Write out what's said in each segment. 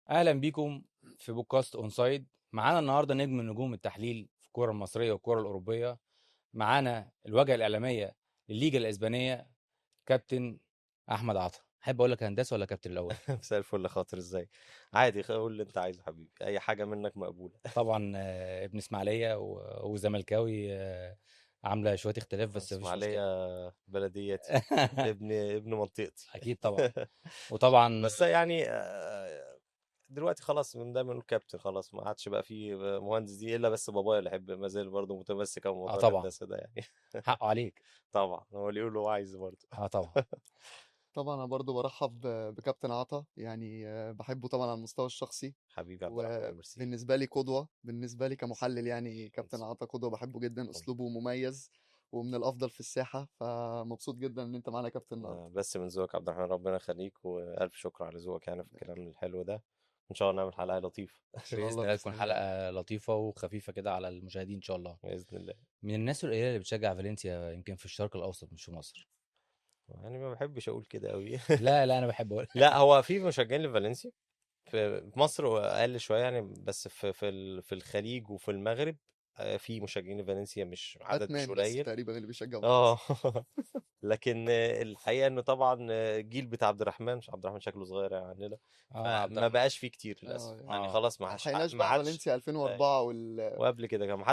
اهلا بيكم في بودكاست اونسايد. معانا النهارده نجم من نجوم التحليل في الكره المصرية والكره الاوروبية، معانا الواجهة الاعلامية للليجا الاسبانية كابتن احمد عطا. احب اقول لك هندسة ولا كابتن الاول؟ مساء الفل. خاطر ازاي؟ عادي، قول اللي انت عايزه حبيبي، اي حاجة منك مقبولة. طبعا ابن اسماعيليه وزملكاوي، عامله شوية اختلاف بس مفيش مشكلة. اسماعيليه بلديتي، ابن منطقتي اكيد طبعا. وطبعا بس يعني دلوقتي خلاص من دايما نقول كابتن، خلاص ما عادش بقى في مهندس دي الا بس بابايا اللي يحب، ما زال برضه متمسك بموضوع طبعا. الهندسة ده يعني. حقه عليك. طبعا هو اللي يقول هو عايزه برضه. طبعا. طبعا انا برضه برحب بكابتن عطا، يعني بحبه طبعا على المستوى الشخصي حبيبي عبد الرحمن، ميرسي. وبالنسبة لي قدوة، بالنسبة لي كمحلل يعني كابتن ميرسي. عطا قدوة، بحبه جدا، اسلوبه مميز ومن الافضل في الساحة، فمبسوط جدا ان انت معانا يا كابتن النهارده. بس من ذوقك عبد الرحمن، ربنا يخليك، والف شكر على ذوقك يعني في الكلام الحلو ده. ان شاء الله نعمل حلقة لطيفة. إن شاء باذن الله، الله تكون بإذن الله. حلقة لطيفة وخفيفة كده على المشاهدين ان شاء الله. باذن الله. من الناس القليلة اللي بتشجع فالنسيا يمكن في الشرق الاوسط مش في مصر. يعني ما بحبش اقول كده قوي. لا لا انا بحب اقول. لا هو في مشجعين لفالنسيا في مصر اقل شوية يعني، بس في الخليج وفي المغرب في مشجعين لفالنسيا، مش عدد مش باتمان بس قليل تقريبا اللي بيشجع. لكن الحقيقة انه طبعا الجيل بتاع عبد الرحمن، مش عبد الرحمن شكله صغير يعني عننا، عبد ما الرحمن. بقاش فيه كتير للاسف. يعني خلاص ما حدش لحقناش ما بقى عادش فالنسيا 2004 وقبل كده كان ما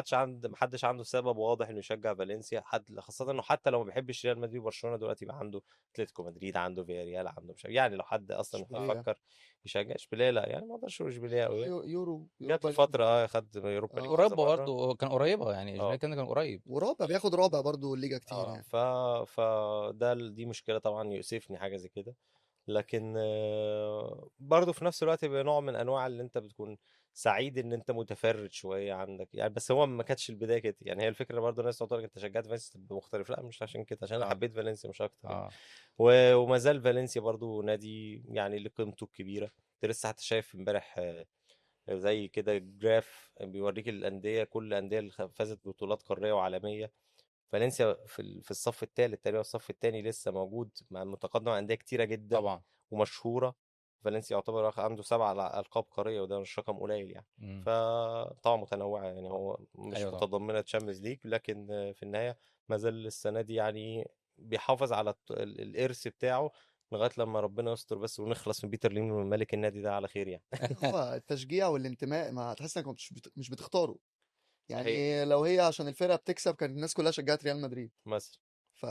حدش عنده سبب واضح انه يشجع فالنسيا، حد خاصة انه حتى لو ما بيحبش ريال مدريد وبرشلونة دلوقتي بقى عنده اتلتيكو مدريد، عنده فياريال، عنده مش عارف. يعني لو حد اصلا اشبيلية. بيفكر يشجع اشبيلية، لا يعني ما اقدرش اقول اشبيلية قوي. يورو جت يوروبا فترة خد يوروبا ليج قريبه كذا مرة. برضه، كان قريبه يعني، اشبيلية كان قريب ورابع، بياخد رابع برضه الليجا كتير يعني. فده دي مشكلة طبعا، يؤسفني حاجة زي كده، لكن برضه في نفس الوقت بيبقى نوع من انواع اللي انت بتكون سعيد ان انت متفرد شوية عندك يعني. بس هو ما كانتش البداية كده يعني، هي الفكرة برضه الناس تقول لك انت شجعت فالنسيا تبقى مختلف، لا مش عشان كده، عشان انا حبيت فالنسيا مش اكتر يعني. وما زال فالنسيا برضه نادي يعني لقيمته الكبيرة. انت لسه حتى شايف امبارح زي كده graph بيوريك الاندية، كل الاندية اللي فازت ببطولات قارية وعالميه، فالنسيا في الصف الثالث تقريبا، الصف الثاني لسه موجود مع متقدم اندية كتيرة جدا طبعا ومشهوره. فالنسيا يعتبر عنده 7 القاب قارية، وده مش رقم قليل يعني. فطبعا متنوعة يعني، هو مش أيوة طبعا. متضمنه Champions League، لكن في النهاية ما زال السنة دي يعني بيحافظ على الارث بتاعه لغاية لما ربنا يستر بس ونخلص من بيتر ليم ملك النادي ده على خير يعني. هو التشجيع والانتماء ما تحس انك مش بتختاره يعني. لو هي عشان الفرقة بتكسب كانت الناس كلها شجعت ريال مدريد مثلا، ف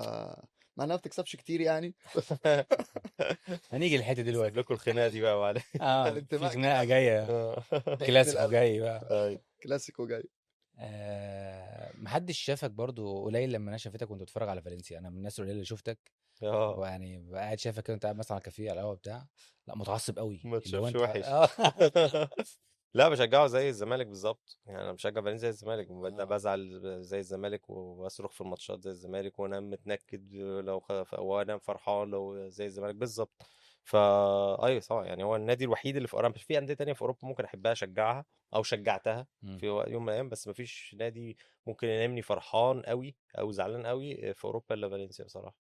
مع انها ما بتكسبش كتير يعني. هنيجي للحتة دلوقتي، لكم الخناقة دي بقى وعلى في خناقه جاية، كلاسيكو جاي بقى. كلاسيكو جاي. محدش شافك برضو قليل لما انا شافتك وانت بتتفرج على فالنسيا، انا من الناس القليلة اللي شفتك ويعني قاعد شايفك كده وانت قاعد مثلا على كافيه على القهوة بتاع، لا متعصب قوي، ما اللي هو تشوفش انت وحش. لا بشجعه زي الزمالك بالظبط يعني، انا بشجع فالنسيا زي الزمالك، بزعل زي الزمالك وبصرخ في الماتشات زي الزمالك، وانا متنكد لو وانا فرحان لو زي الزمالك بالظبط. فا ايوه طبعا يعني هو النادي الوحيد اللي في اوروبا، في اندية تانية في اوروبا ممكن احبها اشجعها او شجعتها في يوم من الايام، بس مفيش نادي ممكن ينامني فرحان قوي او زعلان قوي في اوروبا الا فالنسيا بصراحة.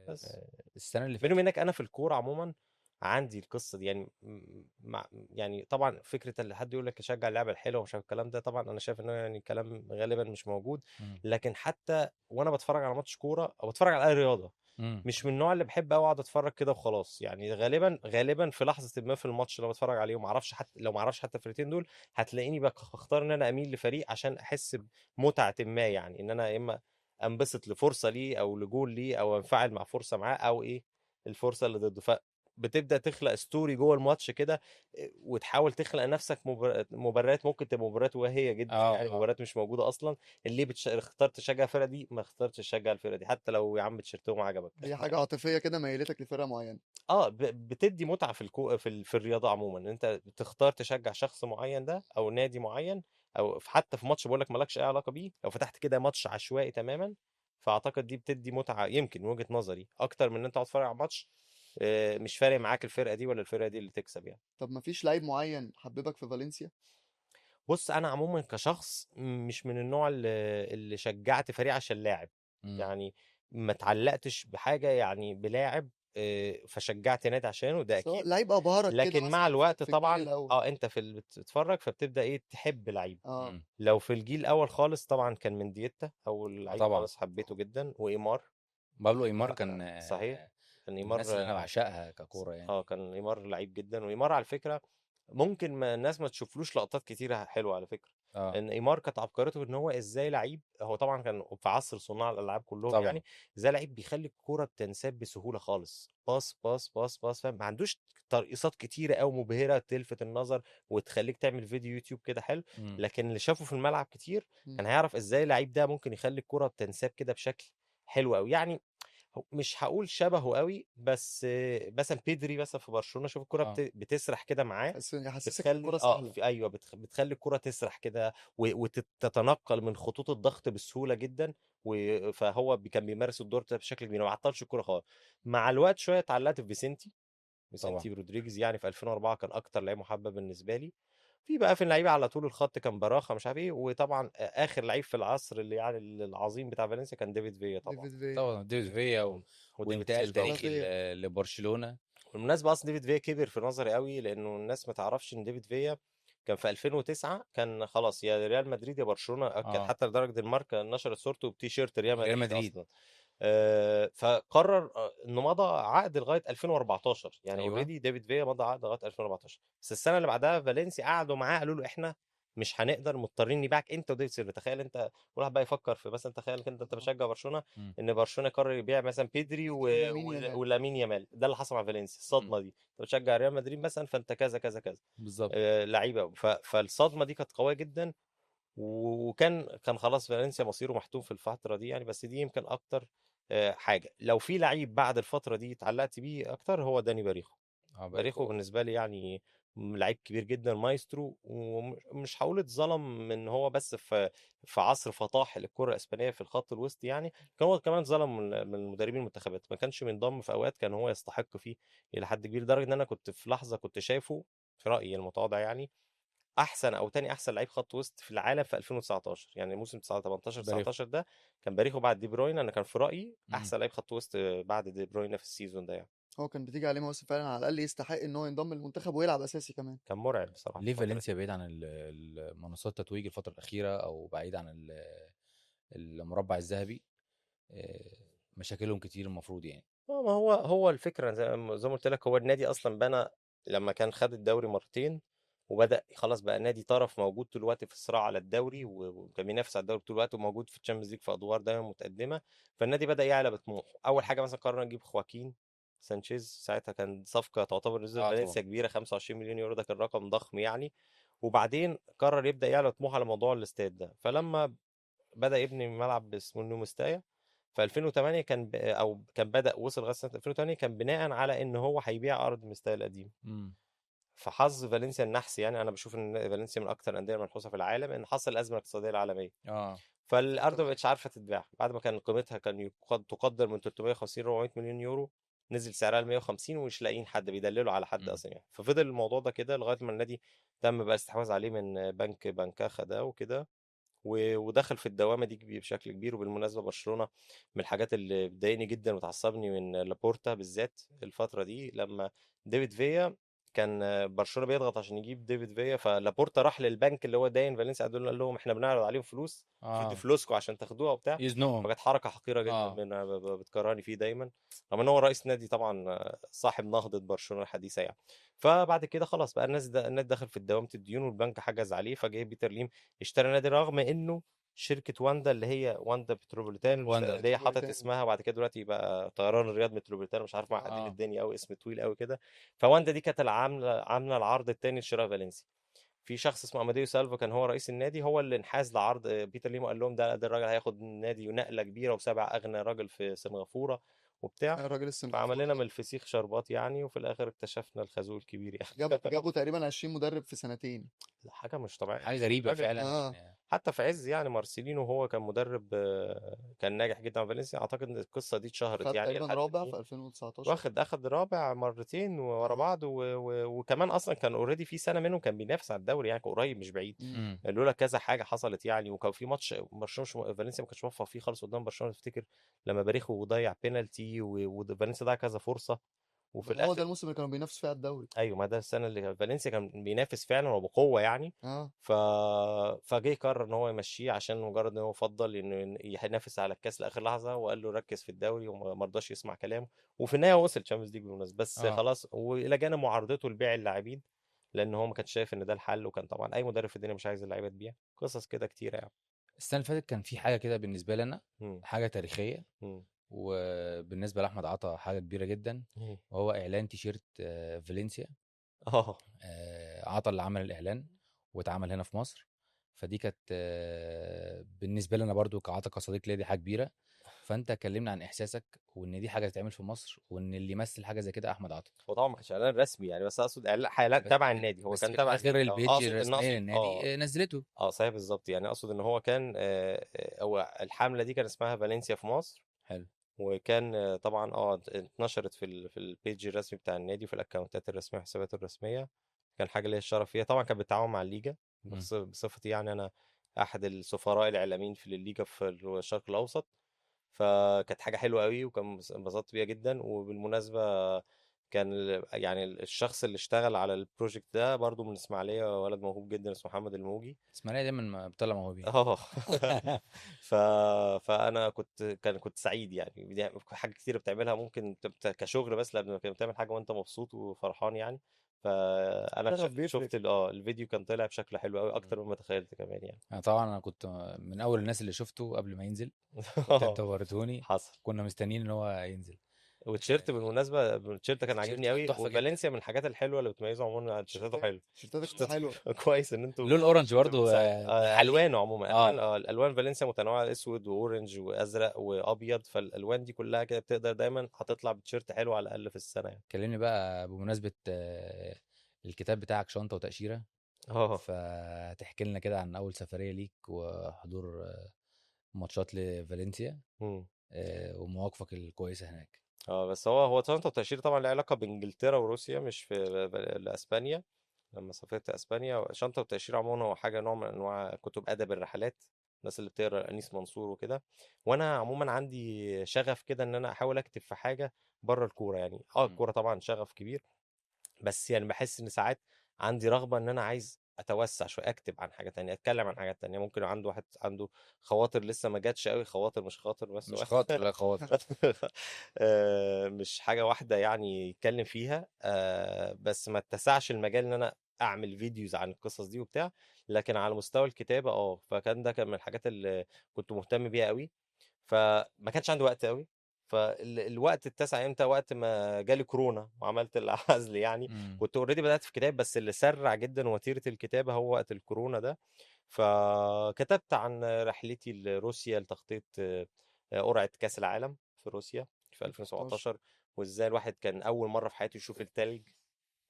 بس السنة اللي بيني وبينك انا في الكورة عموما عندي القصة دي يعني، يعني طبعا فكرة اللي حد يقول لك اشجع اللعبة الحلوة ومش عارف الكلام ده، طبعا انا شايف انه يعني كلام غالبا مش موجود. لكن حتى وانا بتفرج على ماتش كورة او بتفرج على اي رياضة، مش من النوع اللي بحب قوي اقعد اتفرج كده وخلاص يعني. غالبا في لحظة ما في الماتش اللي بتفرج عليه وما اعرفش حتى لو ما اعرفش حتى الفرقتين دول، هتلاقيني بختار ان انا اميل لفريق عشان احس بمتعه ما يعني، ان انا يا اما انبسط لفرصه ليه او لجول ليه او انفعل مع فرصة معاه او ايه الفرصة اللي ضده. بتبدا تخلق story جوه الماتش كده، وتحاول تخلق نفسك مبررات، ممكن تبقى مبررات واهية جدا يعني، مبررات مش موجودة اصلا، اللي اخترت تشجع الفرقة دي ما اخترتش تشجع الفرقة دي، حتى لو يا عم تيشيرتهم عجبك. هي حاجة عاطفية كده ميلتك لفرقة معينة. بتدي متعه في في الرياضة عموما، ان انت بتختار تشجع شخص معين ده او نادي معين، او حتى في ماتش بقول لك مالكش اي علاقة بيه، لو فتحت كده ماتش عشوائي تماما، فاعتقد دي بتدي متعه يمكن من وجهه نظري اكتر من ان انت تقعد تتفرج على ماتش مش فارق معاك الفرقة دي ولا الفرقة دي اللي تكسب يعني. طب ما فيش لعيب معين حببك في فالنسيا؟ بص انا عموما كشخص مش من النوع اللي شجعت فريق عشان لاعب، يعني ما تعلقتش بحاجة يعني بلاعب فشجعت نادي عشانه، ده اكيد لعيب ابهرك كده، لكن مع الوقت في طبعا انت في بتتفرج فبتبدا ايه تحب لعيب. لو في الجيل الاول خالص طبعا كان منديتا اول لعيب خالص حبيته جدا، وايمار، بابلو ايمار كان صحيح، كان ايمار الناس اللي انا بعشقها ككوره يعني. كان ايمار لعيب جدا، وايمار على فكرة ممكن ما الناس ما تشوفلوش لقطات كتيرة حلوة على فكرة. ان ايمار كانت عبقريته ان هو ازاي لعيب، هو طبعا كان في عصر صناع الالعاب كلهم طبعا. يعني ازاي لعيب بيخلي الكورة بتنساب بسهولة خالص، pass pass pass pass، فاهم، ما عندوش ترقيصات كتيرة او مبهرة تلفت النظر وتخليك تعمل فيديو يوتيوب كده حلو، لكن اللي شافه في الملعب كتير كان هيعرف ازاي اللعيب ده ممكن يخلي الكورة بتنساب كده بشكل حلو قوي. يعني مش هقول شبهه قوي، بس مثلا بيدري مثلا في برشلونة، شوف الكرة بتسرح كده معاه، بتخلي ايوه بتخلي الكرة تسرح كده وتتنقل من خطوط الضغط بسهولة جدا، فهو كان بيمارس الدور ده بشكل كبير، ما عطلش الكرة خالص. مع الوقت شوية اتعلقت في فيسنتي رودريجز، يعني في 2004 كان اكتر لعيب محبب بالنسبة لي. في بقى في اللعيبة على طول الخط كان براخه مش عارف ايه، وطبعا اخر لعيب في العصر اللي يعني العظيم بتاع فالنسيا كان ديفيد فيا. طبعا ديفيد فيا وانتقال تاريخي لبرشلونة. بالمناسبة اصلا ديفيد فيا كبر في نظري قوي، لانه الناس ما تعرفش ان ديفيد فيا كان في 2009 كان خلاص يا ريال مدريد يا برشلونة، كان حتى لدرجة الماركة نشرت صورته بتيشيرت ريال مدريد اصلا. فقرر انه مضى عقد لغاية 2014 يعني. already ديفيد فيا مضى عقد لغاية 2014، بس السنة اللي بعدها فالنسيا قعدوا معاه قالوا له احنا مش هنقدر، مضطرين نبيعك انت وديفيد سيلفا. تخيل انت واحد بقى يفكر في مثلا، تخيل انت بتشجع برشلونة ان برشلونة قرر يبيع مثلا بيدري ولامين يامال، ده اللي حصل مع فالنسيا، الصدمة دي. انت بتشجع ريال مدريد مثلا فانت كذا كذا كذا بالظبط لعيبة، فالصدمه دي كانت قوية جدا، وكان خلاص فالنسيا مصيره محتوم في الفترة دي يعني. بس دي يمكن اكتر حاجة. لو في لعيب بعد الفترة دي اتعلقت بيه اكتر هو داني باريخو. باريخو بالنسبة لي يعني لعيب كبير جدا، مايسترو، ومش هقول اتظلم من هو بس في عصر فطاح للكرة الاسبانية في الخط الوسط يعني، كان هو كمان اتظلم من مدربين المنتخبات، ما كانش بينضم في اوقات كان هو يستحق فيه الى حد كبير، لدرجة ان انا كنت في لحظة كنت شايفه في رايي المتواضع يعني احسن او تاني احسن لعيب خط وسط في العالم في 2019، يعني موسم 18 19 ده كان باريخو بعد دي بروين. انا كان في رايي احسن لعيب خط وسط بعد دي بروين في ال season ده يعني. هو كان بتيجي عليه مواسم فعلا على الاقل يستحق ان هو ينضم للمنتخب ويلعب اساسي كمان، كان مرعب بصراحة. ليه فالنسيا بعيد عن منصات التتويج الفترة الاخيرة، او بعيد عن المربع الذهبي؟ مشاكلهم كتير المفروض يعني. ما هو الفكرة زي ما قلت لك، هو النادي اصلا بنى لما كان خد الدوري مرتين وبدا خلاص بقى نادي طرف موجود طول الوقت في الصراع على الدوري، وكان بينافس على الدوري طول الوقت، وموجود في ال Champions League في ادوار دايما متقدمة. فالنادي بدا يعلى بطموحه. اول حاجة مثلا قررنا نجيب خواكين سانشيز، ساعتها كان صفقة تعتبر بالنسبة لفالنسيا كبيرة، 25 مليون يورو، ده كان رقم ضخم يعني. وبعدين قرر يبدا يعلى طموحه على موضوع الاستاد ده، فلما بدا يبني ملعب اسمه نيو مستايا في 2008 كان او كان بدا وصل لغاية سنة 2008، كان بناء على ان هو هيبيع ارض مستايا القديم. فحظ فالنسيا النحس يعني، انا بشوف ان فالنسيا من اكتر الاندية المنحوسه في العالم، ان حصل الازمة الاقتصادية العالمية، فالارض ما بقتش عارفه تتباع بعد ما كان قيمتها كان تقدر من 350 400 مليون يورو، نزل سعرها ل 150 ومش لاقيين حد بيدللوا على حد اصلا يعني. ففضل الموضوع ده كده لغاية ما النادي تم بقى استحواذ عليه من بنك بنكاخا ده وكده، ودخل في الدوامة دي بشكل كبير. وبالمناسبة برشلونة من الحاجات اللي بتضايقني جدا وتعصبني من لابورتا بالذات الفترة دي، لما ديفيد فيا كان برشلونة بيضغط عشان يجيب ديفيد فيا، فلابورتا راح للبنك اللي هو داين فالنسيا قال لهم احنا بنعرض عليهم فلوس، شدوا فلوسكم عشان تاخدوها وبتاع، فكانت حركة حقيرة جدا من بتكرهني فيه دايما، رغم ان هو رئيس نادي طبعا صاحب نهضة برشلونة الحديثة يعني. فبعد كده خلاص بقى الناس ده النادي دخل في دوامه الديون والبنك حجز عليه، فجه بيتر ليم اشترى النادي رغم انه شركة واندا اللي هي واندا بتروبوليتان واندا اللي هي حاطت بتروبوليتان. اسمها، وبعد كده دلوقتي بقى طيران الرياض متروبوليتان، مش عارف معقدين الدنيا قوي، اسم طويل قوي كده. فواندا دي كانت عامله العرض الثاني لشراء فالنسيا. في شخص اسمه اماديو سالفا كان هو رئيس النادي، هو اللي انحاز لعرض بيتر ليم وقال لهم ده الراجل هياخد النادي ونقله كبيرة وسبع اغنى راجل في سنغافورة وبتاع. الراجل السنغافوري فعمل لنا من الفسيخ شربات يعني، وفي الاخر اكتشفنا الخازوق الكبير يعني. جابوا تقريبا 20 مدرب في سنتين، حاجة مش طبيعية، حاجة غريبة فعلا. حتى في عز يعني مارسيلينو هو كان مدرب كان ناجح جدا مع فالنسيا. اعتقد ان القصة دي اتشهرت يعني تقريبا رابع في 2019، اخد رابع مرتين ورا بعض، وكمان اصلا كان already في سنة منهم كان بينافس على الدوري يعني، قريب مش بعيد، لولا كذا حاجة حصلت يعني. وكان في ماتش برشلونة فالنسيا ما كانش موفق فيه خالص قدام برشلونة، تفتكر لما باريخو ضيع بينالتي وفالنسيا ضيع كذا فرصة، وفي الاخر هو ده الموسم اللي كانوا بينافسوا فيه على الدوري. ايوه، ما ده السنة اللي فالنسيا كان بينافس فعلا وبقوة يعني. فجه قرر ان هو يمشيه عشان مجرد ان هو فضل انه ينافس على الكاس لاخر لحظة، وقال له ركز في الدوري وما رضاش يسمع كلامه، وفي النهاية وصل Champions League بالمناسبة بس خلاص. والى جانب معارضته لبيع اللاعبين، لان هو ما كانش شايف ان ده الحل، وكان طبعا اي مدرب في الدنيا مش عايز اللعيبة تبيع، قصص كده كتيرة يعني. السنة اللي فاتت كان في حاجة كده بالنسبة لنا، حاجة تاريخية، وبالنسبة لاحمد عطا حاجة كبيرة جدا، وهو اعلان تيشيرت فالنسيا. عطا اللي عمل الاعلان واتعمل هنا في مصر، فدي كانت بالنسبة لنا برضو كعطا كصديق ليا دي حاجة كبيرة. فانت كلمنا عن احساسك، وان دي حاجة تتعمل في مصر، وان اللي يمثل حاجة زي كده احمد عطا. هو طبعا ما كانش اعلان رسمي يعني، بس اقصد اعلان تبع النادي، هو كان تبع غير ال page الرسمي للنادي نزلته. صحيح بالظبط يعني. اقصد ان هو كان هو الحملة دي كان اسمها فالنسيا في مصر. حلو. وكان طبعا اتنشرت في ال page الرسمي بتاع النادي، وفي الاكونتات الرسمية والحسابات الرسمية. كان حاجة ليا الشرف فيها طبعا، كان بالتعاون مع الليجا بصفتي يعني انا احد السفراء الاعلاميين في الليجا في الشرق الاوسط، فكانت حاجة حلوة قوي وكان انبسطت بيها جدا. وبالمناسبة كان يعني الشخص اللي اشتغل على ال project ده برضو من اسماعيليه، ولد موهوب جدا اسمه محمد الموجي. اسماعيليه دايما بتطلع موهوبين. فانا كنت سعيد يعني. دي حاجة كتير بتعملها ممكن كشغل، بس لما بتعمل حاجة وانت مبسوط وفرحان يعني. فانا شفت الفيديو كان طلع بشكل حلو قوي، اكتر مما تخيلت كمان يعني. طبعا انا كنت من اول الناس اللي شفته قبل ما ينزل، انت وريتهوني، حصل كنا مستنيين ان هو ينزل. والتيشيرت بالمناسبة، التيشيرت كان عاجبني قوي. وفالنسيا من الحاجات الحلوة اللي بتميزه عموما تيشيرتاته حلو، تيشيرتاته حلوة. كويس ان انتوا لون orange برضه، الوانه عموما. الالوان فالنسيا متنوعة، اسود و orange وازرق وابيض، فالالوان دي كلها كده بتقدر دايما هتطلع بتيشيرت حلو على الاقل في السنة يعني. كلمني بقى بمناسبة الكتاب بتاعك شنطه وتاشيره، فتحكي لنا كده عن اول سفرية ليك وحضور ماتشات لفالنسيا ومواقفك الكويسة هناك. بس هو شنطه وتأشيرة طبعا لها علاقة بانجلترا وروسيا، مش في اسبانيا. لما سافرت اسبانيا، شنطه وتأشيرة عموما هو حاجة نوع من انواع كتب ادب الرحلات، الناس اللي بتقرا انيس منصور وكده. وانا عموما عندي شغف كده ان انا احاول اكتب في حاجة بره الكورة يعني. الكورة طبعا شغف كبير، بس يعني بحس ان ساعات عندي رغبة ان انا عايز اتوسع شوية، اكتب عن حاجة تانية، اتكلم عن حاجات تانية. ممكن عنده واحد عنده خواطر لسه ما جاتش قوي، خواطر مش خاطر بس، مش خاطر لا خواطر مش حاجة واحدة يعني يتكلم فيها، بس ما اتسعش المجال ان انا اعمل videos عن القصص دي وبتاع. لكن على مستوى الكتابة فكان ده كان من الحاجات اللي كنت مهتم بيها قوي، فما كانش عندي وقت قوي. فالوقت اتسع امتى؟ وقت ما جالي كورونا وعملت العزل يعني. كنت already بدات في كتاب، بس اللي سرع جدا وتيرة الكتابة هو وقت الكورونا ده. فكتبت عن رحلتي لروسيا لتغطيه قرعه كاس العالم في روسيا في 2017، وازاي الواحد كان اول مرة في حياته يشوف التلج،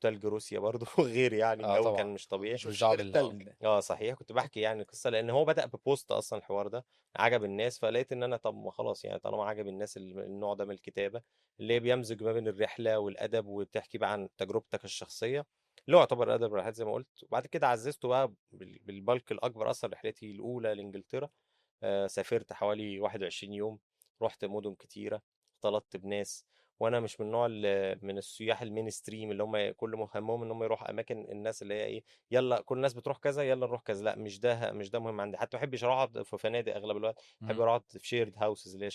تلج روسيا برضو غير يعني، الجو كان مش طبيعي، مش دعوه بالتلج. صحيح. كنت بحكي يعني القصة، لان هو بدأ ب post اصلا الحوار ده عجب الناس، فلقيت ان انا طب ما خلاص يعني، طالما عجب الناس النوع ده من الكتابة اللي بيمزج ما بين الرحلة والادب، وتحكي بقى عن تجربتك الشخصية اللي هو يعتبر ادب الرحلات زي ما قلت. وبعد كده عززته بقى بال bulk الاكبر، اصلا رحلتي الاولى لانجلترا. سافرت حوالي 21 يوم، رحت مدن كتيرة، اختلطت بناس. وانا مش من النوع من السياح ال mainstream اللي هم كل مهمهم ان هم يروحوا اماكن الناس اللي هي ايه، يلا كل الناس بتروح كذا يلا نروح كذا. لا، مش ده مهم عندي. حتى ما بحبش اروح اقعد في فنادق اغلب الوقت، بحب اروح اقعد في shared houses اللي هي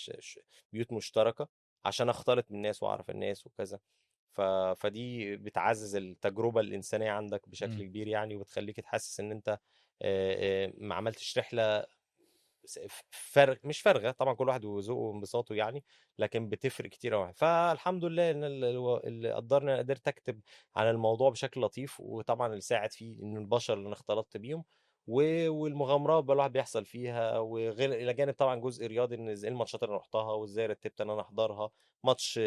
بيوت مشتركة، عشان اختلط بالناس واعرف الناس وكذا. فدي بتعزز التجربة الانسانية عندك بشكل كبير يعني، وبتخليك تحسس ان انت ما عملتش رحله فرق مش فارغة طبعا، كل واحد وذوقه وانبساطه يعني، لكن بتفرق كتير قوي. فالحمد لله ان اللي قدرني قدرت اكتب عن الموضوع بشكل لطيف، وطبعا اللي ساعد فيه ان البشر اللي انا اختلطت بيهم والمغامرات بقى الواحد بيحصل فيها، وغير الى جانب طبعا جزء رياضي ان ازاي الماتشات اللي رحتها وازاي رتبت ان انا احضرها، ماتش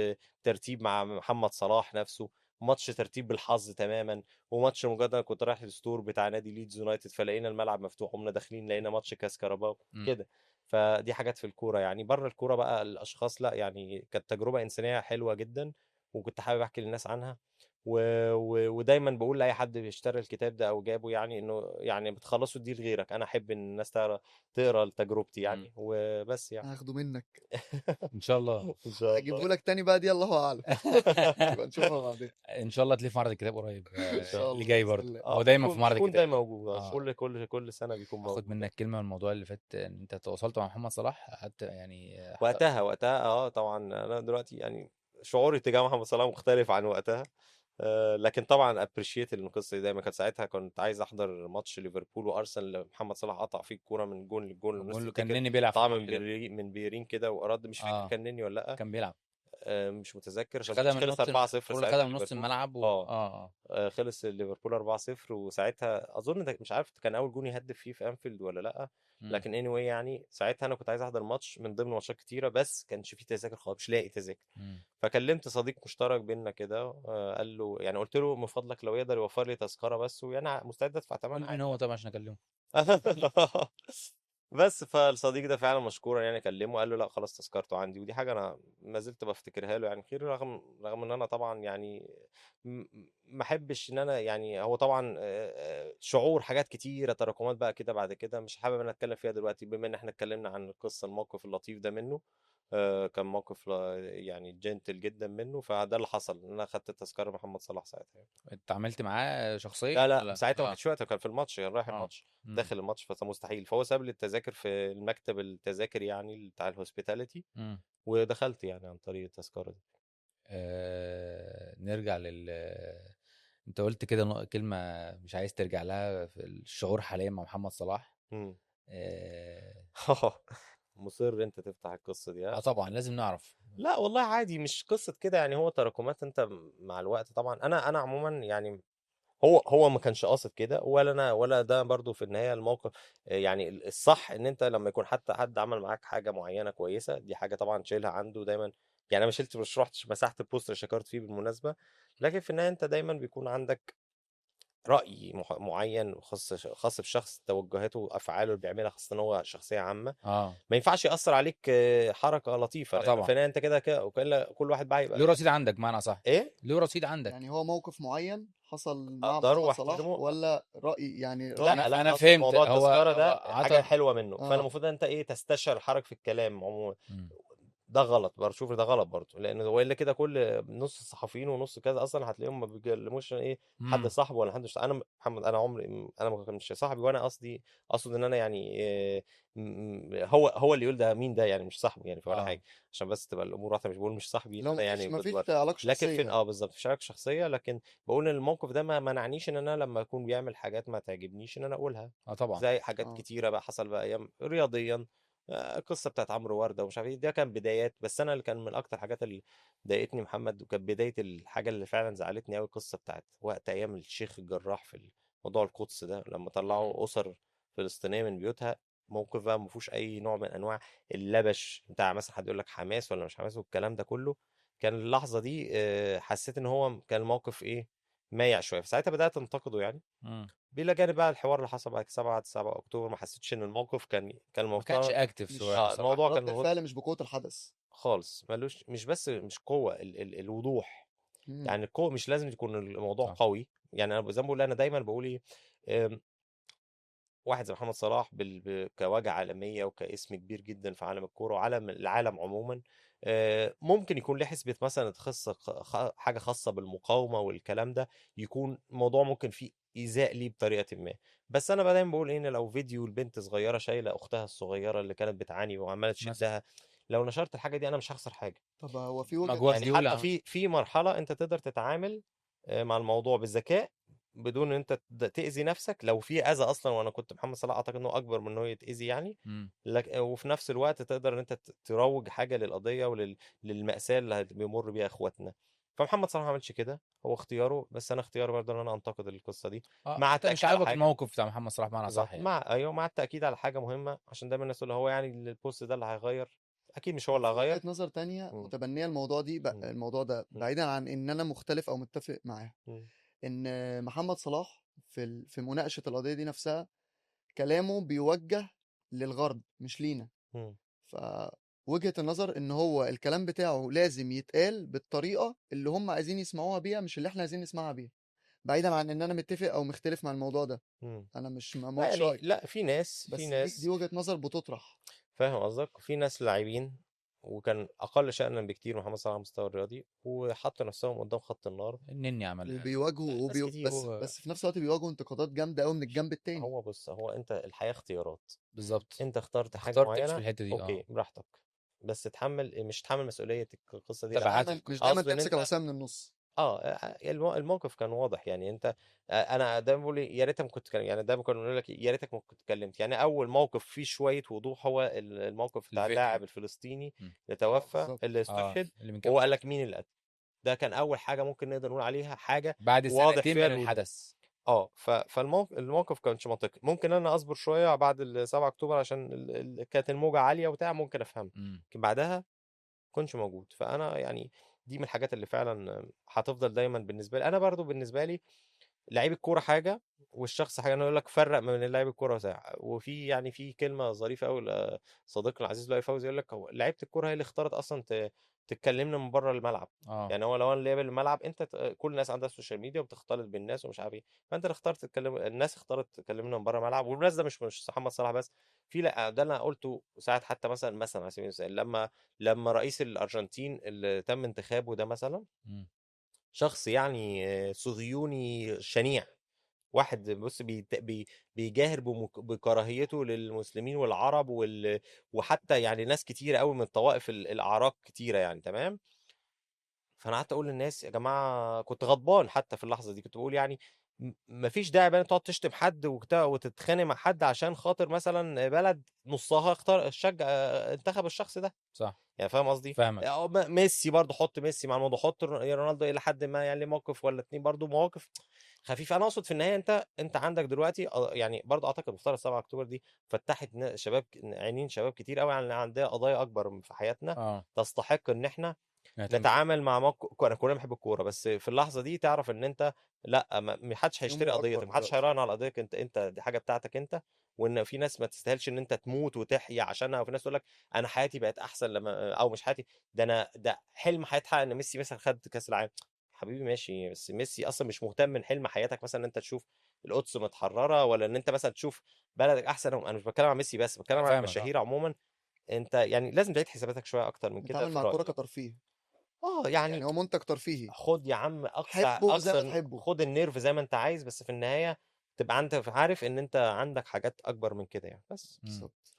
ترتيب مع محمد صلاح نفسه، ماتش ترتيب بالحظ تماما، وماتش مجرد انا كنت رايح ال store بتاع نادي ليدز يونايتد فلقينا الملعب مفتوح قمنا داخلين لقينا ماتش كاس كاراباو كده. فدي حاجات في الكورة يعني. بره الكورة بقى الاشخاص لا يعني كانت تجربه انسانيه حلوة جدا، وكنت حابب احكي للناس عنها. ودايما بقول لاي حد بيشتري الكتاب ده او جابه يعني انه يعني بتخلصوا دي لغيرك، انا احب ان الناس تقرا تجربتي يعني وبس يعني. هاخده منك ان شاء الله. ان شاء الله هجيبه لك تاني بقى، دي الله اعلم. يبقى نشوفها بعدين ان شاء الله. تلاقيه في معرض الكتاب قريب ان شاء الله اللي جاي برضه، هو دايما في معرض بيكون الكتاب دايما موجود. كل كل سنة بيكون موجود. اخد منك كلمة من الموضوع اللي فات، ان انت تواصلت مع محمد صلاح حتى يعني وقتها طبعا انا دلوقتي يعني شعوري تجاه محمد صلاح مختلف عن وقتها، لكن طبعا appreciate القصة دي دايما. كانت ساعتها كنت عايز احضر ماتش ليفربول وارسنال، محمد صلاح قطع فيه الكورة من جون للجون، كان نني بيلعب طبعا من بيرين كده واراد، مش فاكر كان نني ولا لا، كان بيلعب مش متذكر. خلص 4-0 خدها من نص الملعب خلص ليفربول 4-0، وساعتها اظن ده مش عارف كان اول جون يهدف فيه في انفيلد ولا لا، لكن anyway يعني ساعتها انا كنت عايز احضر ماتش من ضمن ماتشات كتيرة، بس كانش فيه تذاكر خالص، مش لاقي تذاكر. فكلمت صديق مشترك بينا كده، قال له يعني قلت له من فضلك لو يقدر يوفر لي تذكره بس، ويعني مستعد ادفع ثمنها. مين هو طبعا عشان اكلمه؟ بس فالصديق ده فعلا مشكورا يعني، كلمة قال له لا خلاص تذكرته عندي، ودي حاجة انا ما زلت بفتكرها له يعني خير، رغم ان انا طبعا يعني ما احبش ان انا يعني هو طبعا شعور حاجات كتيرة تراكمات بقى كده بعد كده مش حابب انا اتكلم فيها دلوقتي، بما ان احنا اتكلمنا عن القصة الموقف اللطيف ده منه، كان موقف يعني جنتل جدا منه. فده اللي حصل ان انا خدت التذكرة محمد صلاح ساعتها يعني. اتعاملت معاه شخصيا؟ لا ساعتها ما كانش وقته، كان في الماتش، كان رايح الماتش داخل الماتش، فمستحيل. فهو ساب لي التذاكر في المكتب التذاكر يعني بتاع ال hospitality، ودخلت يعني عن طريق التذكرة دي. نرجع لل انت قلت كده كلمة مش عايز ترجع لها، في الشعور حاليا مع محمد صلاح. مصر انت تفتح القصة دي؟ طبعا لازم نعرف. لا والله عادي، مش قصة كده يعني، هو تراكمات انت مع الوقت طبعا. انا عموما يعني هو ما كانش قاصد كده، ولا انا ولا ده برضو في النهاية الموقف يعني الصح ان انت لما يكون حتى حد عمل معاك حاجة معينة كويسة، دي حاجة طبعا تشيلها عنده دايما يعني. انا ما شلت، مش رحتش مسحت ال post اللي شكرت فيه بالمناسبة، لكن في النهاية انت دايما بيكون عندك رأي معين خاص بشخص، توجهاته وافعاله اللي بيعملها، خاصة ان هو شخصية عامة. ما ينفعش يأثر عليك حركة لطيفة. طبعا. فانا انت كده كده كل واحد بقى يبقى له رصيد عندك، معنى صح ايه، له رصيد عندك. يعني هو موقف معين حصل مع محمد صلاح ولا رأي يعني؟ رأي لا انا فهمت موضوع التذكرة ده حاجة حلوة منه. فانا المفروض انت ايه تستشعر حركة في الكلام عموما. ده غلط برضه، شوف ده غلط برضه، لان هو الا كده كل نص الصحفيين ونص كذا اصلا هتلاقيهم ما بيكلموش ايه حد صاحبه ولا حد. انا محمد انا عمري انا ما كنتش صاحبي، وانا قصدي اقصد ان انا يعني هو اللي يقول ده مين ده يعني، مش صاحبه يعني ولا حاجة، عشان بس تبقى الامور واضحة. مش بقول مش صاحبي يعني، ما فيش علاقة شخصية، لكن بالظبط مفيش علاقة شخصية. لكن بقول ان الموقف ده ما منعنيش ان انا لما اكون بيعمل حاجات ما تعجبنيش ان انا اقولها. طبعا زي حاجات كتيرة بقى حصل بقى ايام رياضيا، القصة بتاعت عمرو ورده ومش عارف ايه، ده كان بدايات. بس انا اللي كان من اكتر حاجات اللي ضايقتني محمد، وكانت بداية الحاجة اللي فعلا زعلتني قوي، القصة بتاعت وقت ايام الشيخ الجراح في موضوع القدس ده، لما طلعوا اسر فلسطينية من بيوتها. موقف بقى ما فيهوش اي نوع من انواع اللبش بتاع مثلا حد يقول لك حماس ولا مش حماس والكلام ده كله. كان اللحظة دي حسيت ان هو كان الموقف ايه مايع شوية، فساعتها بدات انتقده يعني. بلا جانب بقى الحوار اللي حصل بعد 7 اكتوبر، ما حسيتش ان الموقف كان ما كانش active. الموضوع كان فعلا مش بقوة الحدث خالص، ملوش مش بس مش قوة الوضوح. يعني القوة مش لازم يكون الموضوع قوي يعني. انا زي ما بقول، انا دايما بقول ايه، واحد زي محمد صلاح كواجهه عالمية وكاسم كبير جدا في عالم الكورة وعالم العالم عموما، ممكن يكون له حسبة مثلا تخص حاجة خاصة بالمقاومه والكلام ده، يكون موضوع ممكن فيه ايذاء ليه بطريقة ما. بس انا دايما بقول ان لو فيديو البنت صغيرة شايله اختها الصغيرة اللي كانت بتعاني وعماله تشدها، لو نشرت الحاجة دي انا مش هخسر حاجة. طب هو في وجهه يعني، حتى في مرحلة انت تقدر تتعامل مع الموضوع بالذكاء بدون ان انت تاذي نفسك لو في اذى اصلا. وانا كنت محمد صلاح اعتقد انه اكبر من انه يتاذي يعني. لك، وفي نفس الوقت تقدر ان انت تروج حاجة للقضية وللمأساة اللي بيمر بيها اخواتنا. فمحمد صلاح ما عملش كده، هو اختياره، بس انا اختياري برضه ان انا انتقد القصة دي. مع انت مش التأكيد على عاجبك حاجة. الموقف بتاع محمد صلاح معنا، بالظبط. صح يعني. مع التاكيد على حاجة مهمة، عشان دايما الناس تقول هو يعني ال post ده اللي هيغير، اكيد مش هو اللي هيغير. وجهة نظر تانية متبنيه الموضوع دي الموضوع ده بعيدا عن ان انا مختلف او متفق معاه، ان محمد صلاح في مناقشة القضية دي نفسها كلامه بيوجه للغرب مش لينا. فوجهة النظر ان هو الكلام بتاعه لازم يتقال بالطريقة اللي هم عايزين يسمعوها بيها، مش اللي احنا عايزين نسمعها بيها، بعيدا عن ان انا متفق او مختلف مع الموضوع ده. انا مش ما لا يعني رأيي. لا، في ناس، بس في ناس دي وجهة نظر بتطرح. فاهم قصدك. في ناس لاعبين وكان اقل شأنا بكتير محمد صلاح على المستوى الرياضي، وحطوا نفسهم قدام خط النار. النني عملها. وبيواجهوا ناس كتير. بس في نفس الوقت بيواجهوا انتقادات جامدة قوي من الجنب التاني. هو بص، هو انت الحياة اختيارات. بالظبط. انت اخترت حاجة اخترت تمشي معينة، في الحتة دي. okay براحتك، بس تحمل، مش تحمل مسؤولية القصة دي. لا. تبعات. مش دايما قصدي إن تمسك أنت العصاية من النص. الموقف كان واضح يعني. انت انا دايما بقول يا ريتك ما كنت اتكلمت، يعني دايما كنا بنقول لك يا ريتك ما كنت اتكلمت. يعني اول موقف فيه شوية وضوح هو الموقف بتاع الفيديو. اللاعب الفلسطيني اللي توفى، اللي استشهد، اللي من كام وهو قال لك مين اللي قتل. ده كان اول حاجة ممكن نقدر نقول عليها حاجة بعد واضح سنتين فيها من الوضوح. الحدث. فالموقف الموقف كانش منطقي. ممكن انا اصبر شوية بعد ال 7 اكتوبر عشان كانت الموجه عالية وبتاع، ممكن افهمها، لكن بعدها كنتش موجود. فانا يعني دي من الحاجات اللي فعلا هتفضل دايما بالنسبة لي. انا برضو بالنسبة لي لعيب الكورة حاجة والشخص حاجة. انا اقول لك فرق من لعيب الكورة وساعة. وفي يعني في كلمة ظريفة قوي صديقنا العزيز لؤي فوزي يقول لك هو لعيبة الكورة هي اللي اختارت اصلا تتكلمنا من بره الملعب. يعني هو لو انا لعب الملعب، انت كل الناس عندها ال social media وبتختلط بالناس ومش عارف ايه، فانت اللي اخترت تتكلم، الناس اختارت تكلمنا من بره الملعب. والناس ده مش محمد صلاح بس، في لا ده انا قلته ساعة حتى مثلا على سبيل المثال لما رئيس الارجنتين اللي تم انتخابه ده مثلا، شخص يعني صهيوني شنيع، واحد بص بيجاهر بكراهيته للمسلمين والعرب وحتى يعني ناس كتيرة قوي من طوائف الأعراق كتيرة يعني، تمام. فأنا قعدت أقول للناس يا جماعة، كنت غضبان حتى في اللحظة دي، كنت بقول يعني مفيش داعي بقى تقعد تشتم حد وتتخانق مع حد عشان خاطر مثلا بلد نصها اختار شجع انتخب الشخص ده، صح يعني فاهم قصدي؟ فاهمك. ميسي برضه، حط ميسي مع الموضوع، حط رونالدو الى حد ما يعني موقف ولا اتنين برضه مواقف خفيفة. انا اقصد في النهاية انت عندك دلوقتي يعني برضه اعتقد مفترض 7 اكتوبر دي فتحت شباب عينين شباب كتير قوي عن عندها قضايا اكبر في حياتنا تستحق ان احنا نتعامل مع موقف. انا كلنا بنحب الكورة، بس في اللحظة دي تعرف ان انت لا، ما حدش هيشتري قضيتك، ما حدش هيراهن على قضيتك، انت دي حاجة بتاعتك انت، وان في ناس ما تستاهلش ان انت تموت وتحيا عشانها، وفي ناس تقول لك انا حياتي بقت احسن لما، او مش حياتي ده، انا ده حلم هيتحقق ان ميسي مثلا خد كاس العالم. حبيبي ماشي، بس ميسي اصلا مش مهتم من حلم حياتك مثلا ان انت تشوف القدس متحررة، ولا ان انت مثلا تشوف بلدك احسن. انا مش بتكلم عن ميسي بس، بتكلم عن المشاهير عموما. انت يعني لازم تعيد حساباتك شوية اكتر من كده. نتعامل مع الكورة كترفيه، يعني هو منتج ترفيهي. خد يا عم اقصى، خد ال nerve زي ما انت عايز، بس في النهاية تبقى انت عارف ان انت عندك حاجات اكبر من كده يعني. بس بالظبط.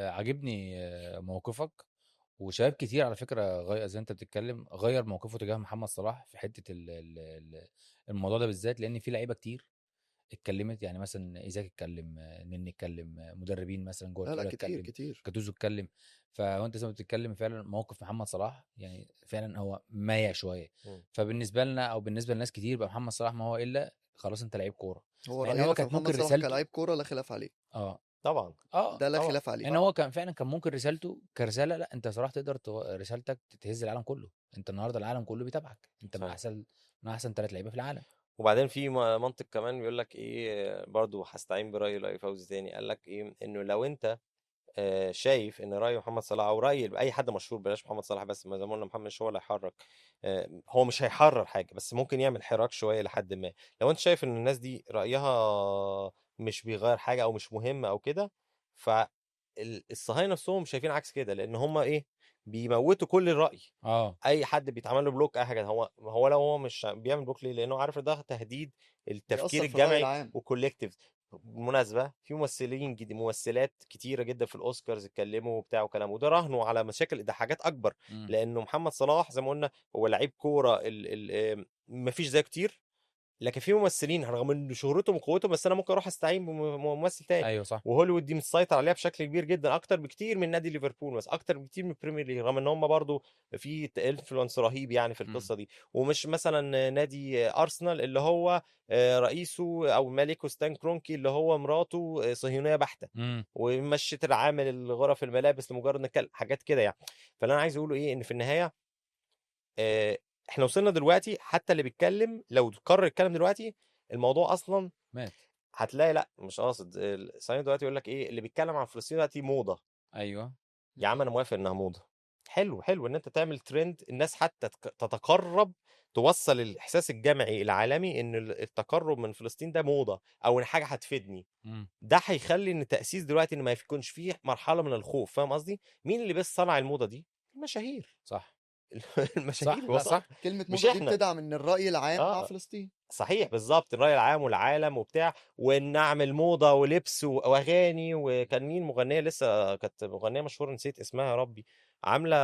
عجبني موقفك، وشباب كتير على فكرة غير زي انت بتتكلم غير موقفه تجاه محمد صلاح في حتة الموضوع ده بالذات، لان في لعيبة كتير اتكلمت، يعني مثلا ايزاك اتكلم، نني اتكلم، مدربين مثلا جوه لا كتير كتير، جاتوزو اتكلم. فانت زي ما بتتكلم فعلا موقف محمد صلاح يعني فعلا هو مايع شوية. فبالنسبه لنا او بالنسبة لناس كتير بقى محمد صلاح ما هو الا خلاص انت لعيب كورة. هو رأينا كانت ممكن رسالته كلاعب كورة لا خلاف عليه. طبعا ده لا خلاف عليه. ان هو كان فعلا كان ممكن رسالته كرسالة، لا انت صراحة تقدر رسالتك تهز العالم كله. انت النهارده العالم كله بيتابعك، انت من احسن 3 لعيبة في العالم. وبعدين في منطق كمان بيقول لك ايه، برضو هستعين براي لؤي فوزي تاني، قال لك ايه، انه لو انت شايف ان راي محمد صلاح او راي اي حد مشهور، بلاش محمد صلاح بس، ما زي ما قلنا محمد مش هو اللي هيحرك، هو مش هيحرر حاجة بس ممكن يعمل حراك شوية لحد ما. لو انت شايف ان الناس دي رايها مش بيغير حاجة او مش مهم او كده، فالصهاينه نفسهم شايفين عكس كده، لان هم ايه بيموتوا كل الراي. اي حد بيتعمل له block اي حاجة، هو لو هو مش بيعمل block ليه؟ لانه عارف ده تهديد التفكير الجمعي وال collective. بالمناسبة في ممثلين ممثلات كتيرة جدا في الاوسكارز اتكلموا وبتاع وكلام، وده راهنوا على مشاكل، ده حاجات اكبر. لانه محمد صلاح زي ما قلنا هو لعيب كورة مفيش زيه كتير، لكن في ممثلين رغم ان شهرتهم وقوتهم، بس انا ممكن اروح استعين بممثل تاني. ايوه صح. وهوليوود دي متسيطر عليها بشكل كبير جدا، اكتر بكتير من نادي ليفربول مثلا، اكتر بكتير من البريمير ليج، رغم ان هم برضو في influence رهيب يعني في القصة دي. ومش مثلا نادي ارسنال اللي هو رئيسه او مالكه ستان كرونكي اللي هو مراته صهيونية بحته ومشت العامل الغرف الملابس لمجرد نتكلم حاجات كده يعني. فاللي انا عايز اقوله ايه، ان في النهاية احنا وصلنا دلوقتي حتى اللي بيتكلم لو قرر الكلام دلوقتي الموضوع اصلا مات. هتلاقي لا مش قاصد الصهاينة دلوقتي يقول لك ايه، اللي بيتكلم عن فلسطين دلوقتي موضة. ايوه يا عم انا موافق انها موضة، حلو حلو ان انت تعمل ترند، الناس حتى تتقرب، توصل الاحساس الجمعي العالمي ان التقرب من فلسطين ده موضة او ان حاجة هتفيدني. ده هيخلي ان تاسيس دلوقتي ان ما يكونش فيه مرحلة من الخوف. فاهم قصدي؟ مين اللي بس صنع الموضة دي؟ المشاهير. صح. المشاهير. صح. صح. كلمة موضة دي بتدعم ان الراي العام مع فلسطين. صحيح بالظبط، الراي العام والعالم وبتاع، وان اعمل موضة ولبس واغاني. وكان مين مغنيه لسه كانت مغنيه مشهورة نسيت اسمها يا ربي، عامله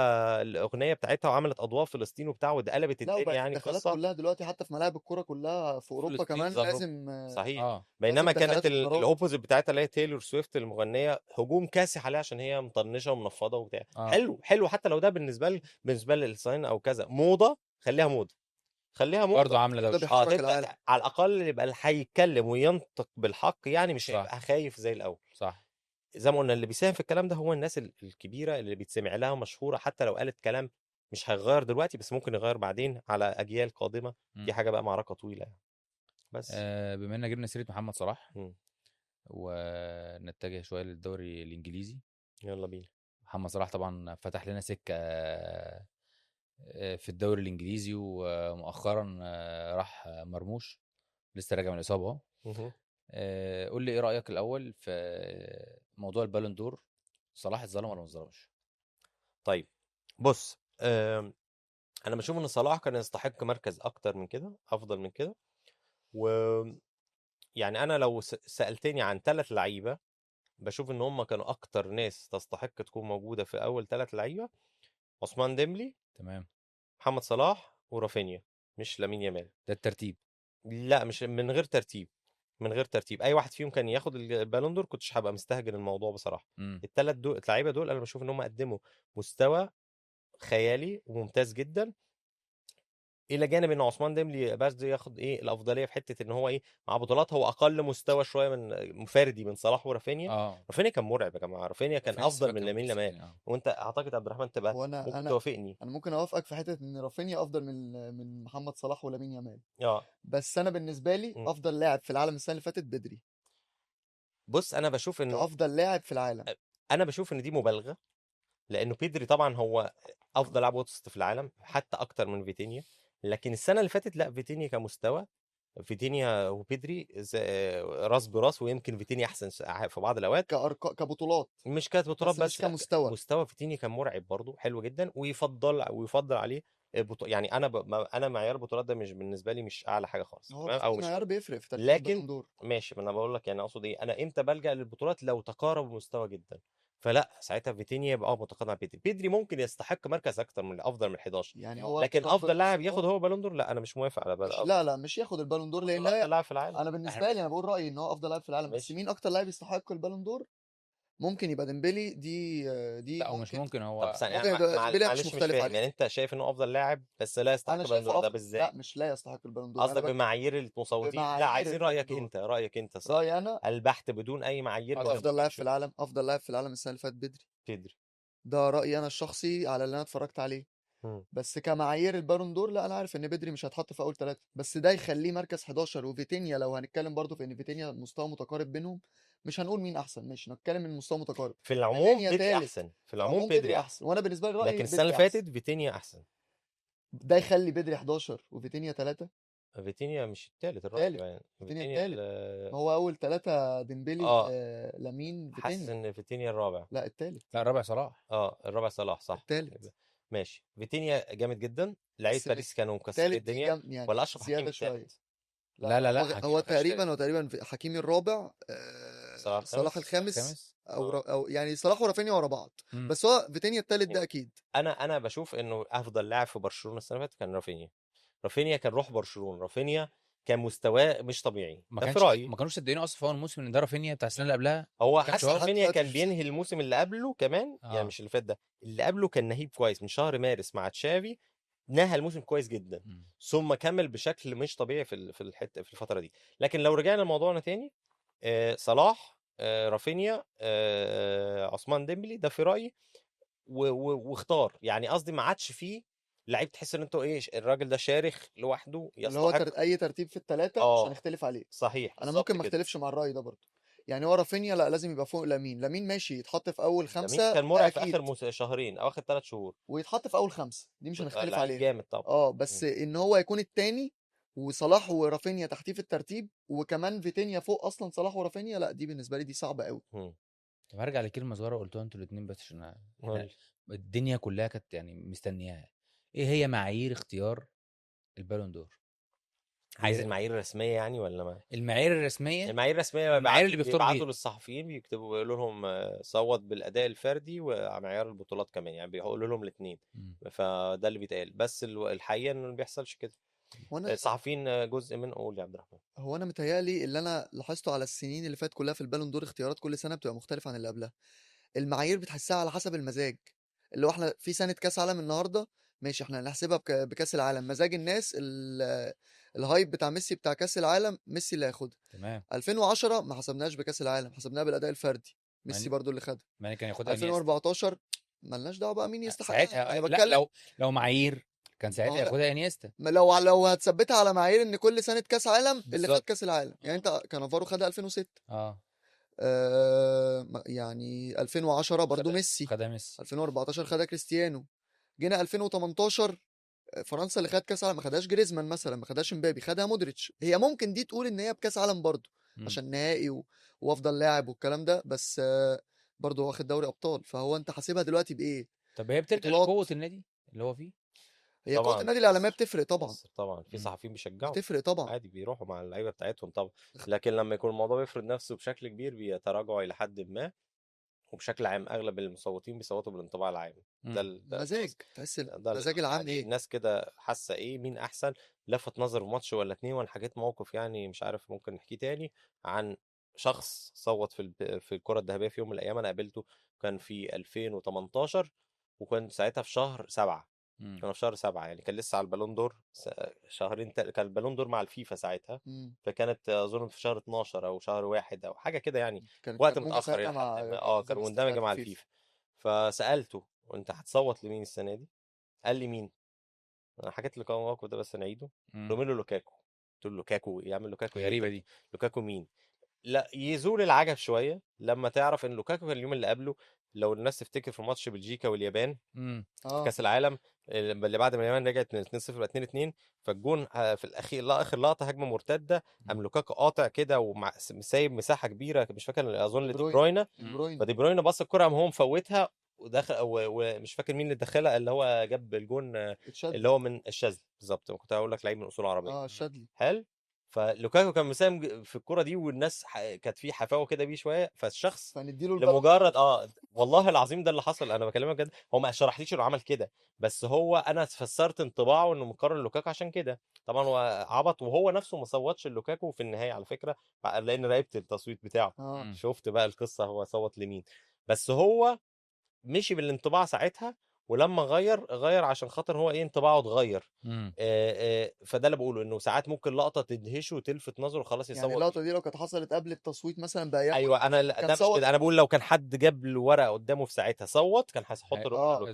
الاغنية بتاعتها وعملت اضواء فلسطين وبتاع، وده قلبت الدنيا يعني. القصة كلها دلوقتي حتى في ملاعب الكورة كلها في اوروبا كمان لازم. صحيح. بينما كانت ال opposite بتاعتها اللي هي تايلور سويفت المغنية هجوم كاسح عليها عشان هي مطنشه ومنفضه وبتاع. حلو حلو، حتى لو ده بالنسبة للصين او كذا موضة، خليها موضة، خليها موضة برضه عامله دوشه. على الاقل يبقى اللي هيتكلم وينطق بالحق يعني، مش هيبقى خايف زي الاول. صح. زي ما قلنا اللي بيساهم في الكلام ده هو الناس الكبيرة اللي بيتسمع لها مشهورة، حتى لو قالت كلام مش هيغير دلوقتي بس ممكن يغير بعدين على اجيال قادمة. دي حاجة بقى معركة طويلة يعني. بس بما ان جبنا سيره محمد صلاح ونتجه شوية للدوري الانجليزي، يلا بينا. محمد صلاح طبعا فتح لنا سكة في الدوري الانجليزي، ومؤخرا راح مرموش لسه راجع من الاصابة اهو. قول لي ايه رايك الاول في موضوع البالون دور، صلاح اتظلم ولا ما اتظلمش؟ طيب بص، انا بشوف ان صلاح كان يستحق مركز اكتر من كده، افضل من كده. و يعني انا لو سالتني عن 3 لعيبة بشوف ان هم كانوا اكتر ناس تستحق تكون موجودة في اول 3 لعيبة، عثمان ديمبلي، تمام، محمد صلاح، ورافينيا، مش لامين يامال. ده الترتيب؟ لا مش من غير ترتيب، من غير ترتيب. اي واحد فيهم كان ياخد البالون دور كنتش هبقى مستهجن الموضوع بصراحة. الثلاث دول اللعيبة دول انا بشوف ان هم قدموا مستوى خيالي وممتاز جدا، الى جانب ان عثمان ديمبلي بس ياخد ايه الافضلية في حتة ان هو ايه مع بطولات، هو اقل مستوى شوية من فردي من صلاح ورافينيا. رافينيا كان مرعب يا جماعة، رافينيا كان افضل من لامين يامال. وانت اعتقد عبد الرحمن تبقى ممكن توافقني. انا ممكن اوافقك في حتة ان رافينيا افضل من محمد صلاح ولامين يامال. بس انا بالنسبة لي افضل لاعب في العالم السنة اللي فاتت بدري. بص انا بشوف انه افضل لاعب في العالم، انا بشوف ان دي مبالغه، لانه بيدري طبعا هو افضل لاعب وسط في العالم حتى اكتر من فيتينيا، لكن السنة اللي فاتت لا، فيتينيا كمستوى، فيتينيا وبيدري راس براس، ويمكن فيتينيا احسن في بعض الاوقات كبطولات، مش كبطولات بس كمستوى. مستوى فيتينيا كان مرعب برضو، حلو جدا، ويفضل عليه يعني انا معيار البطولات ده مش بالنسبة لي مش اعلى حاجة خالص، او مش معيار بيفرق في ترتيب، لكن ماشي. ما انا بقول لك يعني اقصد ايه، انا امتى بلجأ للبطولات؟ لو تقارب مستوى جدا، فلا ساعتها فيتينيا يبقى متقدم على بيدري. بيدري ممكن يستحق مركز اكتر من افضل من 11 يعني، هو لكن افضل لاعب ياخد هو بالون دور، لا انا مش موافق على بالون. لا لا مش ياخد البالون دور، لان افضل لاعب في العالم. انا بالنسبة لي انا بقول رايي ان هو افضل لاعب في العالم، بس مين اكتر لاعب يستحق البالون دور؟ ممكن يبقى ديمبلي. دي لا مش ممكن، هو طب يعني معلش مش فاهم يعني، انت شايف انه افضل لاعب بس لا يستحق البالون دور ده بالذات؟ لا مش لا يستحق البالون دور، قصدك بمعايير المصوتين؟ لا عايزين رايك انت، رايك انت صح. رايي انا البحث بدون اي معايير، افضل لاعب في العالم، افضل لاعب في العالم السنة اللي فاتت بدري، ده رايي انا الشخصي على اللي انا اتفرجت عليه. بس كمعايير البالون دور لا، انا عارف ان بدري مش هيتحط في اول 3، بس ده يخليه مركز 11. وفيتينيا لو هنتكلم برضو في ان فيتينيا مستوى متقارب بينهم، مش هنقول مين احسن، ماشي نتكلم ان مستوى متقارب في العموم بدري احسن، في العموم بدري احسن، وانا بالنسبة لي رايي لكن السنة اللي فاتت فيتينيا احسن. ده يخلي بدري 11 وفيتينيا 3. فيتينيا مش الثالث، الرابع يعني، فيتينيا الثالث. ما هو اول 3 ديمبلي لامين فيتينيا. حاسس ان فيتينيا الرابع. لا الثالث. لا الرابع صلاح. الرابع صلاح صح، الثالث ماشي. فيتينيا جامد جدا، لعيبة باريس كانوا مكسرين الدنيا يعني، ولا اشرف حكيمي شوية؟ لا لا لا، هو تقريبا حكيمي الرابع، صلاح الخامس، او يعني صلاح ورافينيا ورا بعض. بس هو فيتينيا الثالث ده اكيد. انا بشوف انه افضل لاعب في برشلونة السنة اللي فاتت كان رافينيا. رافينيا كان روح برشلونة، رافينيا كان مستواه مش طبيعي. ما ده في كانش رايي. ما كانوش صدقينه اصلا في اول موسم ان ده رافينيا بتاع السنة اللي قبلها. هو ما كانش حتى واقف. رافينيا كان بينهي الموسم اللي قبله كمان، يعني مش اللي فات ده، اللي قبله كان نهيب كويس من شهر مارس مع تشافي، نهى الموسم كويس جدا، ثم كمل بشكل مش طبيعي في الحتة في الفترة دي. لكن لو رجعنا لموضوعنا تاني، صلاح، رافينيا، عثمان ديمبلي، ده في رايي واختار، يعني قصدي ما عادش فيه لعيب تحس ان انتوا ايه، الراجل ده شارخ لوحده اللي هو يستحق. اي ترتيب في الثلاثة مش هنختلف عليه. صحيح، انا ممكن ما اختلفش مع الراي ده برضه، يعني هو رافينيا لا لازم يبقى فوق لامين. لامين ماشي يتحط في اول خمسة، كان مرعب في اخر شهرين او اخر 3 شهور، ويتحط في اول 5 دي مش هنختلف عليها، جامد طبعا. بس ان هو يكون الثاني وصلاح ورافينيا تحتيه في الترتيب، وكمان فيتينيا فوق اصلا صلاح ورافينيا، لا دي بالنسبة لي دي صعبة قوي. طب هرجع لكلمة صغيرة قلتوها انتوا الاثنين بس عشان الدنيا كلها كانت يعني مستنياها. ايه هي معايير اختيار البالون دور؟ عايز المعايير الرسمية يعني ولا ما المعايير الرسمية؟ المعايير الرسمية المعايير اللي بيبعتوا للصحفيين، بيكتبوا بيقولوا لهم صوت بالاداء الفردي ومعيار البطولات كمان، يعني بيقولوا لهم الاثنين، فده اللي بيتقال. بس الحقيقة انه ما بيحصلش كده. الصحفيين جزء من قول يا عبد الرحمن. هو انا متهيألي اللي انا لاحظته على السنين اللي فاتت كلها في البالون دور، اختيارات كل سنة بتبقى مختلفة عن اللي قبلها. المعايير بتحسها على حسب المزاج، اللي هو احنا في سنة كاس عالم النهارده ماشي احنا هنحسبها بكاس العالم، مزاج الناس، ال hype بتاع ميسي بتاع كاس العالم، ميسي اللي هياخدها. تمام. 2010 ما حسبناش بكاس العالم، حسبناها بالاداء الفردي، ميسي برضو اللي خدها. ما كان ياخدها 2014 مالناش دعوه بقى مين يستحق ساعتها. انا بتكلم لو معايير كان ساعتها ياخدها انيستا. لو هتثبتها على معايير ان كل سنة كاس عالم اللي خد كاس العالم، يعني انت كانافارو خدها 2006، يعني 2010 برضو ميسي خدها، ميسي 2014 خدها كريستيانو. جينا 2018 فرنسا اللي خد كاس عالم ما خدهاش جريزمان مثلا، ما خدهاش مبابي، خدها مودريتش. هي ممكن دي تقول ان هي بكاس عالم برضو عشان نهائي وافضل لاعب والكلام ده، بس برضو واخد دوري ابطال. فهو انت حاسبها دلوقتي بايه؟ طب هي بترجع لقوه النادي اللي هو فيه؟ هي قوة النادي الاعلامية بتفرق طبعا. طبعا في صحفيين بيشجعوا، بتفرق طبعا، عادي بيروحوا مع اللعيبة بتاعتهم طبعا، لكن لما يكون الموضوع بيفرض نفسه بشكل كبير بيتراجعوا الى حد ما. وبشكل عام اغلب المصوتين بيصوتوا بالانطباع العام. ده مزاج، تحس المزاج العام ايه، الناس كده حاسه ايه، مين احسن. لفت نظر في ماتش ولا اتنين، وانا حكيت موقف يعني مش عارف ممكن نحكيه تاني عن شخص صوت في الكره الذهبية في يوم من الايام. انا قابلته كان في 2018، وكان ساعتها في شهر 7، كانوا في شهر 7 يعني كان لسه على البالون دور شهرين، كان البالون دور مع الفيفا ساعتها، فكانت اظن في شهر 12 او شهر 1 او حاجة كده يعني، وقت متاخر يعني، كان مندمجه مع الفيفا. فسالته وانت هتصوت لمين السنة دي؟ قال لي مين؟ انا حكيت لك الموقف ده بس نعيده. روميلو لوكاكو. قلت له لوكاكو يعمل لوكاكو؟ غريبة دي، لوكاكو مين؟ لا يزول العجب شوية لما تعرف ان لوكاكو كان اليوم اللي قبله، لو الناس تفتكر في ماتش بلجيكا واليابان في كاس العالم اللي بعد ما اليابان رجعت من 2-0 ل 2-2، فالجون في الاخير، لا اخر لقطة هجمة مرتدة، قام لوكاكو قاطع كده وسايب مساحة كبيرة، مش فاكر اظن لدي بروينا، فدي بروينا باص الكره قام هو مفوتها ودخل، ومش فاكر مين اللي دخلها، اللي هو جاب الجون اللي هو من الشاذلي بالظبط، كنت هقول لك لعيب من اصول عربية، الشاذلي. حلو. فلوكاكو كان مساهم في الكرة دي، والناس كانت في حفاوه كده بيه شوية، فالشخص لمجرد والله العظيم ده اللي حصل، انا بكلمك جد، هو ما شرحليش انه عمل كده، بس هو انا فسرت انطباعه انه مقارن لوكاكو عشان كده. طبعا هو عبط، وهو نفسه ما صوتش لوكاكو في النهاية على فكرة، لان راقبت التصويت بتاعه، شفت بقى القصة هو صوت لمين، بس هو مشي بالانطباع ساعتها، ولما غير عشان خاطر هو ايه انطباعه اتغير. فده اللي بقوله، انه ساعات ممكن لقطة تدهشه وتلفت نظره خلاص يصوت. يعني اللقطة دي لو كانت حصلت قبل التصويت مثلا بايام، ايوه انا ده مش كده، انا بقول لو كان حد جاب له ورقة قدامه في ساعتها صوت كان هيحط له،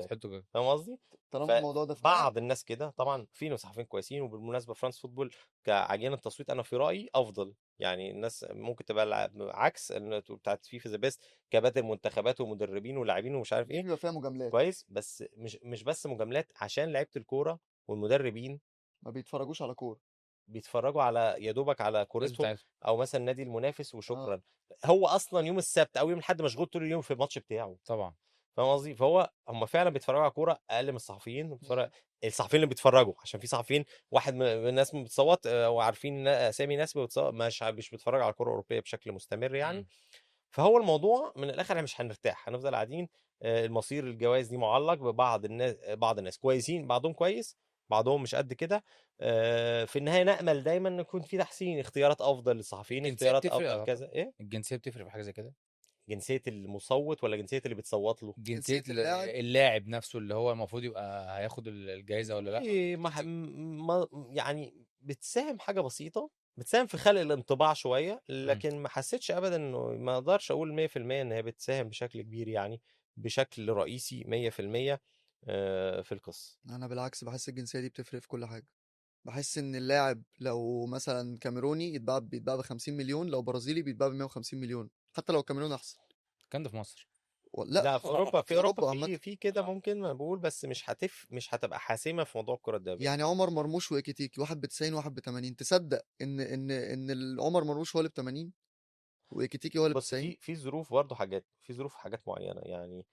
فاهم قصدي؟ طالما الموضوع ده بعض الناس كده. طبعا في صحفيين كويسين، وبالمناسبة فرانس فوتبول كعجينه التصويت انا في رايي افضل، يعني الناس ممكن تبقى عكس ان بتاعت فيفا The Best كباتن منتخبات ومدربين ولاعبين ومش عارف ايه، بيبقى فيها مجاملات كويس، بس مش بس مجاملات، عشان لعيبة الكورة والمدربين ما بيتفرجوش على كورة، بيتفرجوا على يا دوبك على كورتهم او مثلا نادي المنافس وشكرا. هو اصلا يوم السبت او يوم الاحد مشغول طول اليوم في الماتش بتاعه طبعا، فاهم قصدي؟ فهو هم فعلا بيتفرجوا على كورة اقل من الصحفيين، الصحفيين اللي بيتفرجوا، عشان في صحفيين واحد من الناس بتصوت وعارفين اسامي ناس بتصوت، مش بيتفرجوا على الكورة الاوروبية بشكل مستمر يعني. فهو الموضوع من الاخر احنا مش هنرتاح، هنفضل قاعدين. المصير الجوائز دي معلق ببعض الناس، بعض الناس كويسين، بعضهم كويس، بعضهم مش قد كده. في النهاية نامل دايما ان يكون في تحسين، اختيارات افضل للصحفيين، الجنسية اختيارات بتفرق افضل يا كذا. ايه الجنسية بتفرق في حاجة زي كده؟ جنسية المصوت ولا جنسية اللي بتصوت له؟ جنسية جنسية اللاعب. اللاعب نفسه اللي هو المفروض يبقى هياخد الجائزة ولا لا؟ إيه، ما يعني بتساهم حاجة بسيطة، بتساهم في خلق الانطباع شوية، لكن ما حسيتش ابدا انه، ما اقدرش اقول 100% ان هي بتساهم بشكل كبير، يعني بشكل رئيسي 100% في القصة. انا بالعكس بحس الجنسية دي بتفرق في كل حاجة. بحس ان اللاعب لو مثلا كاميروني بيتباع ب 50 مليون، لو برازيلي بيتباع ب 150 مليون، حتى لو الكاميرون احسن. كان ده في مصر؟ لا، في اوروبا، في اوروبا عامة. في كده ممكن، ما بقول بس مش هتبقى حاسمة في موضوع الكره الذهبية. يعني عمر مرموش وايكيتيكي، واحد ب 90 وواحد ب 80، تصدق ان ان ان عمر مرموش هو اللي ب 80 وايكيتيكي هو اللي ب بس 90؟ في ظروف برضه، حاجات في ظروف حاجات معينة يعني.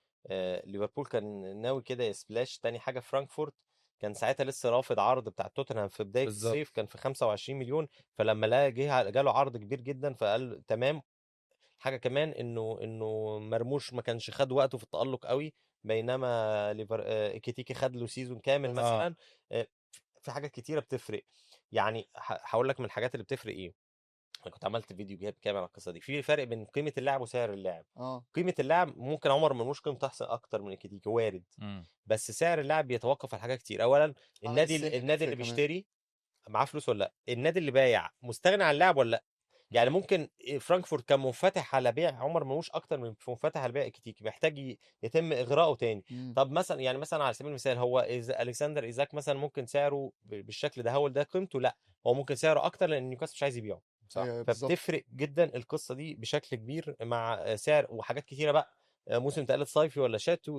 ليفربول كان ناوي كده ي splash. تاني حاجة فرانكفورت كان ساعتها لسه رافض عرض بتاع توتنهام في بداية الصيف، كان في 25 مليون، فلما لا جاله عرض كبير جدا فقال تمام. حاجة كمان انه مرموش ما كانش خد وقته في التألق قوي، بينما إيكيتيكي خد له season كامل مثلا. في حاجات كتيرة بتفرق يعني. هقول لك من الحاجات اللي بتفرق ايه. انا كنت عملت فيديو جايب كامل على القصة دي. في فرق بين قيمة اللاعب وسعر اللاعب. قيمة اللاعب ممكن عمر مرموش قيمته احسن اكتر من إيكيتيكي، وارد. بس سعر اللاعب بيتوقف على حاجات كتير. اولا النادي اللي بيشتري معاه فلوس ولا لا، النادي اللي بايع مستغني عن اللاعب ولا لا. يعني ممكن فرانكفورت كان منفتح على بيع عمر مرموش اكتر من منفتح على بيع إيكيتيكي، محتاج يتم اغراءه تاني. طب مثلا يعني مثلا على سبيل المثال، هو إذا الكسندر ايزاك مثلا ممكن سعره بالشكل ده، هو ده قيمته؟ لا، هو ممكن سعره اكتر لان نيوكاسل مش عايز يبيعه. صح. فبتفرق جدا القصة دي بشكل كبير مع سعر وحاجات كتيرة بقى. موسم تقلد صيفي ولا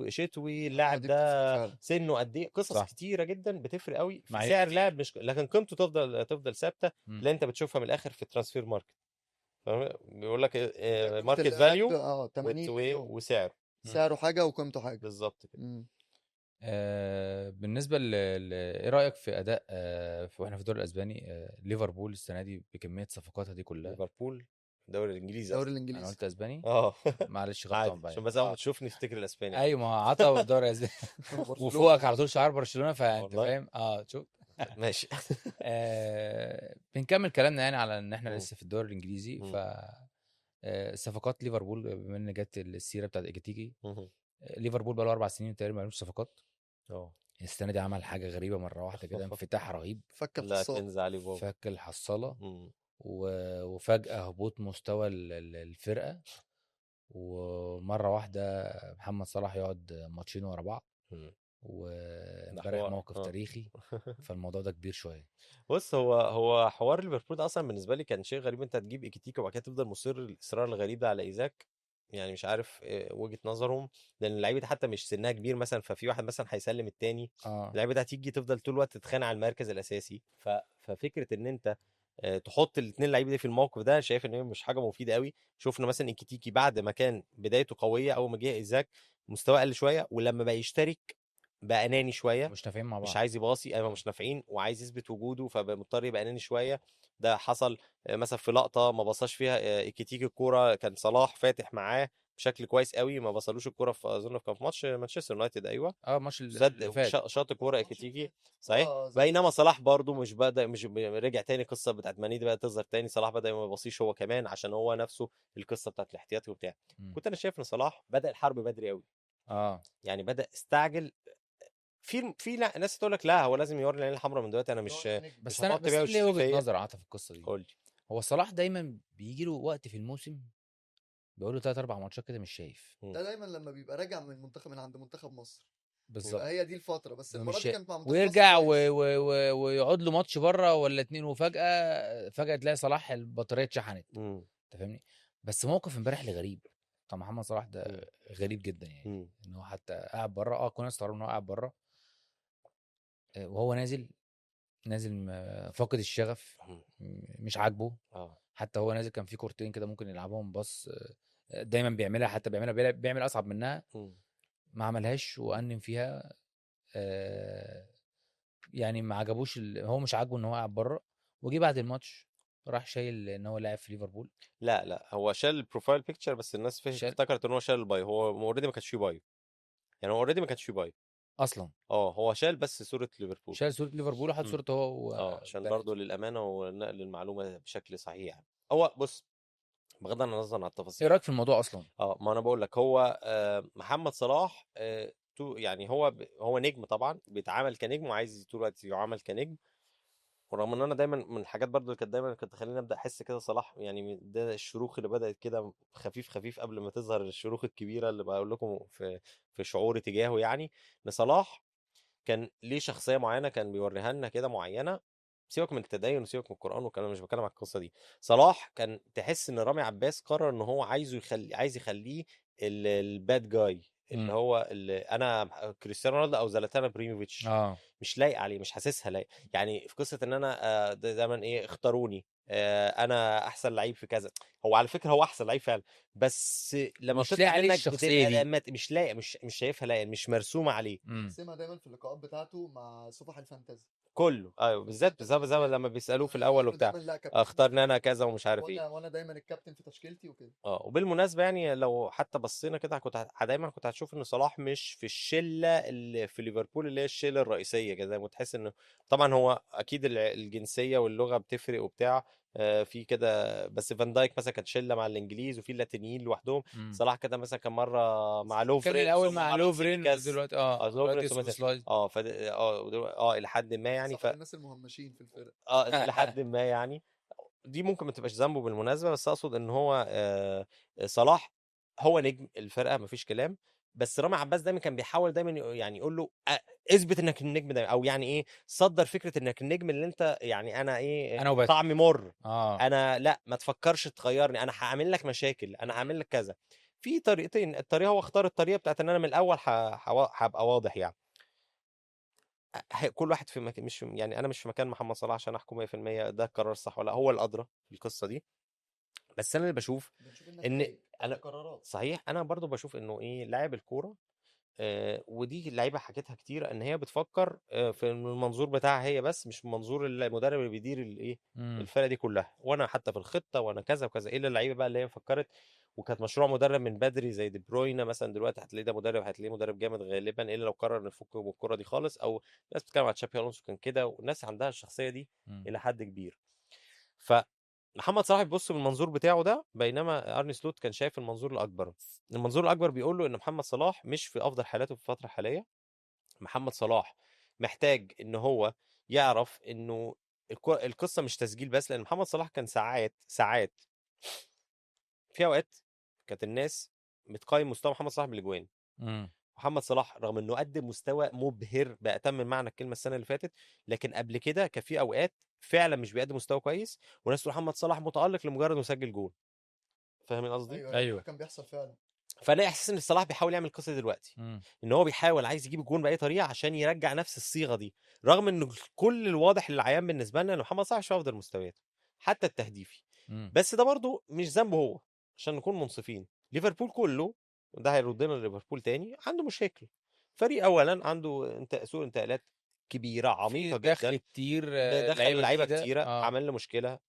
شتوي، اللاعب ده سنة قد ايه، قصص كتيرة جدا بتفرق قوي في سعر لاعب، مش لكن قيمته تفضل ثابتة. اللي انت بتشوفها من الاخر في Transfermarkt، بيقول لك market value وسعره، سعره حاجة وقيمته حاجة بالظبط كده. بالنسبة ايه رايك في اداء واحنا في الدوري الاسباني ليفربول السنة دي بكمية صفقاتها دي كلها؟ ليفربول الدوري الانجليزي، الدوري الانجليزي. انا قلت اسباني، معلش غلطان عشان بس اول ما تشوفني افتكر الاسباني. ايوه، ما عطا الدوري الاسباني وفوقك على طول شعار برشلونة، فانت فاهم. شوف ماشي. بنكمل كلامنا يعني على ان احنا لسه في الدوري الانجليزي. ف صفقات ليفربول، بما ان جت السيرة بتاعت إيكيتيكي، ليفربول بقى له 4 سنين تقريبا ما عملوش صفقات. السنة دي عمل حاجة غريبة مرة واحدة كده، انفتاح رهيب، فك الحصاله، فك الحصاله، وفجاة هبوط مستوى الفرقة، ومرة واحدة محمد صلاح يقعد ماتشين ورا بعض، وامبارح موقف تاريخي. فالموضوع ده كبير شوية. بص، هو حوار ليفربول ده اصلا بالنسبة لي كان شيء غريب. انت تجيب إيكيتيكي وبعد كده تفضل مصر الاصرار الغريب ده على ايزاك، يعني مش عارف وجهة نظرهم، لان اللعيبة دي حتى مش سنها كبير مثلا، ففي واحد مثلا هيسلم التاني. اللعيبة دي هتيجي تفضل طول الوقت تتخانق على المركز الاساسي. ففكره ان انت تحط الاثنين لعيبة دي في الموقف ده، شايف ان هي مش حاجة مفيدة قوي. شفنا مثلا إيكيتيكي بعد ما كان بدايته قوية، اول ما جه ايزاك مستواه قل شوية، ولما بقى يشترك بقى اناني شوية، مش نافعين مع بعض، مش عايز يباصي، ايوه مش نافعين، وعايز يثبت وجوده، فبقى مضطر يبقى اناني شوية. ده حصل مثلا في لقطة ما بصاش فيها إيكيتيكي الكورة، كان صلاح فاتح معاه بشكل كويس قوي، ما بصلوش الكورة في اظن كان في ماتش مانشستر يونايتد. ايوه ماتش اللي فات شاط الكورة إيكيتيكي صحيح. بينما صلاح برضو مش بدا، مش رجع تاني قصة بتاعت ماني دي بقى تظهر تاني، صلاح بدا ما يبصيش هو كمان عشان هو نفسه القصة بتاعت الاحتياطي وبتاع. كنت انا شايف ان صلاح بدا الحرب بدري قوي، يعني بدا استعجل. في ناس تقول لك لا هو لازم يوري العين الحمراء من دلوقتي. انا مش بس انا بس ليه وجهة نظر عاطف في القصة دي. قول. هو صلاح دايما بيجي له وقت في الموسم بيقول له 3-4 ماتشات كده مش شايف. ده دايما لما بيبقى راجع من منتخب، من عند منتخب مصر بالظبط، هي دي الفترة. بس المرة دي كانت مع منتخب ويرجع ويقعد له ماتش بره ولا اتنين، وفجاة فجاة تلاقي صلاح البطارية اتشحنت. انت فاهمني؟ بس موقف امبارح اللي غريب طب محمد صلاح ده غريب جدا، يعني ان هو حتى قاعد بره. كنا استغربنا ان هو قاعد بره وهو نازل فاقد الشغف، مش عاجبه. حتى هو نازل كان في كورتين كده ممكن يلعبهم بس دايما بيعملها، حتى بيعملها بيعمل اصعب منها، ما عملهاش وأنم فيها. يعني ما عجبوش، هو مش عاجبه ان هو قاعد بره. وجي بعد الماتش راح شايل ان هو لاعب في ليفربول. لا هو شال ال profile picture، بس الناس افتكرت ان هو شال ال bio. هو already ما كانش فيه bio، يعني هو already ما كانش فيه bio. اصلا. هو شال بس صوره ليفربول، شال صوره ليفربول وحط صورته هو عشان برضه للامانة ونقل المعلومة بشكل صحيح يعني. هو بص، بغض النظر عن التفاصيل، ايه رايك في الموضوع اصلا؟ ما انا بقول لك، هو محمد صلاح يعني هو نجم طبعا، بيتعامل كنجم وعايز طول الوقت يعامل كنجم. ورغم ان انا دايما من الحاجات برضو اللي كانت دايما كنت خليني ابدا احس كده صلاح، يعني ده الشروخ اللي بدات كده خفيف خفيف قبل ما تظهر الشروخ الكبيرة اللي بقول لكم في شعوري تجاهه، يعني ان صلاح كان ليه شخصية معينة كان بيوريها لنا كده معينة، سيبك من التدين وسيبك من القران والكلام، مش بتكلم على القصة دي. صلاح كان تحس ان رامي عباس قرر ان هو عايز يخليه ال bad guy اللي هو اللي انا كريستيانو رونالدو او زلاتان ابراهيموفيتش. مش لايق عليه، مش حاسسها لايق يعني في قصة ان انا دايما ايه، اختاروني، انا احسن لعيب في كذا. هو على فكرة هو احسن لعيب فعلا، بس لما مش لايق عليه الشخصية دي، مش لايق، مش شايفها لايق، مش مرسومه عليه. سمع دايما في اللقاءات بتاعته مع صفح ال fantasy كله، ايوه بالذات زي لما بيسالوه في الاول وبتاع، اختارني انا كذا ومش عارف ايه، وانا دايما الكابتن في تشكيلتي وكده. وبالمناسبة يعني لو حتى بصينا كده كنت دايما كنت هتشوف ان صلاح مش في الشلة اللي في ليفربول اللي هي الشلة الرئيسية كده، زي ما تحس انه طبعا هو اكيد الجنسية واللغة بتفرق وبتاع في كده، بس فان دايك مثلا كانت شله مع الانجليز وفي اللاتينيين لوحدهم. صلاح كده مثلا كان مرة مع لوفرين، كان الاول مع لوفرين، دلوقتي لوفرين الى حد ما يعني، الناس المهمشين في الفرق الى حد ما يعني، دي ممكن ما تبقاش ذنبه بالمناسبة، بس اقصد ان هو صلاح هو نجم الفرقة مفيش كلام، بس رامي عباس دايما كان بيحاول دايما يعني يقول له اثبت انك النجم ده، او يعني ايه، صدر فكرة انك النجم اللي انت يعني انا ايه، أنا طعمي مر، انا لا ما تفكرش تغيرني، انا هعمل لك مشاكل، انا هعمل لك كذا. في طريقتين، الطريقة هو اختار الطريقة بتاعت ان انا من الاول هبقى واضح يعني. كل واحد في مكان، مش يعني انا مش في مكان محمد صلاح عشان احكم 100% ده القرار صح ولا هو الادرى في القصة دي، بس انا اللي بشوف ان انا صحيح، انا برضو بشوف انه ايه، لاعب الكورة ودي اللعيبة حكيتها كتير ان هي بتفكر في المنظور بتاعها هي بس، مش منظور المدرب اللي بيدير الايه الفرقة دي كلها، وانا حتى في الخطة وانا كذا وكذا. الا اللعيبة بقى اللي هي فكرت وكانت مشروع مدرب من بدري زي دي بروينا مثلا، دلوقتي هتلاقيه ده مدرب، هتلاقيه مدرب جامد غالبا، الا لو قرر نفك من الكورة دي خالص، او ناس بتتكلم على تشابي الونسو كان كده، والناس عندها الشخصية دي الى حد كبير. ف محمد صلاح بيبص من المنظور بتاعه ده، بينما ارني سلوت كان شايف المنظور الاكبر. المنظور الاكبر بيقول له ان محمد صلاح مش في افضل حالاته في الفترة الحالية. محمد صلاح محتاج ان هو يعرف انه القصة مش تسجيل بس، لان محمد صلاح كان ساعات في اوقات كانت الناس بتقيم مستوى محمد صلاح بالاجوان. محمد صلاح رغم انه قدم مستوى مبهر بأتم معنى الكلمة السنة اللي فاتت، لكن قبل كده كان في اوقات فعلا مش بيقدم مستوى كويس، وناس تقول محمد صلاح متألق لمجرد انه سجل جول. فاهمين قصدي؟ ايوه كان بيحصل فعلا. فانا احساس ان صلاح بيحاول يعمل القصة دلوقتي، ان هو بيحاول عايز يجيب الجون باي طريقه عشان يرجع نفس الصيغة دي، رغم ان كل الواضح للعيان بالنسبة لنا ان محمد صلاح مش في افضل مستوياته حتى التهديفي. بس ده برضو مش ذنبه هو، عشان نكون منصفين. ليفربول كله ده هيردنا لليفربول تاني، عنده مشاكل. فريق اولا عنده سوء انتقالات كبيرة عميقة جدا، دخل كتير، دخل لعيبة كتيرة، عمل له مشكلة.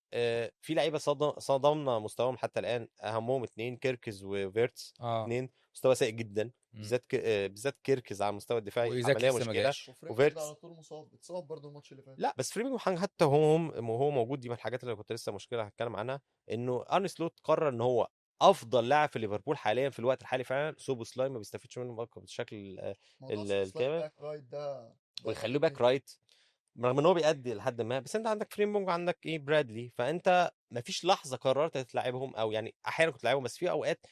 في لعيبة صدمنا مستواهم حتى الان، اهمهم اتنين، كيركز وفيرتس. اتنين مستوى سيء جدا، بالذات كيركز على المستوى الدفاعي عمل مشكلة، وفيرتس على طول مصاب، اتصاب برضه الماتش اللي فات. لا بس فريمينج حتى هو موجود، دي من الحاجات اللي كنت لسه مشكلة هتكلم عنها، انه ارني سلوت قرر ان هو افضل لاعب في ليفربول حاليا في الوقت الحالي فعلا سوبوسلاي، ما بيستفيدش منه بالشكل الكامل، ويخلوه back right رغم ان هو بيأدي لحد ما، بس انت عندك فريمبونج وعندك ايه برادلي، فانت ما فيش لحظة قررت تلعبهم، او يعني احيانا كنت تلعبهم، بس في اوقات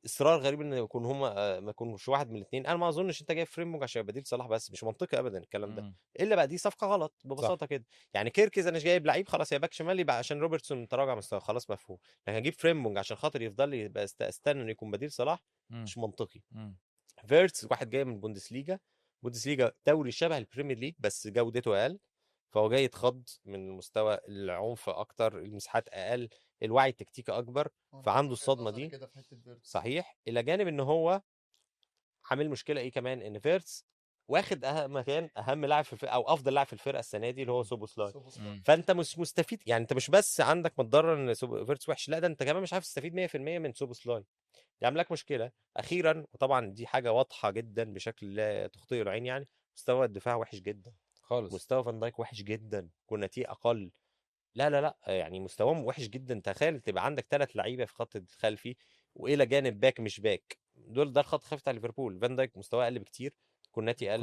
اصرار غريب ان يكون هما ما يكونش واحد من الاثنين. انا ما اظنش انت جايب فريمبونج عشان بديل صلاح بس، مش منطقي ابدا الكلام ده، الا بقى دي صفقة غلط ببساطة كده. يعني كيركز انا جايب لعيب خلاص يا back شمال يبقى عشان روبرتسون تراجع مستواه خلاص مفهوم، لكن اجيب فريمبونج عشان خاطر يفضل يبقى استنى انه يكون بديل صلاح، مش منطقي. فيرتس واحد جاي من بوندسليجا، بوندسليجا دوري شبه البريمير ليج بس جودته اقل، فهو جاي يتخض من مستوى العنف اكتر، المساحات اقل، الوعي التكتيكي اكبر، فعنده الصدمة دي صحيح. الى جانب ان هو عامل مشكلة ايه كمان، ان فيرتس واخد مكان اهم لاعب في الفرقة او افضل لاعب في الفرقة السنة دي اللي هو سوبوسلاي. مم. فانت مش مستفيد، يعني انت مش بس عندك متضرر ان فيرتس وحش، لا ده انت كمان مش عارف تستفيد 100% من سوبوسلاي. دي عامله لك مشكلة. اخيرا وطبعا دي حاجة واضحة جدا بشكل لا تخطئه العين، يعني مستوى الدفاع وحش جدا خالص، مستوى فان دايك وحش جدا، كوناتي اقل، لا لا لا يعني مستواهم وحش جدا. تخيل تبقى عندك 3 لعيبة في خط الخلفي والى جانب back مش back، دول ده الخط الخلفي بتاع ليفربول. فان دايك مستواه اقل بكتير، كوناتي اقل،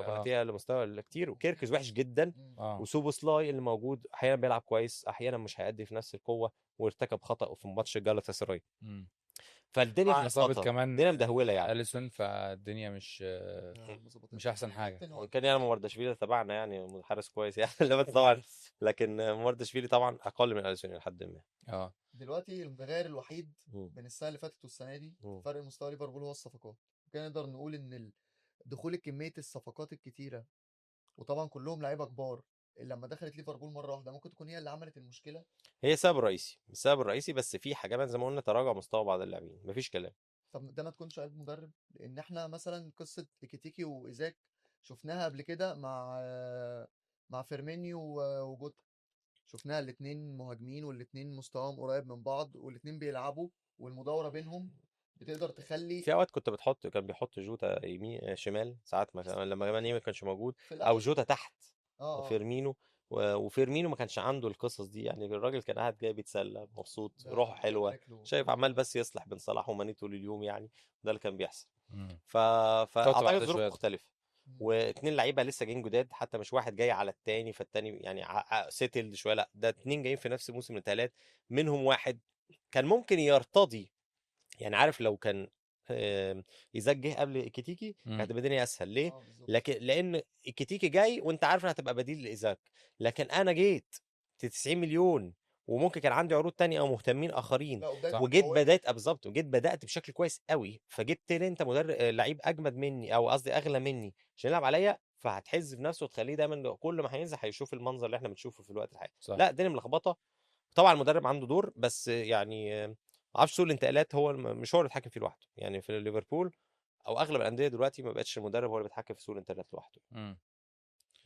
كوناتي اقل مستوى كتير، وكيركز وحش جدا، وسوبوسلاي اللي موجود احيانا بيلعب كويس احيانا مش هيأدي في نفس القوة، وارتكب خطأ في ماتش جالاتا سراي. فالدنيا اصابت كمان، الدنيا مدهوله يعني اليسون، فالدنيا مش احسن حاجة. وكان يعني ممرداشفيلي تبعنا يعني حارس كويس يعني لما طبعا، لكن ممرداشفيلي طبعا اقل من اليسون لحد ما. دلوقتي المتغير الوحيد بين السنة اللي فاتت والسنة دي فرق مستوى ليفربول هو الصفقات. كان نقدر نقول ان دخول كمية الصفقات الكتيرة، وطبعا كلهم لعيبة كبار، لما دخلت ليفربول مرة واحدة ممكن تكون هي اللي عملت المشكلة. هي سبب رئيسي، السبب الرئيسي، بس في حاجة زي ما قلنا تراجع مستوى بعض اللاعبين، مفيش كلام. طب ده ما تكونش عيب مدرب؟ لان احنا مثلا قصة إيكيتيكي وايزاك شفناها قبل كده مع فيرمينيو وجوتا، شفناها الاثنين مهاجمين والاثنين مستواهم قريب من بعض والاثنين بيلعبوا، والمداوره بينهم بتقدر تخلي. في اوقات كنت بتحط، كان بيحط جوتا يمين شمال ساعات مثلا لما ماني ما كانش موجود، او جوتا تحت فيرمينو، وفيرمينو ما كانش عنده القصص دي يعني. الراجل كان قاعد جاي بيتسلى مبسوط، روحه حلوة، شايف عمال بس يصلح بين صلاح وماني طول اليوم يعني، ده اللي كان بيحصل. فاعتقد ظروف مختلفة، واثنين لعيبة لسه جايين جداد، حتى مش واحد جاي على الثاني فالثاني يعني settled شوية، لا ده اثنين جايين في نفس الموسم الثلاث، منهم واحد كان ممكن يرتضي يعني، عارف لو كان إيزاك جه قبل إيكيتيكي كانت هتبقى الدنيا اسهل. ليه؟ لكن لان إيكيتيكي جاي وانت عارف انها هتبقى بديل لإيزاك، لكن انا جيت 90 مليون وممكن كان عندي عروض تانية او مهتمين اخرين، وجيت بدات بالظبط، وجيت بدات بشكل كويس قوي، فجبت لي انت مدرب لعيب اجمد مني او قصدي اغلى مني عشان يلعب عليا، فهتحز في نفسه وتخليه دايما كل ما هينزل هيشوف المنظر اللي احنا بنشوفه في الوقت الحالي. لا الدنيا ملخبطة. طبعا المدرب عنده دور، بس يعني ما اعرفش سوق الانتقالات هو مش هو اللي بيتحكم فيه لوحده يعني. في ليفربول او اغلب الاندية دلوقتي ما بقتش المدرب هو اللي بيتحكم في سوق الانتقالات لوحده.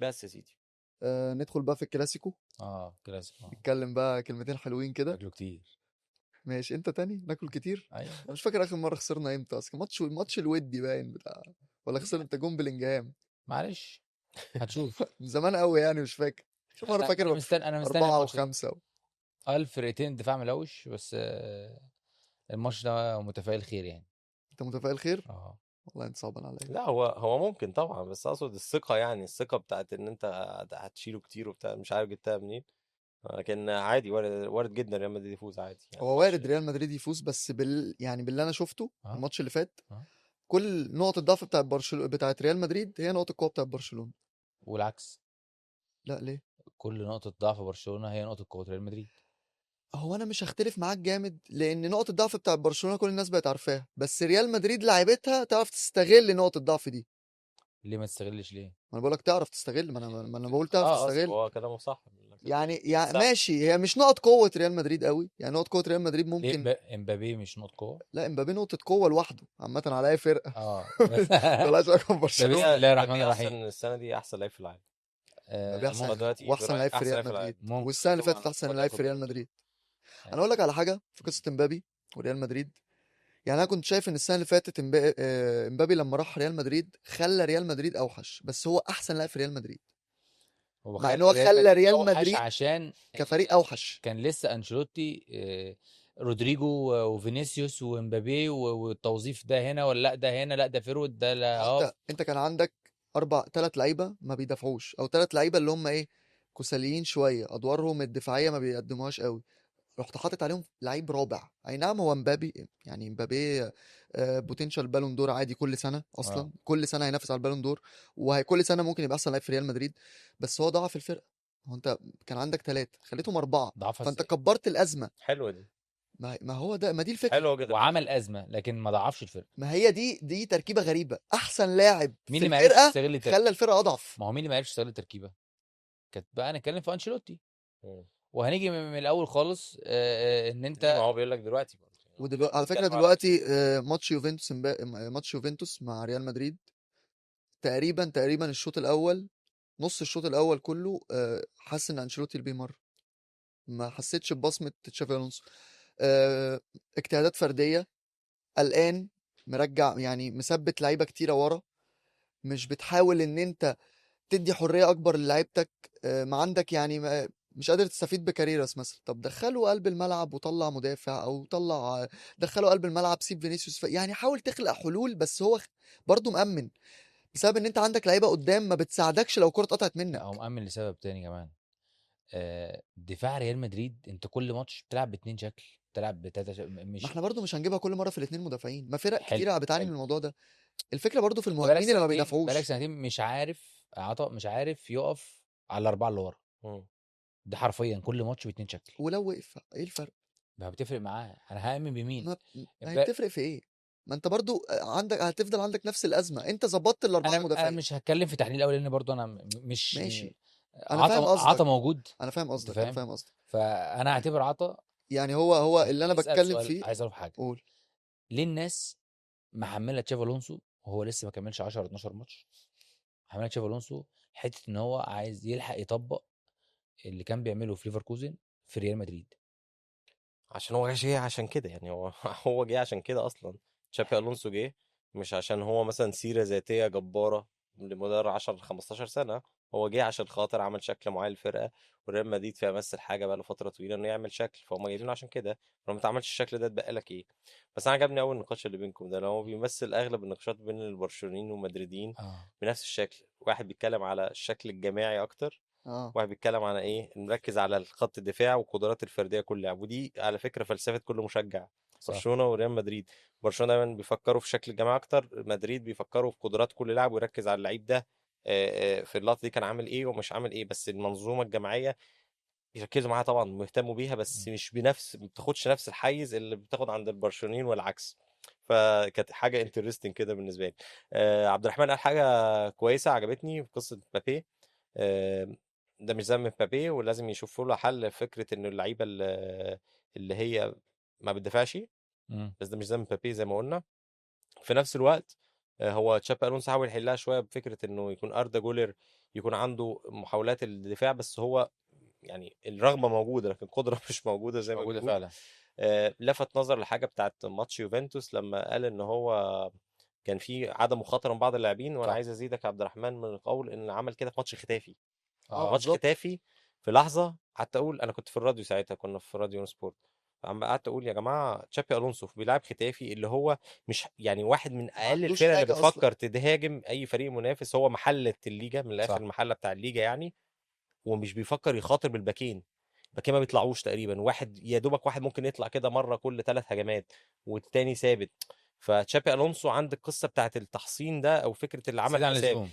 بس يا سيدي ندخل بقى في الكلاسيكو. كلاسيكو، نتكلم بقى كلمتين حلوين كده. ناكلوا كتير. ماشي، انت تاني ناكل كتير. ايوه، انا مش فاكر اخر مرة خسرنا امتى اصلا، ماتش الودي باين بتاع، ولا خسرنا انت جون بلينجهام؟ معلش هتشوف. من زمان قوي يعني، مش فاكر. مش مرة فاكر. انا مستني 4 و5. الفرقتين دفاع ملوش، بس الماتش ده متفائل خير يعني. انت متفائل خير؟ والله انت صعبان عليا. لا هو ممكن طبعا، بس اقصد الثقة يعني، الثقة بتاعت ان انت هتشيله كتير وبتاع، مش عارف جبتها منين، لكن عادي، وارد جدا ريال مدريد يفوز عادي يعني. هو وارد ريال مدريد يفوز، بس يعني باللي انا شفته الماتش اللي فات، كل نقطة الضعف بتاعت برشلونة بتاعت ريال مدريد هي نقطة القوة بتاعت برشلونة، والعكس. لا ليه؟ كل نقطة ضعف برشلونة هي نقطة قوة ريال مدريد. هو انا مش هختلف معاك جامد، لان نقطة الضعف بتاع برشلونة كل الناس بقت عارفاها، بس ريال مدريد لعيبتها تعرف تستغل نقطة الضعف دي. ليه ما تستغلش؟ ليه؟ ما انا بقول لك تعرف تستغل، ما انا بقول تعرف تستغل. هو كلامه صح يعني ماشي، هي مش نقط قوة ريال مدريد قوي يعني. نقط قوة ريال مدريد ممكن امبابي مش نقطة قوة. لا امبابي نقطة قوة لوحده عامة على اي فرقه. بلاش رقم برشلونة. بسم الله الرحمن الرحيم. السنة دي احسن لعيب في العالم، واحسن لعيب في ريال مدريد، والسنة اللي فاتت احسن لعيب في ريال مدريد. انا اقول لك على حاجة في قصة امبابي وريال مدريد. يعني انا كنت شايف ان السنة اللي فاتت امبابي لما راح ريال مدريد خلى ريال مدريد اوحش، بس هو احسن لاعب في ريال مدريد. مع ان هو خلى ريال مدريد عشان كفريق اوحش. كان لسه انشيلوتي رودريجو وفينيسيوس وامبابي والتوظيف ده هنا ولا لا ده هنا، لا ده forward ده لا. انت كان عندك 3 لعيبة ما بيدافعوش، او 3 لعيبة اللي هم ايه كساليين شوية، ادوارهم الدفاعية ما بيقدموهاش قوي، رحت حاطط عليهم لعيب رابع. اي نعم هو امبابي، يعني امبابي potential Ballon d'Or عادي كل سنة اصلا. كل سنة هينافس على ال Ballon d'Or، وكل سنة ممكن يبقى احسن لعيب في ريال مدريد، بس هو ضعف الفرقة. هو انت كان عندك 3 خليتهم 4، فانت كبرت الازمة. حلوة دي. ما هو ده، ما دي الفكرة. حلوة جدا. وعمل ازمة لكن ما ضعفش الفرقة. ما هي دي تركيبه غريبة. احسن لاعب مين في اللي ما عرفش الفرقة يستغل خلى الفرقة اضعف. ما هو مين اللي ما عرفش يستغل التركيبة؟ كانت بقى نتكلم في انشيلوتي، وهنيجي من الاول خالص. ان انت ما هو بيقول لك دلوقتي برضه. ودلوقتي على فكرة دلوقتي ماتش يوفنتوس، ماتش يوفنتوس مع ريال مدريد تقريبا الشوط الاول، نص الشوط الاول كله حاسس ان انشيلوتي اللي بيمر، ما حسيتش ببصمه تشافي الونسو. اجتهادات فردية، قلقان، مرجع يعني مثبت لعيبة كتيرة ورا، مش بتحاول ان انت تدي حرية اكبر للعيبتك. ما عندك يعني مش قادر تستفيد بكاريراس مثلا، طب دخله قلب الملعب وطلع مدافع، او طلع دخله قلب الملعب سيب فينيسيوس، يعني حاول تخلق حلول. بس هو برضه مأمن بسبب ان انت عندك لعيبة قدام ما بتساعدكش لو الكره اتقطعت منك. او مأمن لسبب تاني كمان، دفاع ريال مدريد انت كل ماتش بتلعب باتنين شكل، بتلعب بتلاته شكل، مش ما احنا برضه مش هنجيبها كل مرة في الاثنين مدافعين، ما فرق كتير بتعاني من الموضوع ده. الفكرة برضه في المهاجمين اللي ما بيدافعوش. بقالك سنتين مش عارف عطاء، مش عارف يقف على الاربعة اللي ورا. ده حرفيا كل ماتش باتنين شكل. ولو وقف ايه الفرق؟ ما بتفرق معاه. انا هامن بمين؟ ما هتفرق في ايه؟ ما انت برضو عندك، هتفضل عندك نفس الازمة. انت ظبطت الاربعة مدافعين. انا مش هتكلم في تحليل الاول لان برضو انا مش ماشي. انا فاهم قصدك، عطا موجود. انا فاهم قصدك، انا فاهم قصدك. فانا اعتبر عطا يعني هو اللي انا بتكلم فيه. عايز اعرف حاجة. قول. ليه الناس محمله تشافي الونسو وهو لسه ما كملش 10 12 ماتش؟ محمله تشافي الونسو حتة ان هو عايز يلحق يطبق اللي كان بيعمله في ليفركوزن في ريال مدريد. عشان هو جه عشان كده يعني، هو جه عشان كده اصلا. تشافي الونسو جه مش عشان هو مثلا سيره ذاتية جبارة لمدار 10 15 سنة، هو جه عشان خاطر عمل شكل معين للفرقة، وريال مدريد فيها مثل حاجة بقى له فترة طويلة انه يعمل شكل، فهم جايبينه عشان كده. لو ما اتعملش الشكل ده اتبقى لك ايه؟ بس انا عجبني اول النقاش اللي بينكم ده، لو هو بيمثل اغلب النقاشات بين البرشلونيين والمدريديين بنفس الشكل. واحد بيتكلم على الشكل الجماعي اكتر، واحد بيتكلم على ايه، نركز على الخط الدفاع والقدرات الفردية كل لاعب. ودي على فكرة فلسفة كل مشجع برشلونة وريال مدريد. برشلونة دايما بيفكروا في شكل الجماعة اكتر، مدريد بيفكروا في قدرات كل لاعب ويركز على اللعيب ده في اللقطة دي كان عامل ايه ومش عامل ايه. بس المنظومة الجماعية بيركزوا معاها طبعا ويهتموا بيها، بس مش بنفس، ما بتاخدش نفس الحيز اللي بتاخد عند البرشلونيين والعكس. فكانت حاجة interesting كده بالنسبة لي. عبد الرحمن قال حاجة كويسة عجبتني في قصة مبابي. ده مش ذنب مبابي، ولازم يشوفوا له حل. فكرة انه اللعيبة اللي هي ما بتدافعش، بس ده مش ذنب مبابي زي ما قلنا. في نفس الوقت هو تشابي الونسو حاول يحلها شوية بفكره انه يكون اردا جولر يكون عنده محاولات الدفاع، بس هو يعني الرغبة موجودة لكن القدرة مش موجودة زي ما موجودة فعلا. لفت نظر لحاجة بتاعت ماتش يوفنتوس لما قال ان هو كان في عدم مخاطره من بعض اللاعبين، وانا عايز ازيدك يا عبد الرحمن من القول ان عمل كده في ماتش ختافي. ماتش ختافي في لحظة، حتى اقول انا كنت في الراديو ساعتها، كنا في راديو سبورت، قعدت اقول يا جماعة تشابي الونسو بيلعب ختافي اللي هو مش يعني واحد من اقل الفرق اللي بتفكر تهاجم اي فريق منافس، هو محله الليجا من الاخر، المحلة بتاع الليجا يعني، ومش بيفكر يخاطر بالباكين. الباكين ما بيطلعوش تقريبا، واحد يا دوبك واحد ممكن يطلع كده مرة كل 3 هجمات والتاني ثابت. فتشابي الونسو عند القصة بتاعه التحصين ده او فكرة اللي عمل حساب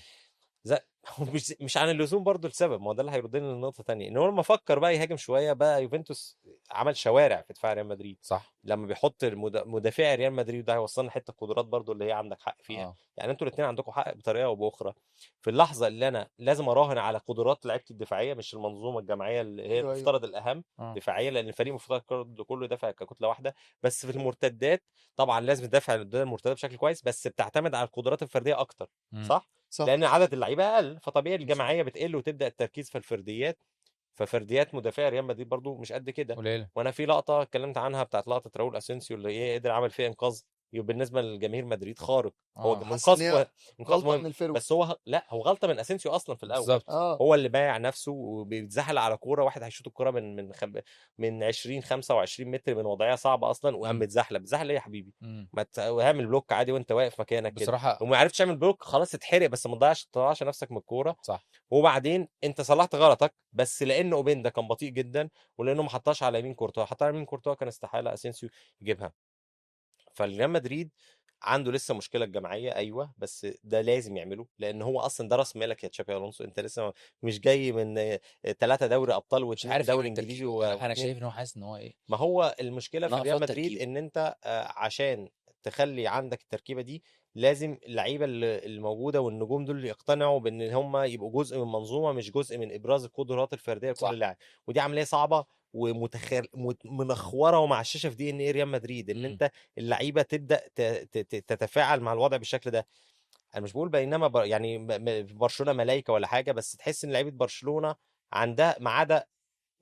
مش عن اللزوم برضو السبب. ما هو ده اللي هيردنا للنقطة ثانية، ان هو لما فكر بقى يهاجم شوية بقى يوفنتوس عمل شوارع في دفاع ريال مدريد. صح، لما بيحط مدافع ريال مدريد ده هيوصلنا حتة قدرات برضو اللي هي عندك حق فيها. يعني انتوا الاثنين عندكم حق بطريقة او باخرى. في اللحظة اللي انا لازم اراهن على قدرات لعيبتي الدفاعية، مش المنظومة الجماعية اللي هي المفترض الاهم دفاعية، لان الفريق المفترض كله يدافع ككتله واحدة. بس في المرتدات طبعا لازم تدافع قدام المرتدات بشكل كويس، بس بتعتمد على القدرات الفردية اكتر. صح؟ صح. لان عدد اللعيبة اقل، فطبيعي الجماعية بتقل وتبدا التركيز في الفرديات. ففرديات مدافع ريال مدريد برضو مش قد كده. وانا في لقطة اتكلمت عنها بتاعت لقطة راؤول اسينسيو اللي ايه قدر عمل فيها انقاذ بالنسبة للجماهير مدريد خارق. هو انقاذ مهم، بس هو لا، هو غلطه من اسينسيو اصلا في الاول. هو اللي بايع نفسه وبيتزحل على كورة، واحد هيشوط الكورة من 20 25 متر من وضعية صعبة اصلا، وقام متزحلق. بتزحلق ايه يا حبيبي؟ ما تعمل block عادي وانت واقف مكانك كده بصراحة، وما عرفتش تعمل block خلاص اتحرق، بس ما تضيعش نفسك من الكورة. صح. وبعدين انت صلحت غلطك، بس لانه اوبندا كان بطيء جدا، ولانه ما حطاش على يمين كورتوا، حطها على يمين كورتوا كان استحالة اسينسيو يجيبها. فالريال مدريد عنده لسه مشكلة الجماعية، ايوه، بس ده لازم يعمله، لان هو اصلا ده راس مالك يا تشابي الونسو. انت لسه مش جاي من 3 دوري ابطال و2 دوري انجليزي انا شايف ان هو حاسس ان هو ايه، ما هو المشكلة في ريال مدريد ان انت عشان تخلي عندك التركيبة دي لازم اللعيبة الموجودة والنجوم دول يقتنعوا بان هم يبقوا جزء من منظومة، مش جزء من ابراز القدرات الفردية لكل لاعب. ودي عملية صعبة ومنخوره ومعششه في دي ان ايه ريال مدريد، ان انت اللعيبة تبدا تتفاعل مع الوضع بالشكل ده. انا مش بقول بينما يعني برشلونة ملايكة ولا حاجة، بس تحس ان لعيبة برشلونة عندها ما عدا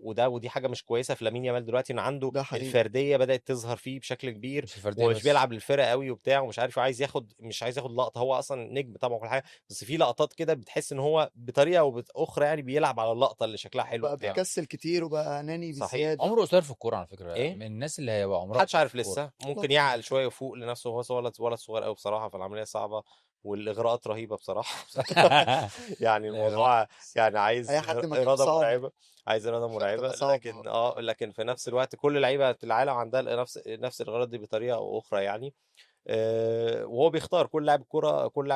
ودي حاجة مش كويسة في لامين يامال دلوقتي، ان عنده الفردية بدات تظهر فيه بشكل كبير، ومش بيلعب للفرقة قوي وبتاع ومش عارف، عايز ياخد مش عايز ياخد لقطة، هو اصلا نجم طبعا وكل حاجة، بس في لقطات كده بتحس ان هو بطريقة او باخرى يعني بيلعب على اللقطة اللي شكلها حلو بقى، بيكسل كتير وبقى اناني بزيادة. عمره قصير في الكورة على فكرة، إيه؟ من الناس اللي هيبقى عمرها محدش عارف لسه، ممكن يعقل شوية وفوق لنفسه، هو ولد صغير قوي بصراحة، فالعملية صعبة والاغراءات رهيبة بصراحة. يعني الموضوع يعني عايز اراده مرعبة، عايز اراده مرعبة، لكن لكن في نفس الوقت كل لعيبة في العالم عندها نفس الاغراءات دي بطريقة او اخرى يعني. وهو بيختار كل لاعب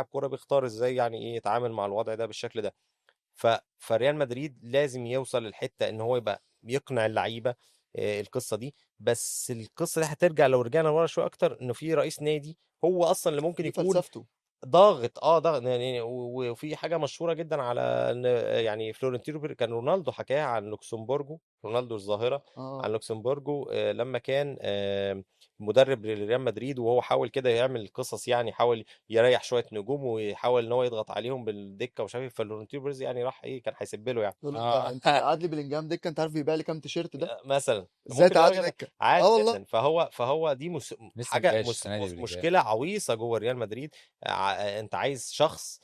كورة، بيختار ازاي يعني ايه يتعامل مع الوضع ده بالشكل ده. فريال مدريد لازم يوصل للحتة ان هو يبقى يقنع اللعيبة القصة دي. بس القصة دي هترجع لو رجعنا ورا شوية اكتر، انه في رئيس نادي هو اصلا اللي ممكن يكون فلسفته ضاغط ضغط يعني. وفي حاجة مشهورة جدا على يعني فلورنتينو، كان رونالدو حكاها عن لوكسمبورجو، رونالدو الظاهرة عن لوكسمبورجو لما كان مدرب لريال مدريد، وهو حاول كده يعمل قصص يعني، حاول يريح شوية نجوم ويحاول ان هو يضغط عليهم بالدكه ومش عارف، فلورنتينو بيريز يعني راح ايه كان هيسبله يعني، انت قعد لي بلينجهام دكه، انت عارف بيبيع لي كام تيشيرت ده مثلا، ازاي تقعد دكه عادي جدا. فهو دي حاجة مشكلة عويصة جوه ريال مدريد. انت عايز شخص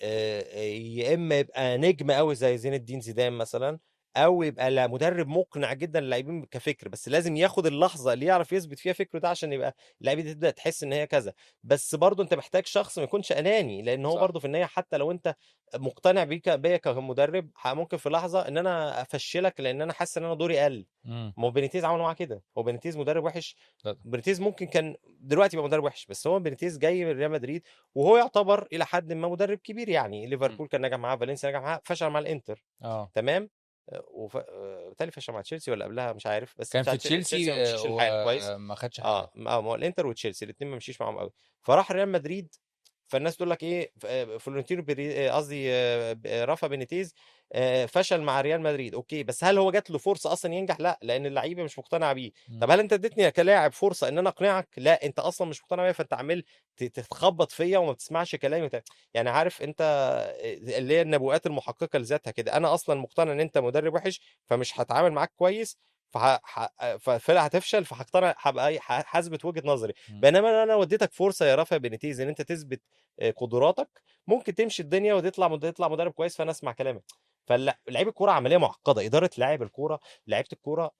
يا اما يبقى نجم قوي زي زين الدين زيدان مثلا، او يبقى مدرب مقنع جدا للاعبين كفكر، بس لازم ياخد اللحظة اللي يعرف يثبت فيها فكرة ده عشان يبقى اللعيبة تبدا تحس ان هي كذا. بس برضو انت محتاج شخص ما يكونش اناني، لان هو برضو في النهاية حتى لو انت مقتنع بيا كمدرب، ممكن في لحظة ان انا افشلك لان انا حاسس ان انا دوري قل. ما هو بينيتيز عمل معاه كده، هو بينيتيز مدرب وحش، بينيتيز ممكن كان دلوقتي يبقى مدرب وحش، بس هو بينيتيز جاي من ريال مدريد وهو يعتبر الى حد ما مدرب كبير يعني، ليفربول كان نجح معاه، فالنسيا نجح معاه، فشل مع الانتر، تمام، وبالتالي فشل مع تشيلسي ولا قبلها مش عارف، بس كان في تشيلسي ما خدش حاجة. ما هو الانتر وتشيلسي الاثنين ما مشيش معاهم قوي، فراح ريال مدريد. فالناس تقول لك ايه، فلورنتينو قصدي رافا بينيتيز فشل مع ريال مدريد، okay، بس هل هو جات له فرصة اصلا ينجح؟ لا، لان اللعيبة مش مقتنعة بيه. طب هل انت اديتني كلاعب فرصة ان انا اقنعك؟ لا، انت اصلا مش مقتنع بيا، فانت عمال تتخبط فيا وما بتسمعش كلامي. يعني عارف انت اللي هي النبوءات المحققه لذاتها كده، انا اصلا مقتنع ان انت مدرب وحش فمش هتعامل معاك كويس، فالفرقه هتفشل، فهقتنع هبقى حاسبه وجهه نظري. بينما انا وديتك فرصة يا رافا بينيتيز ان انت تثبت قدراتك، ممكن تمشي الدنيا وتطلع مدرب كويس، فانا اسمع كلامك. فلعيب الكورة عملية معقدة، ادارة لاعب الكورة، لعيبة الكورة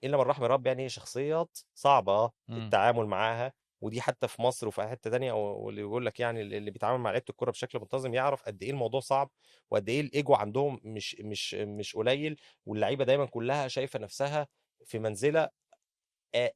الا من رحم رب يعني، شخصيات صعبة التعامل معاها، ودي حتى في مصر وفي حتة تانية، واللي يقول لك يعني اللي بيتعامل مع لعيبة الكورة بشكل منتظم يعرف قد ايه الموضوع صعب، وقد ايه الايجو عندهم مش مش مش قليل، واللعيبة دايما كلها شايفه نفسها في منزله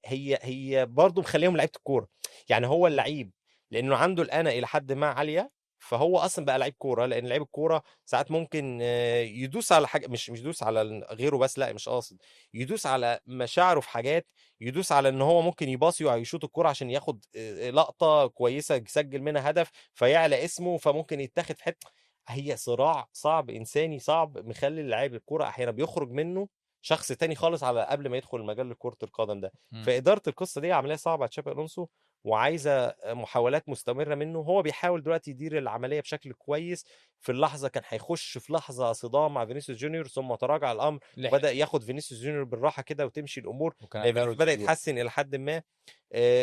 هي برضه مخليهم لعيبة الكورة يعني. هو اللعيب لانه عنده الانا الى حد ما عالية، فهو اصلا بقى لعيب كورة، لان لعيب الكورة ساعات ممكن يدوس على حاجة، مش يدوس على غيره بس، لا مش قاصد يدوس على مشاعره في حاجات، يدوس على ان هو ممكن يباصي او يشوط الكورة عشان ياخد لقطة كويسة يسجل منها هدف فيعلى اسمه، فممكن يتاخد في حتة. هي صراع صعب انساني صعب، مخلي لعيب الكورة احيانا بيخرج منه شخص تاني خالص على قبل ما يدخل مجال كرة القدم ده. فإدارة القصة دي عملية صعبة على تشابي ألونسو، وعايزة محاولات مستمرة منه. هو بيحاول دلوقتي يدير العملية بشكل كويس. في اللحظة كان هيخش في لحظة صدام مع فينيسيوس جونيور، ثم تراجع الأمر، بدأ ياخد فينيسيوس جونيور بالراحة كده وتمشي الأمور، بدأ يتحسن إلى حد ما.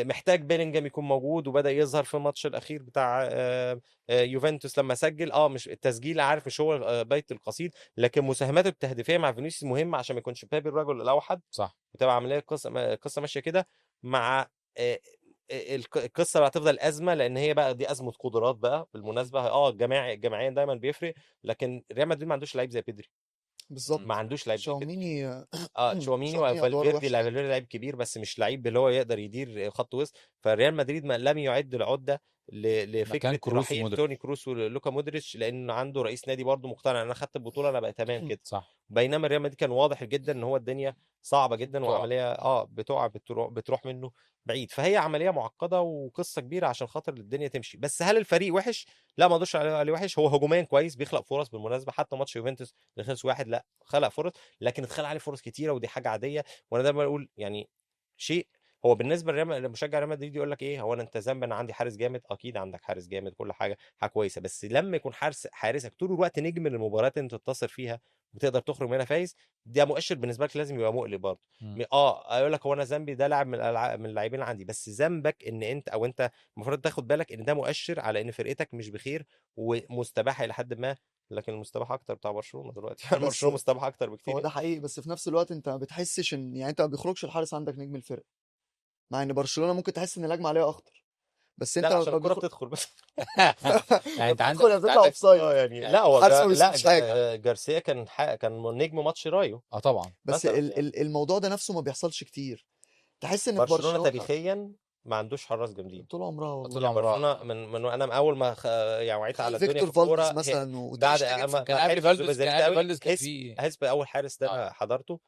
محتاج بيلينجهام يكون موجود، وبدأ يظهر في الماتش الأخير بتاع يوفنتوس لما سجل. مش التسجيل عارف مش هو بيت القصيد، لكن مساهماته التهديفية مع فينيسيوس مهمة عشان ما يكونش بابي الرجل الأوحد. صح، بتبقى عملية قصة ماشية كده مع القصة هتفضل ازمة، لان هي بقى دي ازمة قدرات بقى بالمناسبة. الجماعيا دايما بيفرق، لكن ريال مدريد ما عندوش لعيب زي بيدري بالظبط، ما عندوش لعيب. تشاوميني تشاوميني وفالفيردي لعيب كبير، بس مش لعيب اللي هو يقدر يدير خط وسط. فالريال مدريد ما لم يعد العدة لفكرة رحيل توني كروس ولوكا مودريتش، لانه عنده رئيس نادي برضه مقتنع ان انا خدت البطولة انا بقى تمام كده. صح. بينما الريال مدريد كان واضح جدا ان هو الدنيا صعبة جدا، وعملية بتقع بتروح منه بعيد. فهي عملية معقدة وقصة كبيرة عشان خاطر الدنيا تمشي. بس هل الفريق وحش؟ لا، ما اقدرش عليه وحش. هو هجوميا كويس، بيخلق فرص بالمناسبة، حتى ماتش يوفنتوس اللي خلص 1 لا خلق فرص، لكن اتخلق عليه فرص كتيرة، ودي حاجة عادية. وانا دايما بقول يعني شيء هو بالنسبة لمشجع ريال مدريد يقول لك ايه، هو انا انت ذنب انا عندي حارس جامد، اكيد عندك حارس جامد كل حاجة كويسة، بس لما يكون حارسك طول الوقت نجم للمباريات انت تنتصر فيها وتقدر تخرج منها فايز، ده مؤشر بالنسبة لك لازم يبقى مقلق برضه. اقول لك هو انا ذنبي ده لاعب من اللاعبين اللي عندي، بس ذنبك ان انت او انت المفروض تاخد بالك ان ده مؤشر على ان فرقتك مش بخير ومستباحه الى حد ما. لكن المستباح اكتر بتاع برشلونة دلوقتي، برشلونة مستباح اكتر بكتير. هو ده حقيقي، بس في نفس الوقت انت ما بتحسش ان يعني انت ما بيخرجش الحارس عندك نجم الفرقة، مع ان برشلونة ممكن تحس ان الهجمة عليها اخطر، بس انت عشان الكره بتدخل بس. يعني انت عندك بتطلع offside يعني لا هو لا جارسيا كان نجم ماتش رايو طبعا، بس الموضوع ده نفسه ما بيحصلش كتير. تحس ان برشلونة تاريخيا ما عندوش حراس جامدين طول عمرها والله. طول عمرها برشلونة من انا اول ما يعني وعيت على الدنيا فيكتور فالديز مثلا، بعد كان قبل فالديز، كان قبل فالديز كان في حسب اول حارس ده حضرته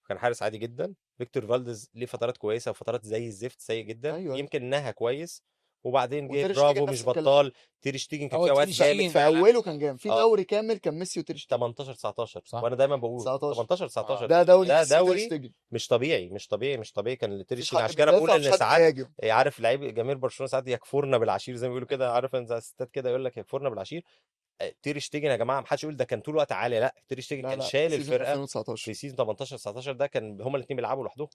كان حارس عادي جدا. فيكتور فالديز ليه فترات كويسة وفترات زي الزفت سيء جدا. أيوة. يمكن انها كويس، وبعدين جه برافو مش بطال. تير شتيجن كان في اوقات جامد، في اوله كان جامد في دوري كامل كان ميسي وتير شتيجن 18 19 صح. وانا دايما بقول 18 19 ده دوري، ده دوري مش طبيعي مش طبيعي مش طبيعي كان تير شتيجن. عشان كده بقول ان ساعات عارف لعيب جماهير برشلونة ساعات يكفرنا بالعشير زي ما بيقولوا كده، عارف ان الستات كده يقول لك يكفرنا بالعشير. تير شتيجن يا جماعة ما حدش يقول ده كان طول الوقت عالي، لا تير شتيجن كان شايل الفرقة في season 18 19 ده، كان هما الاثنين بيلعبوا لوحدهم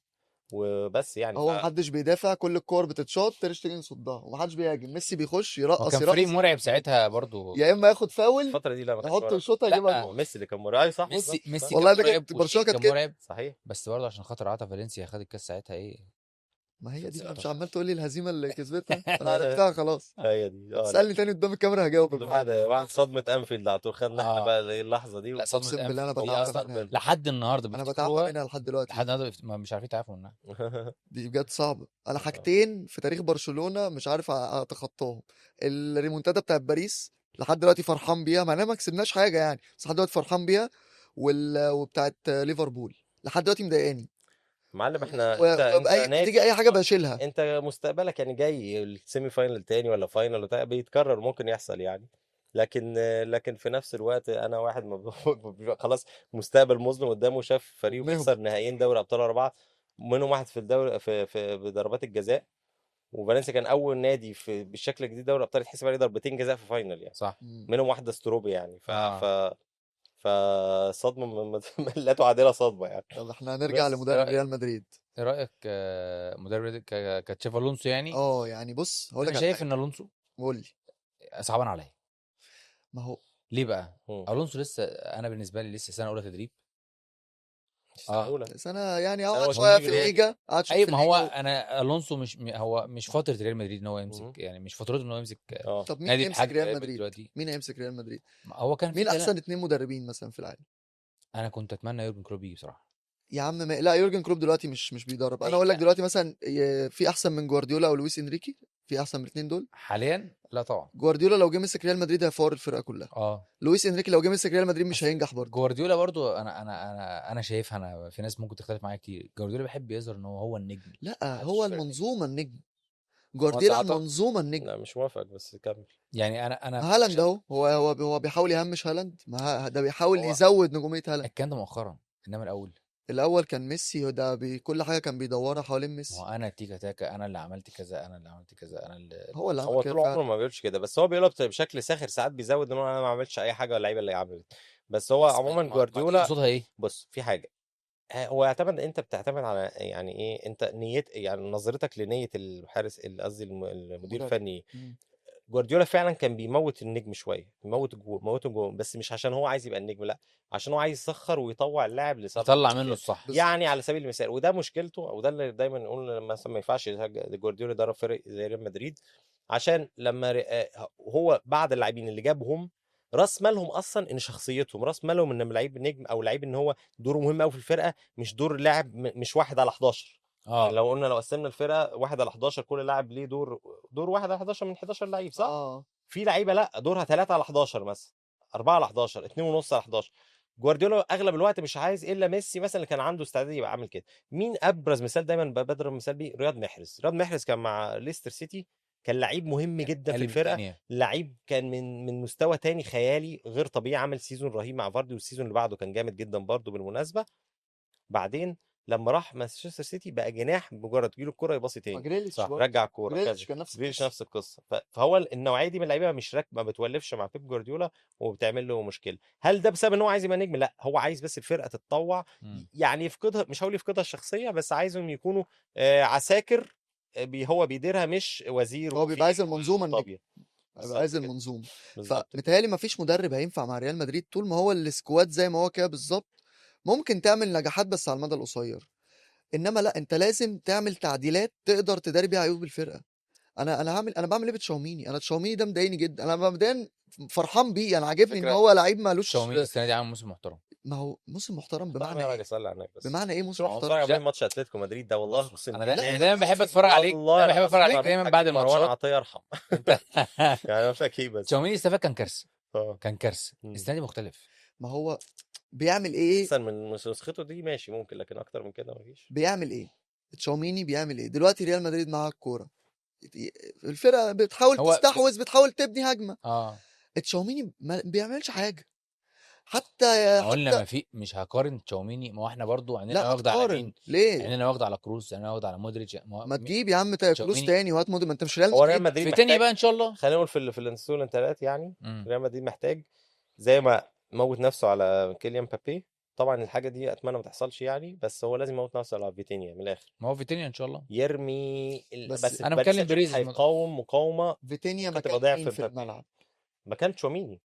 وبس يعني. هو محدش بيدافع، كل الكور بتتشاط تير شتيجن صدها ومحدش بيهاجم، ميسي بيخش يرقص كان فريق مرعب ساعتها برضو، يا اما ياخد فاول الفترة دي، لا ما يحط الشوطه يجيبها جول. ميسي اللي كان مرعب صح، ميسي والله ده كانت برشلونة كانت مرعب صحيح، بس برضو عشان خاطر عطا فالنسيا خد الكاس ساعتها. ايه ما هي دي، مش عمال تقول لي الهزيمة اللي كسبتها انا عرفتها خلاص، هي دي. اسالني تاني قدام الكاميرا هجاوب. بعد صدمة انفيلد على طول خدنا احنا بقى اللحظة دي. لا صدمة بالله انا بتعافى منها لحد النهارده، انا بتعافى منها لحد دلوقتي، لحد النهارده مش عارفين يتعافوا منها. دي بجد صعبة. انا حاجتين في تاريخ برشلونة مش عارف اتخطاهم، الريمونتادا بتاعت باريس لحد دلوقتي فرحان بيها مع اننا ما كسبناش حاجة يعني، بس لحد دلوقتي فرحان بيها، وبتاعت ليفربول لحد دلوقتي مضايقاني معلم. احنا انت تيجي اي حاجة بشيلها. انت مستقبلك يعني جاي ال semi final تاني ولا final بتاع بيتكرر ممكن يحصل يعني، لكن في نفس الوقت انا واحد ما خلاص مستقبل مظلم قدامه، شاف فريقه بيخسر نهائيين دوري ابطال 4، منهم واحد في الدوري في ضربات الجزاء، وفالنسيا كان اول نادي في بالشكل الجديد دوري ابطال يتحسب عليه ضربتين جزاء في final يعني صح، منهم واحدة ستروبي يعني. فصدمه لا تعادلها صدمة يعني. طب احنا هنرجع لمدرب ريال مدريد. ايه رايك مدرب كتشافي الونسو يعني؟ يعني بص هقول لك، انا شايف ان الونسو قول لي صعبان عليا. ما هو ليه بقى؟ الونسو لسه، انا بالنسبة لي لسه سنة اولى تدريب، سنة يعني قعد شوية في الليجا، قعد شوية. ايوه ما هو انا الونسو مش هو مش فترة ريال مدريد ان هو يمسك يعني، مش فترته ان هو يمسك. طب مين يمسك ريال مدريد؟ مين هيمسك ريال مدريد؟ هو كان مين احسن 2 مدربين مثلا في العالم؟ انا كنت اتمنى يورجن كلوب يجي بصراحة. يا عم لا يورجن كلوب دلوقتي مش بيدرب. انا اقول لك دلوقتي مثلا في احسن من جوارديولا او لويس انريكي؟ في احسن من الاثنين دول حاليا؟ لا طبعا. جوارديولا لو جه مسك ريال مدريد هيفور الفرقة كلها. لويس انريكي لو جه مسك ريال مدريد مش هينجح برضه. جوارديولا برضه انا شايفها، انا في ناس ممكن تختلف معايا كتير، جوارديولا بيحب يظهر ان هو النجم. لا هو المنظومة النجم، جوارديولا المنظومة النجم. لا مش موافق بس كمل يعني. انا هالاند اهو، هو بيحاول يهمش هالاند، ما ده بيحاول يزود نجوميه هالاند. الكلام ده مؤخرا، انما الاول كان ميسي ده بكل حاجة كان بيدورها حوالين ميسي. ما انا تيكا تاكا، انا اللي عملت كذا، انا اللي عملت كذا، انا اللي هو اللي هو طول عمره ما بيقولش كده، بس هو بيقولها بشكل ساخر ساعات، بيزود ان انا ما عملتش اي حاجة واللعيبة اللي عملت. بس هو عموما جوارديولا قصدها ايه؟ بص في حاجة، هو يعتمد، انت بتعتمد على يعني ايه انت نيت، يعني نظرتك لنيه الحارس، قصدي المدير الفني. جوارديولا فعلا كان بيموت النجم شوية، بيموت جوه، بس مش عشان هو عايز يبقى النجم، لا عشان هو عايز يسخر ويطوع اللاعب لصالحه، يطلع منه الصح يعني. على سبيل المثال، وده مشكلته، وده اللي دايما نقول مثلا ما ينفعش جوارديولا يدرب فريق زي ريال مدريد، عشان لما هو بعض اللاعبين اللي جابهم راس مالهم اصلا ان شخصيتهم، راس مالهم ان لعيب نجم او لعيب ان هو دوره مهم قوي في الفرقة، مش دور لاعب مش 1 على 11. يعني لو قلنا لو قسمنا الفرقة 1 على 11، كل لاعب ليه دور 1 على 11 من 11 لعيب صح؟ في لعيبة لا دورها 3 على 11 مثلا، 4 على 11، 2.5 على 11. جوارديولا اغلب الوقت مش عايز الا ميسي مثلا اللي كان عنده استعداد يبقى عامل كده. مين ابرز مثال دايما بضرب مثال بيه؟ رياض محرز. رياض محرز كان مع ليستر سيتي، كان لعيب مهم جدا في الفرقة، لعيب كان من مستوى تاني خيالي غير طبيعي، عمل season رهيب مع فاردي، وال season اللي بعده كان جامد جدا برضه بالمناسبة. بعدين لما راح مانشستر سيتي بقى جناح، بمجرد تجيله الكرة يباصي ما تاني، جريليتش صح. برضه، رجع الكورة جريليتش كذا، كان نفس جريليش القصة. نفس القصة. فهو النوعية دي من اللعيبة مش راكبه، ما بتولفش مع بيب جوارديولا وبتعمل له مشكلة. هل ده بسبب ان هو عايز يبقى نجم؟ لا، هو عايز بس الفرقة تتطوع، يعني يفقدها، مش هقول يفقدها الشخصية، بس عايزهم يكونوا عساكر، هو بيديرها مش وزير. هو بيبقى عايز المنظومة النجم، طبيعي بيبقى عايز المنظومة. بالظبط. فمتهيألي مفيش مدرب هينفع مع ريال مدريد طول ما هو ال squad زي ما هو كده بالظبط. ممكن تعمل نجاحات بس على المدى القصير، انما لا، انت لازم تعمل تعديلات تقدر تداري بيها عيوب الفرقة. انا هعمل، انا بعمل ايه بتشاوميني؟ انا تشاوميني ده مضايقني جدا، انا مبدئيا فرحان بيه، انا عاجبني ان فكرة هو لعيب مالوش. تشاوميني السنة دي عامل موسم محترم. ما هو موسم محترم بمعنى يا ايه؟ راجل صلي على النبي بس. بمعنى ايه موسم روح محترم؟ اتفرج على لا. ماتش اتلتيكو مدريد ده، والله بص، اقسم انا بالله. دايما بحب اتفرج عليك، والله دايما بحب اتفرج عليك العظيم دايما بعد مروان الماتشات. عطية ارحم. يعني انا مش اكيد بس تشاوميني السنة كان كارثة، كان كارثة. السنة دي مختلف. ما هو بيعمل ايه؟ احسن من نسخته دي ماشي ممكن، لكن اكتر من كده مفيش. بيعمل ايه تشاوميني؟ بيعمل ايه دلوقتي؟ ريال مدريد معاه الكورة، الفرقة بتحاول هو تستحوذ، بتحاول تبني هجمة. تشاوميني ما بيعملش حاجة حتى. ما قلنا حتى ما في، مش هقارن تشاوميني، ما هو احنا برضو عينينا لا واخده على تقارن مين؟ ليه؟ عينينا واخده على كروس، عينينا واخده على مودريتش. ما تجيب يا عم كروس تشاوميني. تاني وهات مودريتش، ما انت مش ريال هو ريال مدريد. مدريد في تاني محتاج بقى ان شاء الله. خلينا نقول في الانسول الانتقالات يعني. ريال مدريد محتاج زي ما موت نفسه على كيليان مبابي، طبعا الحاجة دي اتمنى ما تحصلش يعني، بس هو لازم يموت نفسه على فيتينيا من الاخر. ما هو فيتينيا ان شاء الله يرمي بس انا باريس بتكلم سان جيرمان بيريز هيقاوم مقاومة فيتينيا ممكن مكان تبقى ضعف مين في مبابي. الملعب؟ مكان تشواميني.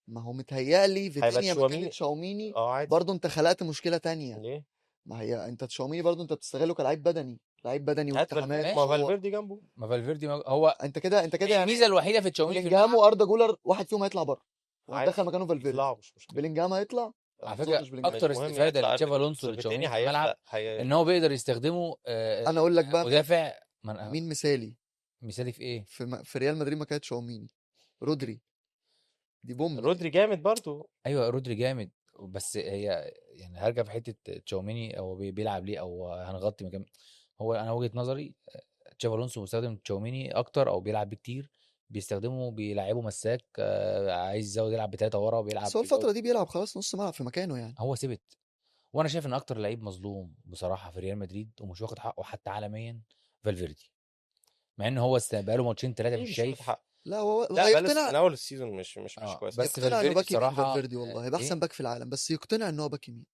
ما هو متهيألي هيبقى فيتينيا مكان تشواميني. تشاوميني عادي. برضه انت خلقت مشكلة تانية. ليه؟ ما هي انت تشاوميني برضه انت بتستغله كلاعب بدني، لعيب بدني هات والتحامات. فالفيردي، ما فالفيردي جنبه. ما فالفيردي هو انت كده، انت كده يعني الميزة الوحيدة في تشاوميني في بلينجهام الملعب. واردا جولر واحد فيهم هيطلع بره وهتدخل عادي. مكانه فالفيردي. يطلعوا مش مشكلة. بلينجهام هيطلع. على ما فكرة اظنش بلينجهام. اكتر مش مهم استفاده يطلع لتشافي الونسو فيتينيا لتشاوميني في الملعب ان هو بيقدر يستخدمه. انا اقول لك بقى مدافع مين مثالي؟ مثالي في ايه؟ في ريال مدريد ما كانت تشاوميني، رودري دي بوم. رودري جامد برضو. ايوه رودري جامد، بس هي يعني هرجع في حتة تشاوميني او بيلعب ليه او هنغطي مكان. هو انا وجهه نظري تشافي الونسو مستخدم تشاوميني اكتر او بيلعب بيه كتير، بيستخدمه بيلعبه مساك، عايز يزود يلعب بثلاثة ورا، بيلعب بس هو الفترة دي بيلعب خلاص نص ملعب في مكانه يعني. هو ثبت. وانا شايف ان اكتر لعيب مظلوم بصراحة في ريال مدريد ومش واخد حقه حتى عالميا فالفيردي، مع ان هو بقاله ماتشين ثلاثة مش شايف. لا هو لا هيقتنع من اول ال season مش كويس. بس يقتنع انه فالفيردي باك يمين. بصراحة فالفيردي والله هيبقى احسن إيه؟ باك في العالم، بس يقتنع ان هو باك يمين.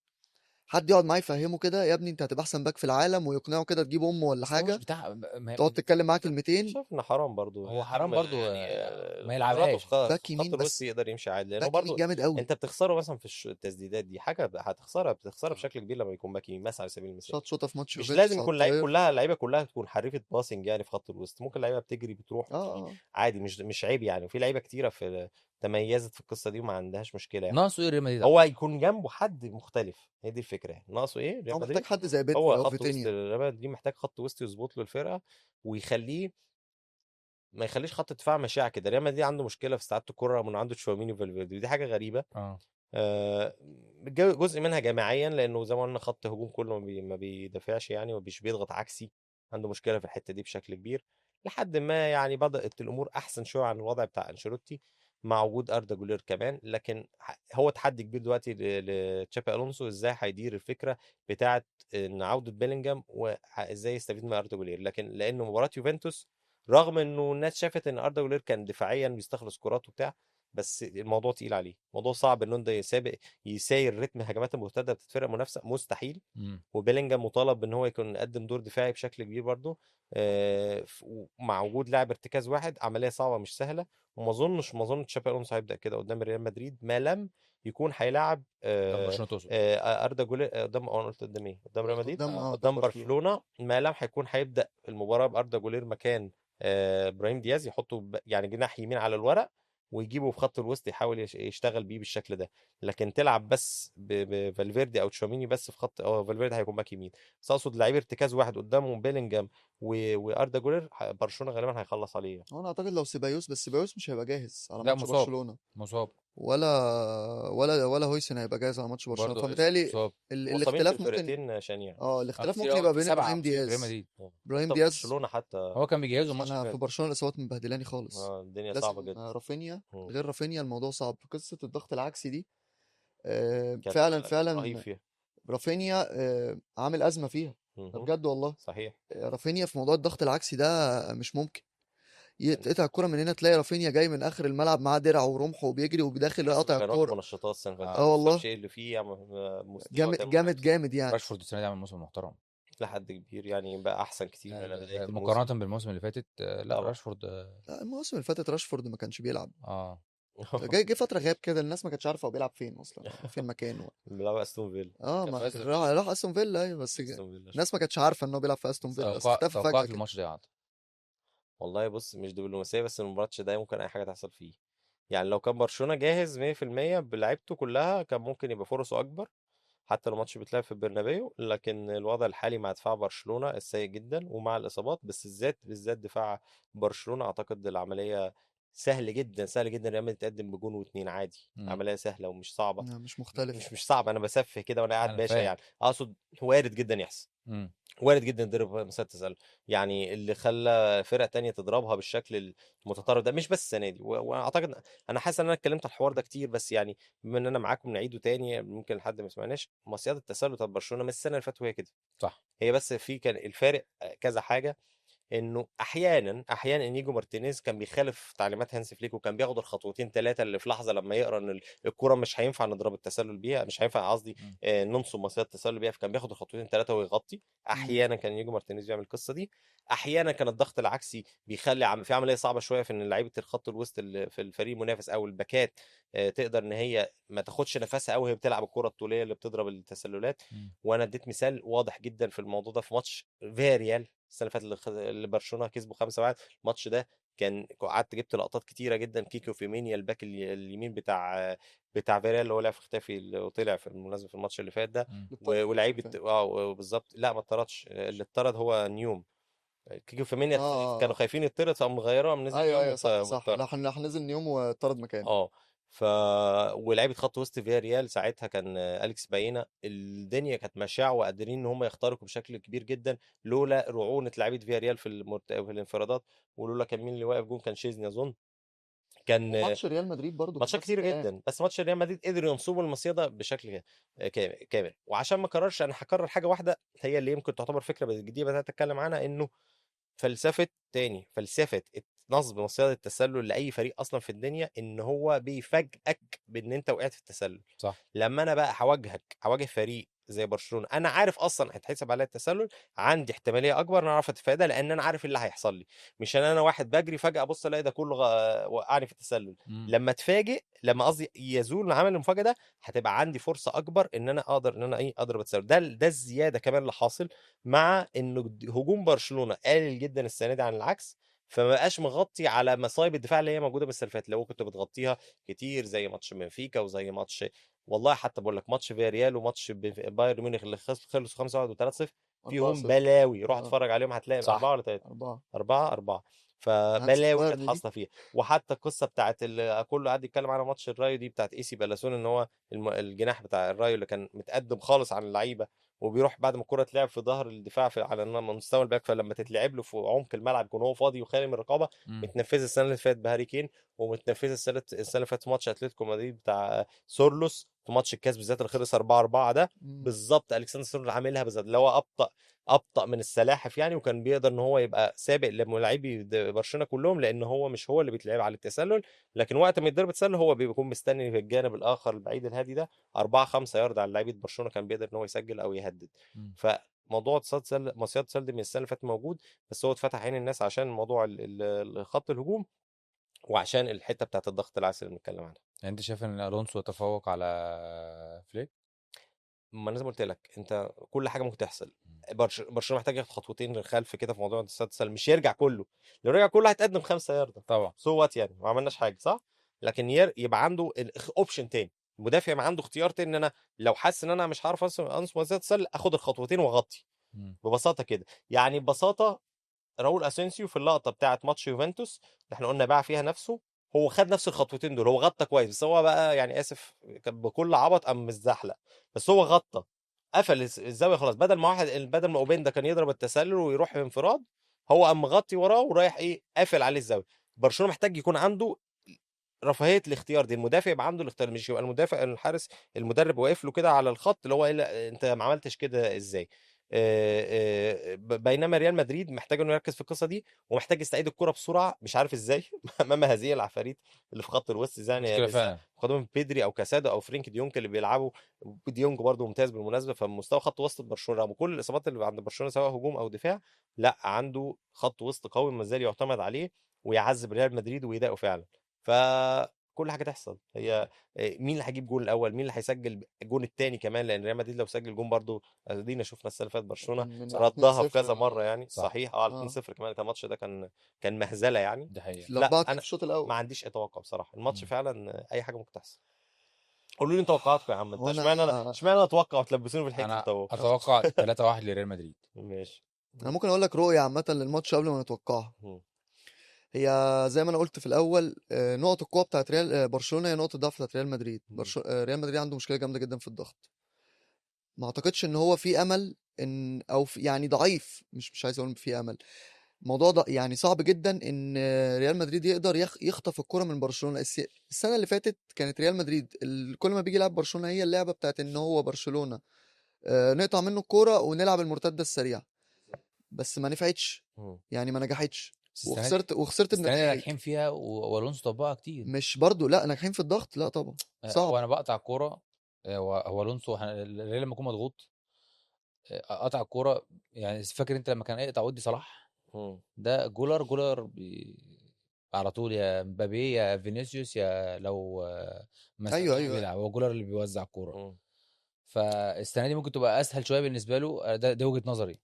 حد يقعد معاه يفهمه كده يا ابني انت هتبقى احسن باك في العالم، ويقنعه كده تجيب امه ولا بس هو مش حاجة، بتاع تقعد تتكلم معاه كلمتين. شايف ان حرام برضو، هو حرام برضو، يعني ما يلعبهاش. باك يمين خط الوسط بس يقدر يمشي عادي، لانه باك يمين برضو جامد قوي. انت بتخسره مثلا في التسديدات دي، حاجة هتخسرها، بتخسرها بشكل كبير لما يكون باك يمين مثلا على سبيل المثال. شاط شوطه في ماتش مش يوفنتوس لازم على يكون لعيب الطاير. كلها لعيبة كلها تكون حريفه passing يعني في خط الوسط، ممكن لعيبة بتجري بتروح عادي، مش عيب يعني. وفي لعيبة كتيرة في تميزت في القصة دي وما عندهاش مشكلة يعني. ناقصه ايه ريال مدريد؟ هو يكون جنبه حد مختلف، هي دي الفكرة يعني. ناقصه ايه ريال هو مدريد؟ محتاج حد زي بيدري هو او خط وسط فيتينيا. ريال مدريد محتاج خط وسط يظبط له الفرقة ويخليه ما يخليش خط دفاع مشاع كده. ريال مدريد عنده مشكلة في استعاده الكره من عنده تشواميني وفالفيردي، ودي حاجة غريبة. جزء منها جماعيا لانه زي ما قلنا خط هجوم كله ما بيدافعش يعني، ومش بيضغط عكسي، عنده مشكلة في الحتة دي بشكل كبير. لحد ما يعني بدات الامور احسن شوية عن الوضع بتاع انشيلوتي مع وجود اردا جولير كمان. لكن هو تحدي كبير دلوقتي لتشابي الونسو، ازاي هيدير الفكرة بتاعه ان عوده بيلينجهام وازاي يستفيد من اردا جولير. لكن لانه مباراة يوفنتوس رغم انه الناس شافت ان اردا جولير كان دفاعيا بيستخلص كرات وبتاع، بس الموضوع تقيل عليه، موضوع صعب ان انت يسابق يساير رتم هجمات المرتدة بتاعت فرق منافسه، مستحيل. وبيلينجهام مطالب ان هو يكون يقدم دور دفاعي بشكل كبير برضه، مع وجود لاعب ارتكاز واحد، عملية صعبة مش سهلة. وما اظنش ما اظن تشابي الونسو هيبدا كده قدام ريال مدريد ما لم يكون هيلاعب برشلونة تقصد. اردا جولير قدام، انا قلت قدام ايه؟ قدام ريال مدريد، قدام قدام برشلونة، ما لم هيكون هيبدا المباراة باردا جولير مكان ابراهيم دياز، يحطه يعني جناح يمين على الورق ويجيبه في خط الوسط يحاول يشتغل بيه بالشكل ده. لكن تلعب بس بفالفيردي او تشواميني بس في خط، او فالفيردي هيكون باك يمين، بس اقصد لعيب ارتكاز واحد قدامه بيلينجهام واردا جولير، برشلونة غالبا هيخلص عليه. هو انا اعتقد لو سيبايوس، بس سيبايوس مش هيبقى جاهز على لا، ماتش برشلونة، مصاب، ولا هويسن هيبقى جاهز على ماتش برشلونة. فبالتالي الاختلاف ممكن شنيع. الاختلاف ممكن يبقى بين ابراهيم دياز، ابراهيم دياز برشلونة حتى هو كان بيجهزه ماتش. انا في برشلونة الاصابات مبهدلاني خالص، الدنيا صعبة جدا. رافينيا غير رافينيا الموضوع صعب. قصة الضغط العكسي دي فعلا فعلا رافينيا عامل ازمة فيها ده مهم. بجد والله. صحيح. رافينيا في موضوع الضغط العكسي ده مش ممكن. يتقطع الكرة من هنا تلاقي رافينيا جاي من اخر الملعب معاه درع ورمح وبيجري وبيدخل تحس قاطع كان واخد الكورة. منشطات السنة اللي فاتت، اه ما والله تفهمش ايه اللي فيه يعني، مستوى جامد تاني جامد مختلف جامد يعني. راشفورد السنة دي عمل موسم محترم لحد كبير يعني، بقى احسن كتير من بداية الموسم. مقارنة بالموسم اللي فاتت. لا طبعا. راشفورد لا، الموسم اللي فاتت راشفورد ما كانش بيلعب. اه جه فترة غاب كده، الناس ما كانتش عارفه هو بيلعب فين اصلا، فين مكانه. بيلعب استون فيلا. اه كان ما في عز راح استون فيلا، ايوه، بس استون فيلا. الناس ما كانتش عارفه ان هو بيلعب في استون فيلا، اصل اختفى فجاة توقعك كده. الماتش ده يا عاطف؟ والله بص، مش دبلوماسية، بس الماتش ده ممكن اي حاجة تحصل فيه يعني. لو كان برشلونة جاهز 100% بلعيبته كلها كان ممكن يبقى فرصة اكبر، حتى لو الماتش بيتلعب في برنابيو. لكن الوضع الحالي مع دفاع برشلونة السيء جدا ومع الإصابات، بس بالذات دفاع برشلونة، أعتقد العملية سهل جدا، سهل جدا ريال مدريد تقدم بجون واتنين عادي. عملية سهلة ومش صعبة. لا، مش مختلف. مش صعب، أنا بسفه كده وأنا قاعد أنا باشا فاهم. يعني، أقصد وارد جدا يحصل. وارد جدا يضرب مسات تسلل يعني، اللي خلى فرق تانية تضربها بالشكل المتطرف ده مش بس السنة دي. واعتقد انا حاسس ان انا اتكلمت على الحوار ده كتير، بس يعني بما ان انا معاكم نعيده تاني، ممكن لحد ما سمعناش. مصيدة التسلل بتاعت برشلونة من السنة اللي فاتت وهي كده. صح. هي بس في كان الفارق كذا حاجة، انه احيانا انيجو مارتينيز كان بيخالف تعليمات هانس فليك، وكان بياخد الخطوتين ثلاثة اللي في لحظة لما يقرا ان الكره مش هينفع نضرب التسلل بيها، مش هينفع قصدي ننصب مصيدة التسلل بيها، فكان بياخد الخطوتين ثلاثة ويغطي. احيانا كان انيجو مارتينيز بيعمل القصة دي. احيانا كان الضغط العكسي بيخلي في عملية صعبة شوية في ان لعيبة الخط الوسط اللي في الفريق المنافس او الباكات تقدر ان هي ما تاخدش نفسها قوي وهي بتلعب الكره الطوليه اللي بتضرب التسللات. وانا اديت مثال واضح جدا في الموضوع ده في ماتش فياريال السنة اللي فاتت اللي برشلونة كسبوا 5-1. الماتش ده كان قعدت جبت لقطات كتيرة جدا. كيكو فيمينيا ال back اليمين بتاع فياريال اللي هو لعب في اختفي وطلع في المناسبة في الماتش اللي فات ده، ولاعيبه بالظبط. لا ما اتطردش، اللي اتطرد هو نيوم. كيكو فيمينيا كانوا خايفين يطرد فقام غيروه، قام نزل. ايوه صح، راح نزل نيوم وطرد مكانه. ولعيبة خط وسط فياريال ساعتها كان اليكس باينا. الدنيا كانت مشاع وقادرين ان هم يخترقوا بشكل كبير جدا لولا رعونة لعيبة فياريال في الانفرادات، ولولا كان مين اللي واقف جون، كان شيزني اظن. كان ماتش ريال مدريد برضو ماتشات كتير جدا، بس ماتش ريال مدريد قدروا ينصبوا المصيده بشكل كامل. وعشان ما اكررش، انا هكرر حاجة واحدة هي اللي يمكن تعتبر فكرة جديدة بدات اتكلم عنها، انه فلسفة نصب مصيدة التسلل لاي فريق اصلا في الدنيا، ان هو بيفاجئك بان انت وقعت في التسلل. صح. لما انا بقى هواجه فريق زي برشلونة، انا عارف اصلا هيتحسب عليا التسلل، عندي احتمالية اكبر ان انا اعرف اتفادى، لان انا عارف اللي هيحصل لي. مش ان انا واحد بجري فجاة ابص الاقي ده كله وقعني في التسلل. لما اتفاجئ، لما قصدي يزول عمل المفاجاة ده، هتبقى عندي فرصة اكبر ان انا اقدر ان انا اضرب التسلل ده. ده الزيادة كمان اللي حاصل، مع ان هجوم برشلونة قليل جدا السنة دي عن العكس، فما بقاش مغطي على مصايب الدفاع اللي هي موجودة من السلفات اللي هو كنت بتغطيها كتير، زي ماتش بنفيكا وزي ماتش، والله حتى بقول لك ماتش فياريال وماتش بايرن ميونخ اللي خلصوا 5-1 و3-0 فيهم بلاوي. روح اتفرج عليهم هتلاقي 4 ولا 3 4 فبلاوي كانت حاصله فيها. وحتى القصة بتاعت كله قاعد يتكلم على ماتش الرايو دي بتاعت ايسي بالاسون، ان هو الجناح بتاع الرايو اللي كان متقدم خالص عن اللعيبة، وبيروح بعد ما الكره تلعب في ظهر الدفاع في على مستوى ال back، فلما تتلعب له في عمق الملعب يكون هو فاضي وخالي من الرقابة. متنفذه السنة اللي فاتت بهاري كين، ومتنفذه السنة اللي فاتت في ماتش اتلتيكو مدريد بتاع سورلوس في ماتش الكاس بالذات اللي خلص 4-4 ده بالظبط. الكسندر سورلوس عاملها بالظبط، اللي هو ابطا من السلاحف يعني، وكان بيقدر ان هو يبقى سابق للاعبي برشلونة كلهم، لان هو مش هو اللي بيتلعب على التسلل، لكن وقت ما يتضرب تسلل هو بيكون مستني في الجانب الاخر البعيد الهادي ده 4-5 يارد على لعيبة برشلونة، كان بيقدر ان هو يسجل او يهدد. فموضوع مصيدة التسلل من السنة اللي فاتت موجود، بس هو اتفتح عين الناس عشان موضوع خط الهجوم وعشان الحتة بتاعت الضغط العكسي اللي بنتكلم عنها. يعني انت شايف ان الونسو تفوق على فليك؟ ما انا زي ما قلت لك، انت كل حاجة ممكن تحصل. برشلونة محتاج ياخد خطوتين للخلف كده في موضوع التسلل، مش يرجع كله. لو رجع كله هيتقدم 5 يارده طبعا، so what يعني ما عملناش حاجة صح. لكن يبقى عنده option تاني، المدافع يبقى عنده اختيار تاني، ان انا لو حاسس ان انا مش هعرف انصب التسلل اخد الخطوتين واغطي ببساطة كده. يعني ببساطة راؤول اسينسيو في اللقطة بتاعه ماتش يوفنتوس اللي احنا قلنا باع فيها نفسه، هو خد نفس الخطوتين دول، هو غطى كويس، بس هو بقى يعني اسف بكل عبط قام مزحلق، بس هو غطى قفل الزاوية خلاص. بدل ما اوبندا كان يضرب التسلل ويروح بانفراد، هو قام مغطي وراه ورايح قافل عليه الزاوية. برشلونة محتاج يكون عنده رفاهية الاختيار دي، المدافع يبقى عنده الاختيار، مش يبقى المدافع الحارس المدرب واقف له كده على الخط اللي هو إيه، لا انت ما عملتش كده ازاي. بينما ريال مدريد محتاج انه يركز في القصة دي، ومحتاج يستعيد الكره بسرعة، مش عارف ازاي امام هذه العفاريت اللي في خط الوسط، مشكلة فعلا خدهم بيدري او كاسادو او فرينك ديونج اللي بيلعبوا. ديونج برده ممتاز بالمناسبة. فمستوى خط وسط برشلونة رغم كل الاصابات اللي عند برشلونة سواء هجوم او دفاع، لا عنده خط وسط قوي ما زال يعتمد عليه ويعذب ريال مدريد ويضايقه فعلا. فكل حاجة تحصل، هي مين اللي هيجيب جول الاول، مين اللي هيسجل الجون الثاني كمان، لان ريال مدريد لو سجل جون برضو ادينا شفنا السنة اللي فاتت برشلونة ردها في كذا مرة يعني. صحيح على 2-0 كمان، كان الماتش ده كان مهزله يعني. ده حقيقي. لا انا في الشوط الاول ما عنديش اي توقع بصراحة، الماتش فعلا اي حاجة ممكن تحصل. قولوا لي توقعاتكم يا عم، انت اشمعنى اتوقع وتلبسوني في الحتة؟ انا اتوقع 3-1 لريال مدريد. ماشي، انا ممكن اقول لك رؤية عامة للماتش قبل ما نتوقعها. هي زي ما انا قلت في الاول، نقط القوة بتاعت ريال برشلونة هي نقطة الضعف بتاعت ريال مدريد. ريال مدريد عنده مشكلة جامدة جدا في الضغط، ما اعتقدش ان هو في امل ان او في يعني ضعيف، مش عايز اقول في امل، الموضوع ده يعني صعب جدا ان ريال مدريد يقدر يخطف الكره من برشلونة. السنة اللي فاتت كانت ريال مدريد كل ما بيجي يلعب برشلونة هي اللعبة بتاعت ان هو برشلونة نقطع منه الكورة ونلعب المرتدة السريعة، بس ما نفعتش يعني، ما نجحتش وخسرت السنة ناجحين فيها والونسو طبقها كتير، مش برضو لا ناجحين في الضغط، لا طبعا صعب. وانا بقطع كورة، هو الونسو الريال لما يكون مضغوط قطع الكورة يعني، فاكر انت لما كان يقطع ودي صلاح ده جولر على طول، يا مبابي يا فينيسيوس يا لو مثلا ايوه بيلعب، هو جولر اللي بيوزع الكورة. فالسنة دي ممكن تبقى اسهل شوية بالنسبة له، ده وجهه نظري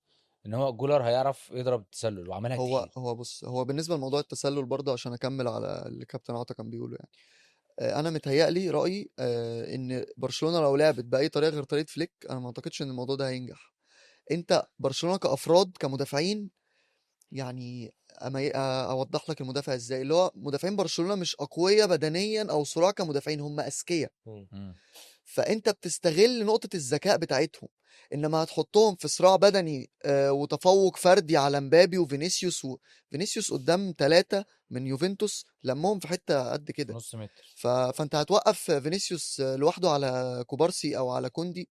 ان هو جولر هيعرف يضرب تسلل وعملها كتير. هو بص، هو بالنسبة لموضوع التسلل برضه عشان اكمل على اللي كابتن عطا كان بيقوله يعني، انا متهيألي رايي ان برشلونة لو لعبت باي طريقه غير طريقه فليك، انا ما اعتقدش ان الموضوع ده هينجح. انت برشلونة كافراد كمدافعين يعني، اوضح لك المدافع ازاي، اللي هو مدافعين برشلونة مش اقوياء بدنيا او صراع كمدافعين، هم اذكياء. فانت بتستغل نقطة الذكاء بتاعتهم، انما هتحطهم في صراع بدني وتفوق فردي على مبابي وفينيسيوس، فينيسيوس قدام 3 من يوفنتوس لمهم في حتة قد كده نص متر، فانت هتوقف فينيسيوس لوحده على كوبارسي او على كوندي.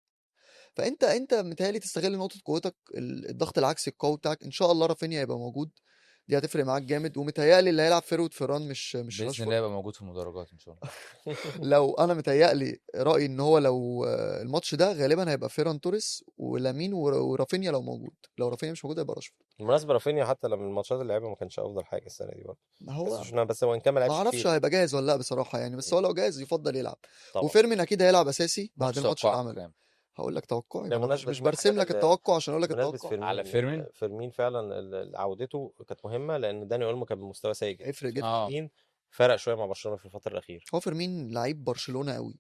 فانت متهيألي تستغل نقطة قوتك، الضغط العكسي القوي بتاعك. ان شاء الله رافينيا هيبقى موجود، دي هتفرق معاك جامد. ومتهيألي اللي هيلعب forward فيران مش باذن الله يبقى موجود في المدرجات ان شاء الله. لو انا متهيألي رايي ان هو لو الماتش ده غالبا هيبقى فيران توريس ولامين ورافينيا لو موجود، لو رافينيا مش موجود هيبقى راشفورد. بالمناسبة رافينيا حتى لما الماتشات اللي لعبها ما كانش افضل حاجة السنة دي برضه، ما هو بس هو ان كان ما لعبش ما اعرفش هيبقى جاهز ولا لا بصراحة يعني، بس هو لو جاهز يفضل يلعب. طبعا. وفيرمين اكيد هيلعب اساسي بعد الماتش اللي عمله. هقول لك توقعي، مش برسم لك التوقع عشان اقول لك التوقع على فيرمين. فيرمين فعلا عودته كانت مهمة، لان داني اولمو كان بمستوى سيء جدا، هيفرق جدا. فيرمين فرق شوية مع برشلونة في الفترة الاخيرة. هو فيرمين لعيب برشلونة قوي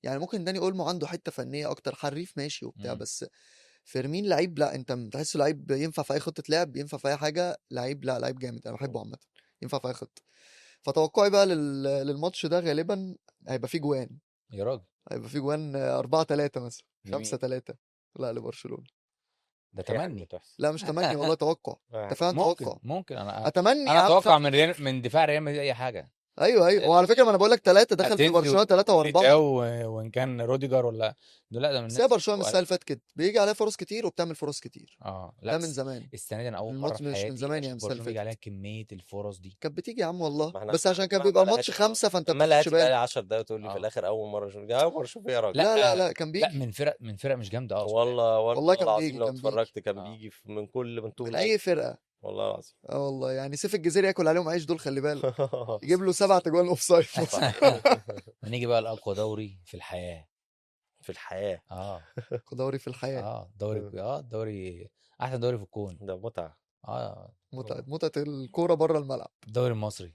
يعني، ممكن داني اولمو عنده حتة فنية اكتر، حريف ماشي وبتاع، بس فيرمين لعيب، لا انت بتحسه لعيب ينفع في اي خطه لعب، ينفع في اي حاجة، لعيب، لا لعيب جامد، انا بحبه عامة، ينفع في اي خطه. فتوقعي بقى للماتش ده غالبا هيبقى فيه جوان يا راجل، هيبقى في جوان 4-3 مثلا، 5-3 لا لبرشلونة. ده تمني؟ لا مش تمني والله، توقع. ده فعلا توقع. ممكن انا اتمني، انا اتوقع من ريال، من دفاع ريال مدريد اي حاجة. ايوه، وعلى فكرة ما انا بقول لك 3 دخل في برشلونة 3 و4، وان كان روديجر ولا لا ده من بس برشلونة من السنة اللي فاتت كده بيجي عليها فرص كتير وبتعمل فرص كتير. لا ده من زمان. السنة دي انا اول مرة في حياتي من زمان يعني، برشلونة بيجي عليها كمية الفرص دي كانت بتيجي يا عم والله، بس عشان كان بيبقى الماتش 5 فانت بتمشي بقى 10 دقايق تقول لي في الاخر اول مرة اشوف، اول مرة اشوف ايه يا راجل. لا لا لا كان بيجي، لا من فرق مش جامدة. والله كان بيجي، لو اتفرجت كان بيجي من كل من اي فرقه والله العظيم. والله يعني سيف الجزيري ياكل عليهم عيش دول، خلي بالك يجيب له 7 اجوان offside. نيجي بقى لاقوى دوري في الحياة. في الحياة دوري في الحياة. دوري دوري احسن دوري في الكون، ده متعه. متعه الكورة بره الملعب، الدوري المصري.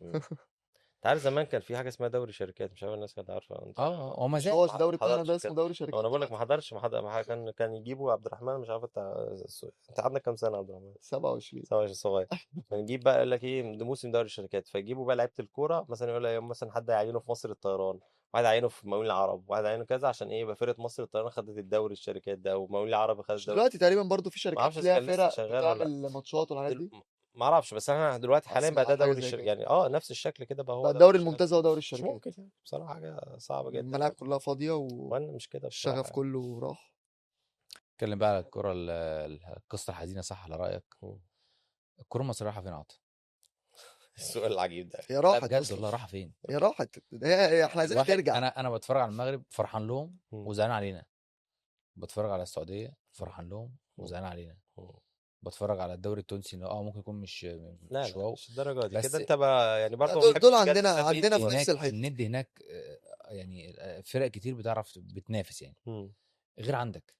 انت عارف زمان كان في حاجة اسمها دوري شركات، مش عارف الناس كانت عارفه انت. هو ما زال هو الدوري بتاعنا ده اسمه دوري شركات. انا بقول لك ما حضرش، ما كان يجيبوا عبد الرحمن، مش عارف انت عندك كام سنة يا عبد الرحمن؟ 27 صغير. فنجيب بقى يقول لك ايه ده موسم دوري الشركات، فيجيبوا بقى لعيبة الكورة مثلا، يقول لك مثلا حد يعينه في مصر الطيران، واحد عينه في مقاولين العرب، واحد عينه كذا، عشان ايه يبقى فرقه مصر الطيران خدت الدوري الشركات ده، ومقاولين العرب خدت الدوري. دلوقتي تقريبا برضو في شركات ليها فرق بتعمل ماتشات والحاجات دي. ما اعرفش، بس انا دلوقتي حاليا أسمع بقى ده حاجة دوري زي الشركات كده. يعني، نفس الشكل كده بقى، هو بقى دوري الدوري الشركات. الممتاز هو دوري مش الشركات، ممكن يعني، بصراحة حاجة صعبة جدا. الملاعب كلها فاضية وانا مش كده بصراحة والشغف يعني. كله راح. اتكلم بقى على الكره القصة الحزينة، صح على رايك؟ الكره المصرية رايحة فين عاطف؟ السؤال العجيب ده هي لا راحت بجد اصلا، والله راحة فين؟ هي راحت، هي احنا عايزينها واحد ترجع. انا بتفرج على المغرب فرحان لهم مم. وزعلان علينا، بتفرج على السعودية فرحان لهم وزعلان علينا، بتفرج على الدوري التونسي انه ممكن يكون مش لا مش لا wow، مش الدرجة دي بس كده. انت بقى يعني برضه دول ما دول بحبش عندنا جد عندنا في نفس هناك الحتة. الند هناك، يعني فرق كتير بتعرف بتنافس يعني، غير عندك.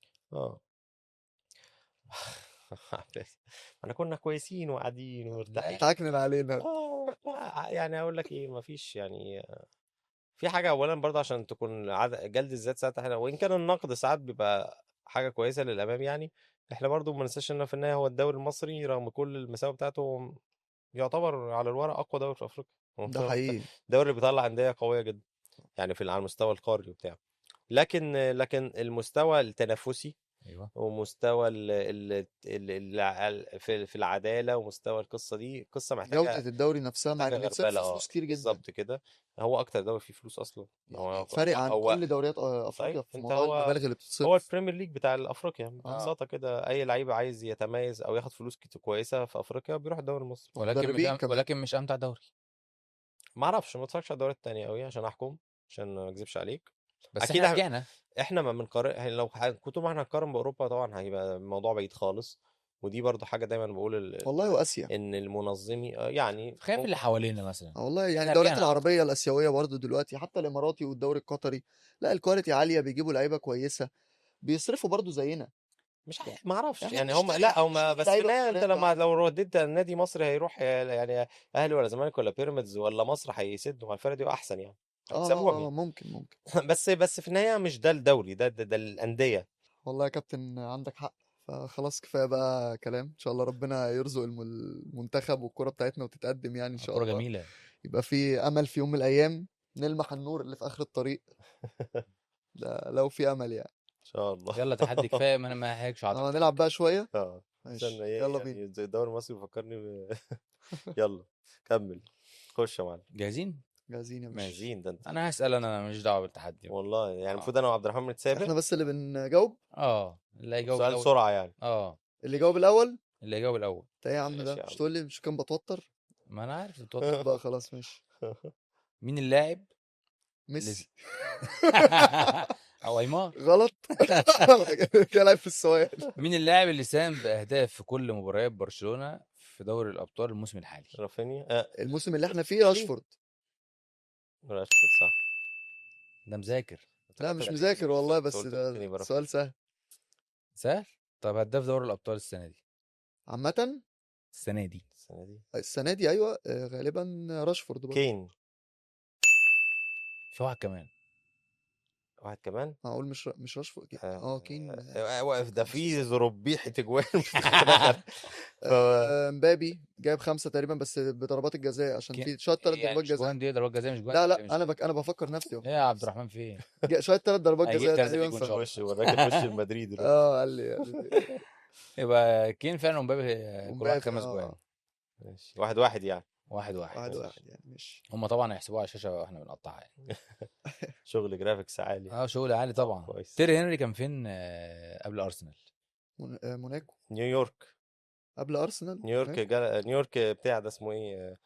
احنا كنا كويسين وقاعدين ومرتاحين. تعكنن علينا. يعني اقول لك ايه، مفيش يعني في حاجة. اولا برضه عشان تكون جلد الذات ساعات احنا، وان كان النقد ساعات بيبقى حاجة كويسة للامام يعني، احنا برضه ما ننساش ان في النهاية هو الدوري المصري رغم كل المساوئ بتاعته يعتبر على الورق اقوى دوري في افريقيا. ده حقيقي، الدوري اللي بيطلع اندية قوية جدا يعني في على المستوى القاري وبتاع، لكن المستوى التنافسي، ايوه، ومستوى ال ال ال ال في العدالة، ومستوى القصة دي قصة محتاجه جوده الدوري نفسها، مع محتاجه ان بيتصرف غربله. فيه فلوس كتير جدا بالظبط كده، هو اكتر دوري فيه فلوس اصلا. يعني، هو فارق عن هو كل دوريات افريقيا طيب في انت موضوع هو المبالغ اللي هو بتتصرف. ال Premier League بتاع افريقيا ببساطة كده. اي لعيب عايز يتميز او ياخد فلوس كويسة في افريقيا بيروح الدوري المصري. ولكن مش مدربين كمان. ولكن مش امتع دوري. ما اعرفش، ما اتفرجش على الدوريات التانية قوي عشان احكم، عشان ما اكذبش عليك. بس اكيد احنا رجعنا، احنا ما بنقارن، لو كنت ما احنا هنقارن باوروبا طبعا هيبقى الموضوع بعيد خالص. ودي برضو حاجة دايما بقول والله واسيا، ان المنظمي يعني خايف اللي حوالينا مثلا. والله يعني احنا الدوريات رجعنا. العربية الاسيوية برضو دلوقتي، حتى الاماراتي والدوري القطري، لا ال quality عالية، بيجيبوا لعيبة كويسة، بيصرفوا برضو زينا. مش عارف، ما اعرفش احنا يعني هم بنشتري لا هم بنشتري بس في لعيبة النهاية انت بفلوس. لما لو رديت النادي مصري هيروح يعني اهلي ولا زمالك ولا بيراميدز ولا مصر هيسدوا مع الفرق دي احسن يعني، هيكسبوهم يعني. ممكن بس في النهاية مش ده الدوري، ده الاندية. والله يا كابتن عندك حق. فخلاص كفاية بقى كلام، ان شاء الله ربنا يرزق المنتخب والكره بتاعتنا وتتقدم يعني ان شاء كرة الله. جميلة، يبقى في امل في يوم من الايام نلمح النور اللي في اخر الطريق. ده لو في امل يعني. ان شاء الله. يلا تحدي كفاية، ما انا ما هيكش عاطف. نلعب بقى شوية. استنى ماشي ايه يلا بينا. يعني، زي الدوري المصري بيفكرني يلا كمل، خش يا معلم. جاهزين؟ جاهزين يا باشا. جاهزين. ده انت انا هسأل، انا ماليش دعوه بالتحدي والله يعني المفروض انا وعبد الرحمن نتسابق. احنا بس اللي بنجاوب. اللي هيجاوب سؤال الاول. سرعة يعني. اللي يجاوب الاول. اللي يجاوب الاول. انت ايه يا عم ماشي ده؟ يا مش عم. تقول لي مش كان بتوتر؟ ما انا عارف بتوتر. بقى خلاص ماشي. مين اللاعب ميسي. او ايمار؟ غلط. كده لعب في السؤال. مين اللاعب اللي ساهم باهداف في كل مباريات برشلونة في دوري الابطال الموسم الحالي؟ رافينيا. الموسم اللي احنا فيه راشفورد. راشفورد صح. ده مذاكر. لا مش مذاكر والله، بس قلت ده ممكن يبقى سؤال سهل. سهل. طب هداف دوري الابطال السنة دي؟ عامة السنة دي. السنة دي. السنة دي ايوه، غالبا راشفورد برضه. كين. في واحد كمان. واحد كمان؟ معقول مش راشفورد؟ كين. واقف ده في زربيحة اجوان. مبابي جايب 5 تقريبا بس بضربات الجزاء، عشان في شاط 3 يعني ضربات مش جزاء. جوان دي ضربات جزاء، مش جوان. لا مش لا انا بفكر نفسي. ايه يا عبد الرحمن في ايه؟ شايط 3 ضربات هيجيب جزاء تلاتة تقريبا. بيجون شاط. وش والراجل وش المدريد دلوقتي. قال لي يبقى كين فعلا ومبابي كل واحد ومبابي، 5 جوان. ماشي 1-1 يعني. 1-1. 1-1 يعني ماشي. هم طبعا هيحسبوها على الشاشة واحنا بنقطعها يعني. شغل graphics عالي. شغل عالي طبعا. كويس. تيري هنري كان فين قبل ارسنال؟ موناكو. نيويورك. قبل ارسنال نيويورك نيويورك بتاع ده اسمه ايه؟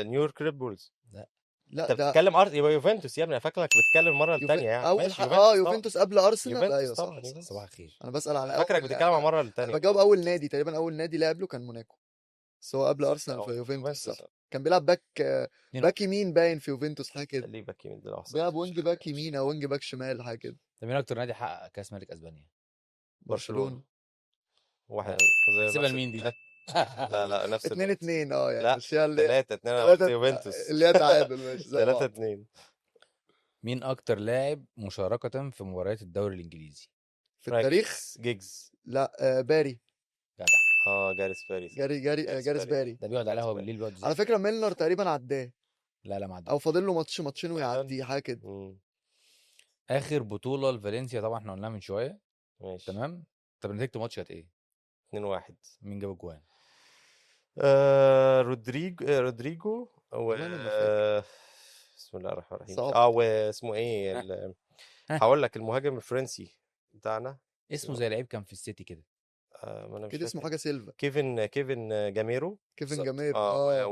نيويورك ريد بولز. لا. لا انت ده بتتكلم يبقى يوفنتوس يا ابني، انا فاكرك بتتكلم المرة الثانية يعني. ماشي، يوفنتوس قبل ارسنال. يوفنتوس ايوه طبعا، صح. يوفنتوس. صباح الخير. انا بسال على فاكرك بتتكلم على المرة الثانية. بجاوب اول نادي تقريبا، اول نادي لعب له كان موناكو، بس هو قبل ارسنال في يوفنتوس صح. كان بيلعب back يمين باين في يوفنتوس حاجة كده. ليه back يمين ده؟ لو حصل. بيلعب wing back يمين او wing back شمال حاجة كده. طب مين اكتر نادي حقق كاس ملك اسبانيا؟ برشلونة. واحد زي سيبها لمين دي؟ لا لا نفس 2-2 يعني لا مش هي اللي 3-2 انا قلت يوفنتوس اللي هي تعادل ماشي 3-2. مين اكتر لاعب مشاركة في مباريات الدوري الانجليزي في التاريخ؟ جيجز. لا باري. جدع. جاريس باري. جاريس باري ده بيقعد على القهوة بالليل بيقعد. على فكرة ميلنر تقريبا عداه. لا ما عداه، او فاضل له ماتش ماتشين ويعدي حاجة كده. اخر بطوله لفالنسيا طبعا احنا قلناها من شوية. ماشي تمام. طب نتيجة الماتش كانت ايه؟ 2-1. مين جاب الجوان؟ رودريجو و والله انا ما فاكر. بسم الله الرحمن الرحيم. صعب. واسمه ايه هقول لك المهاجم الفرنسي بتاعنا اسمه زي لعيب كان في السيتي كده. ما انا مش كده اسمه فاكر. حاجة سيلفا. كيفن جاميرو. كيفن بالظبط. جاميرو.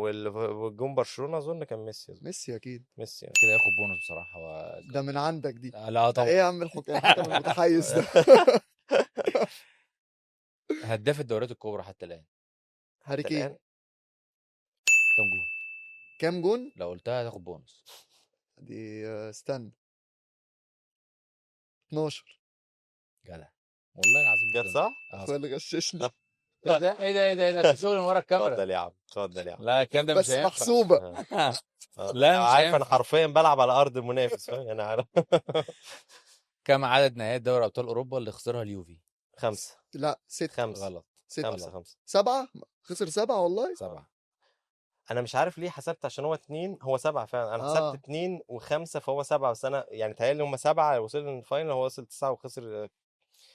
والجون برشلونة اظن كان ميسي، أظن. ميسي اكيد. ميسي كده ياخد بونص بصراحة ده من عندك دي. لا ده طبعا. ايه يا عم الحكم المتحيز ده؟ هداف الدوريات الكبرى حتى الان. هاري حتى كين. الآن. كام جون؟ كام جون؟ لو قلتها هتاخد بونص. دي استنى، 12. جدع والله العظيم. جت صح؟ اخويا اللي غششني. ايه ده ايه ده ايه ده إيه ده شغل من ورا الكاميرا. اتفضل يا عم، اتفضل يا عم. لا الكلام ده مش بس هينفع. محسوبة. لا مش عارف انا هينفع. حرفيا بلعب على ارض المنافس، فاهم؟ انا عارف. كم عدد نهائيات دوري ابطال اوروبا اللي خسرها اليوفي؟ 5. لا 6. 5. غلط. 6. 5 5. 7. خسر 7 والله. 7. انا مش عارف ليه حسبت، عشان هو 2، هو 7 فعلا. انا حسبت 2 و5 فهو 7، بس انا يعني تهيألي هم 7 وصل لل final، هو وصل 9 وخسر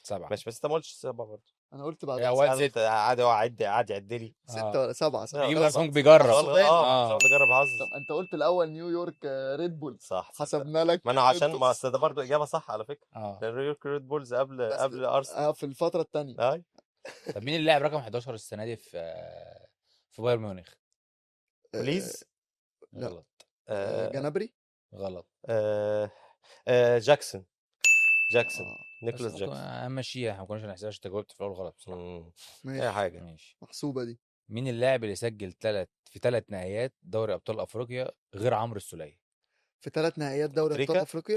7. ماشي، بس انت ما قلتش 7 برضه. انا قلت بعد هو 6. عادي، هو عاد يعد لي 6 ولا 7. يجيب ارقام بيجرب. بيجرب حظ. طب انت قلت الاول نيويورك ريد بولز، صح؟ حسبنا لك. ما انا عشان ما اصل ده برضه اجابه صح على فكرة. نيويورك ريد بولز قبل ارسنال في الفترة الثانية. طب مين اللاعب رقم 11 السنة دي في بايرن ميونخ؟ بليز. لا. غلط. جنابري. غلط. جاكسون. نيكولاس جاكسون. امشيها، احنا ما كناش هنحسبها عشان انت جاوبت في الاول غلط بصراحة. ماشي. اي حاجة ماشي محسوبة دي. مين اللاعب اللي سجل 3 نهائيات دوري ابطال افريقيا غير عمرو السوليه؟ في 3 نهائيات دوري ابطال افريقيا؟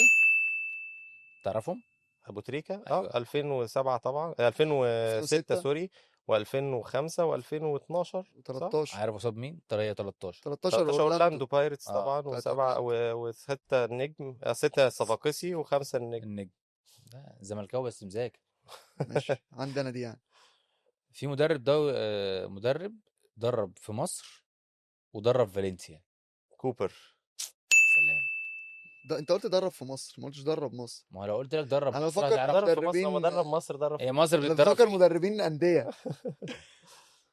تعرفهم؟ ابو تريكه. 2007 طبعا، 2006 sorry، و2005 و2012 و13. عارف قصاد مين؟ 13 اورلاندو بايرتس طبعا، و7 و6 النجم، 6 صفاقسي و5 النجم. لا زملكاوي بس مذاكر. ماشي عندنا دي يعني. في مدرب مدرب درب في مصر ودرب فالنسيا. كوبر. سلام. ده انت قلت درب في مصر، ما قلتش درب مصر. ما لو قلت لك درب انا مصر بفكر درب في مصر، درب مصر، درب هي مصر بتدرب. بفكر مدربين اندية.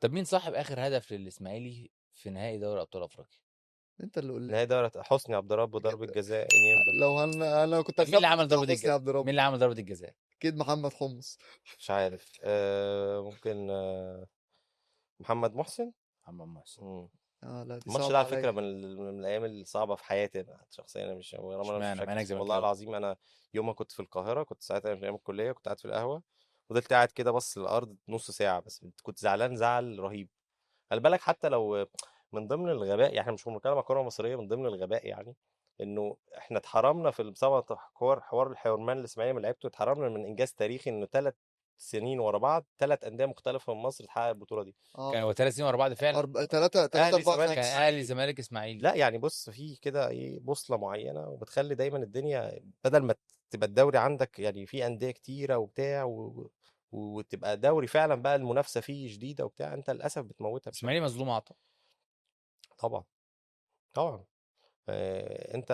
طب مين صاحب اخر هدف للاسماعيلي في نهائي دوري ابطال افريقيا؟ انت اللي قلت نهائي دوري حسني عبد ربه ضربه جزاء. لو انا كنت مين اللي عمل ضربه الجزاء؟ مين اللي عمل ضربه الجزاء؟ اكيد محمد حمص. مش عارف. ممكن محمد محسن. محمد محسن. لا دي الماتش ده على فكرة من الايام الصعبة في حياتي انا شخصيا. انا مش والله العظيم، انا يوم ما كنت في القاهرة، كنت ساعتها في ايام الكلية، كنت قاعد في القهوة، فضلت قاعد كده بص للارض نص ساعة بس، كنت زعلان زعل رهيب. خلي بالك حتى لو من ضمن الغباء، يعني احنا مش بنتكلم على كره مصرية، من ضمن الغباء يعني انه احنا اتحرمنا في بسبب حوار الحرمان الاسماعيلي من لعيبته، اتحرمنا من انجاز تاريخي انه 3 سنين ورا بعض 3 اندية مختلفة من مصر تحقق البطولة دي. كانوا 3 سنين ورا بعض فعلا. 3 4 كان اهلي زمالك اسماعيلي. لا يعني بص، في كده ايه بوصله معينة، وبتخلي دايما الدنيا بدل ما تبقى الدوري عندك يعني في اندية كتيرة وبتاع وتبقى دوري فعلا بقى المنافسة فيه شديدة وبتاع، انت للاسف بتموتها. اسماعيلي مظلوم عطا طبعا طبعا. انت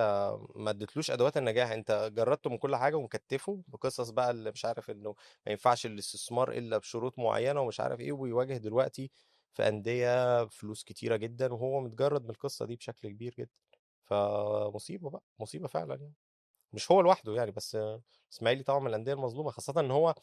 ما اديتلوش ادوات النجاح، انت جردته من كل حاجة ومكتفه بقصص بقى اللي مش عارف انه ما ينفعش الاستثمار الا بشروط معينة ومش عارف ايه، وبيواجه دلوقتي في اندية فلوس كتيرة جدا وهو متجرد من القصة دي بشكل كبير جدا. فمصيبه بقى، مصيبة فعلا يعني. مش هو لوحده يعني، بس اسماعيلي طبعا من الاندية المظلومة، خاصة ان هو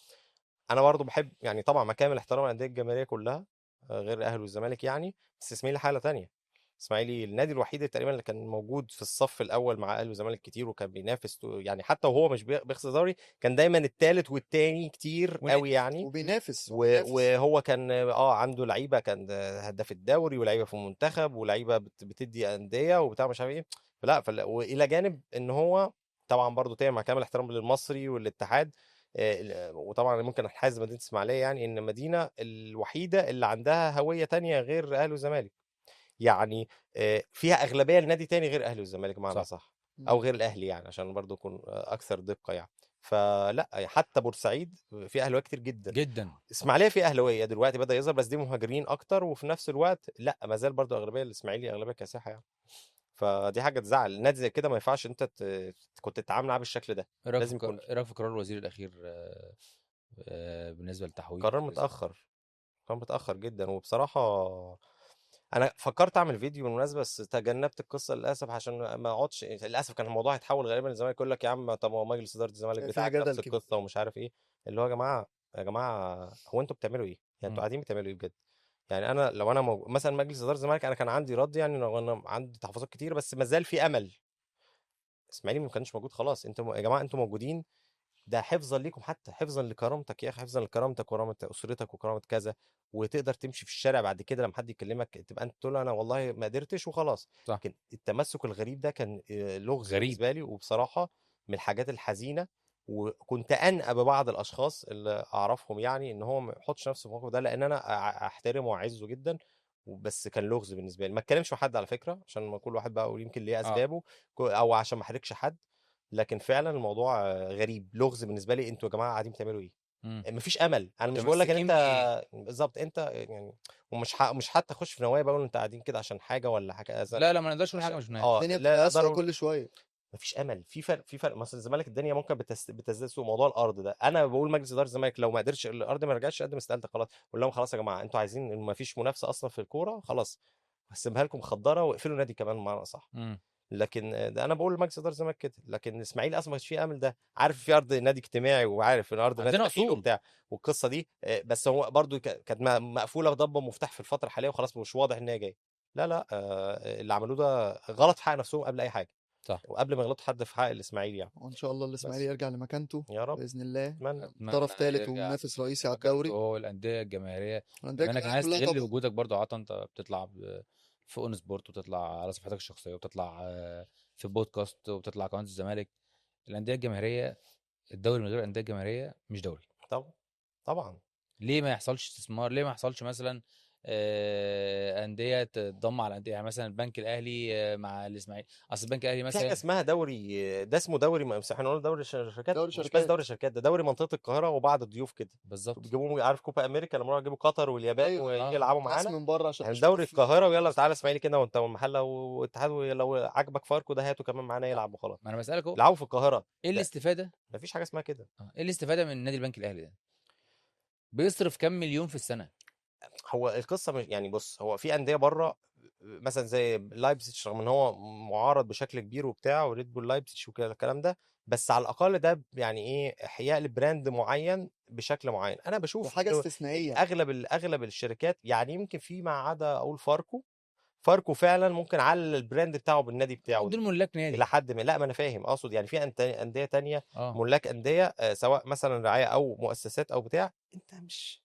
انا برضو بحب يعني طبعا مع كامل احترام الاندية الجماهيرية كلها غير الاهلي والزمالك يعني، بس اسماعيلي حاله تانية. اسماعيلي النادي الوحيد تقريبا اللي كان موجود في الصف الاول مع اهلي وزمالك كتير، وكان بينافس يعني حتى وهو مش بيخسر دوري كان دايما الثالث والثاني كتير قوي يعني، وبينافس وهو كان عنده لعيبة، كان هداف الدوري ولعيبة في المنتخب ولعيبة بتدي اندية وبتاع مش عارف ايه. فلا والى جانب ان هو طبعا برضو تاني مع كامل احترام للمصري والاتحاد، وطبعا ممكن انحاز مدينة اسماعيليه يعني، ان المدينة الوحيدة اللي عندها هوية تانية غير اهلي وزمالك يعني، فيها اغلبية لنادي تاني غير اهلي والزمالك معنا صح، او غير الاهلي يعني، عشان برضو اكون اكثر دقه يعني. فلا حتى بورسعيد في اهلاويه كتير جدا جدا، اسماعيليه في اهلاويه دلوقتي بدا يظهر بس دي مهاجرين اكتر، وفي نفس الوقت لا ما زال برضو اغلبية الاسماعيلي اغلبية كاسحه يعني. فدي حاجة تزعل، نادي زي كده ما ينفعش انت كنت تتعامل معاه بالشكل ده. لازم يكون. ايه رايك في قرار الوزير الاخير بالنسبة للتحويل؟ قرار متاخر، قرار متاخر جدا، وبصراحة انا فكرت اعمل فيديو بالمناسبة، بس تجنبت القصة للاسف عشان ما اقعدش. للاسف كان الموضوع هيتحول غالبا الزمالك يقول لك يا عم طب هو مجلس ادارة الزمالك فيها بتاعك جدل نفس كبير. القصة ومش عارف ايه. اللي هو يا جماعة يا جماعة، هو انتوا بتعملوا ايه؟ يعني انتوا قاعدين بتعملوا ايه بجد؟ يعني انا لو انا مثلا مجلس ادارة الزمالك، انا كان عندي رد، يعني لو انا عندي تحفظات كتير، بس ما زال في امل. اسماعيلي ما كانش موجود خلاص، انتوا يا جماعة انتوا موجودين، ده حفظا ليكم، حتى حفظا لكرامتك يا اخي، حفظا لكرامتك وكرامة اسرتك وكرامة كذا، وتقدر تمشي في الشارع بعد كده لما حد يكلمك تبقى انت تقول انا والله ما قدرتش وخلاص. صح. لكن التمسك الغريب ده كان لغز غريب. بالنسبة لي، وبصراحة من الحاجات الحزينة. وكنت انقى ببعض الاشخاص اللي اعرفهم يعني ان هو ما يحطش نفسه في الموقف ده، لان انا احترمه واعزه جدا، بس كان لغز بالنسبة لي. ما اتكلمش مع حد على فكرة، عشان ما كل واحد بقى يقول يمكن ليه اسبابه، او عشان ما احرجش حد، لكن فعلا الموضوع غريب، لغز بالنسبة لي. انتوا يا جماعة قاعدين بتعملوا ايه؟ مفيش امل. انا مش بقول لك ان متمسكين انت بالظبط، انت يعني ومش مش حتى اخش في نوايا بقول انت قاعدين كده عشان حاجة ولا حاجة. لا لا، ما نقدرش نقول حاجة مش نوايا. الدنيا لا بتبقى اقدر اسوء اقول كل شوية، مفيش امل. في فرق، في فرق. مثلا الزمالك الدنيا ممكن بتزداد سوء. موضوع الارض ده انا بقول مجلس ادارة الزمالك لو ما قدرش الارض ما رجعتش قدم استقالتك خلاص، قول لهم خلاص يا جماعة انتوا عايزين مفيش منافسه اصلا في الكورة، خلاص هسيبها لكم خضاره واقفلوا النادي كمان بمعنى اصح. لكن ده انا بقول لمجلس ادارة الزمالك كده. لكن الاسماعيلي اصلا ما كانش فيه امل، ده عارف في ارض نادي اجتماعي وعارف ان ارض نادي عندنا اخير اصول وبتاع والقصه دي، بس هو برضو كانت مقفولة بضبه مفتاح في الفترة الحالية وخلاص مش واضح ان هي جاية. لا لا، اللي عملوه ده غلط في حق نفسهم قبل اي حاجة، صح، وقبل ما يغلطوا حد في حق الاسماعيلي يعني. وان شاء الله الاسماعيلي بس يرجع لمكانته يا رب باذن الله، اتمنى طرف ثالث يرجع ومنافس رئيسي على مكانته الدوري، هو الاندية الجماهيرية. والاندية بما انك الجماهيرية عايز كلها تغل طبعا. وجودك برضو عطا، انت بتطلع في اون سبورت، وبتطلع على صفحتك الشخصية، وبتطلع في بودكاست، وبتطلع قناة الزمالك. الاندية الجماهيرية، الدوري من غير الاندية الجماهيرية مش دوري. طبعا طبعا. ليه ما يحصلش استثمار؟ ليه ما يحصلش مثلا اندية تتضم على اندية؟ يعني مثلا البنك الاهلي مع الاسماعيلي، اصل البنك الاهلي في مثلا حاجة اسمها دوري، ده اسمه دوري، احنا قلنا دوري شركات، دوري مش بس شركات. دوري شركات، ده دوري منطقة القاهرة وبعض الضيوف كده بالظبط، بيجيبوهم، عارف كوبا امريكا لما راحوا يجيبوا قطر واليابان ايوه ويجي يلعبوا ناس معانا، من بره عشان يعني يشوفوا دوري في القاهرة، ويلا تعالى اسماعيلي كده وانت والمحله والاتحاد، ولو عجبك فاركو ده هاته كمان معانا يلعب وخلاص. ما انا بسالك اهو، يلعبوا في القاهرة، ايه ده الاستفادة؟ مفيش حاجة اسمها كده. ايه الاستفادة من نادي البنك الاهلي ده؟ بيصرف كام مليون في السنة؟ هو القصة مش يعني، بص هو في اندية بره مثلا زي لايبزيج، رغم ان هو معارض بشكل كبير وبتاع، وريد بول لايبزيج وكده الكلام ده، بس على الاقل ده يعني ايه، احياء ل brand معين بشكل معين. انا بشوف وحاجه إنه استثنائية. اغلب الشركات يعني، يمكن في ما عدا اقول فاركو فعلا ممكن على ال brand بتاعه بالنادي بتاعه دول ملاك نادي الى حد ما. لا ما انا فاهم، اقصد يعني في اندية تانية ملاك اندية، سواء مثلا رعاية او مؤسسات او بتاع، انت مش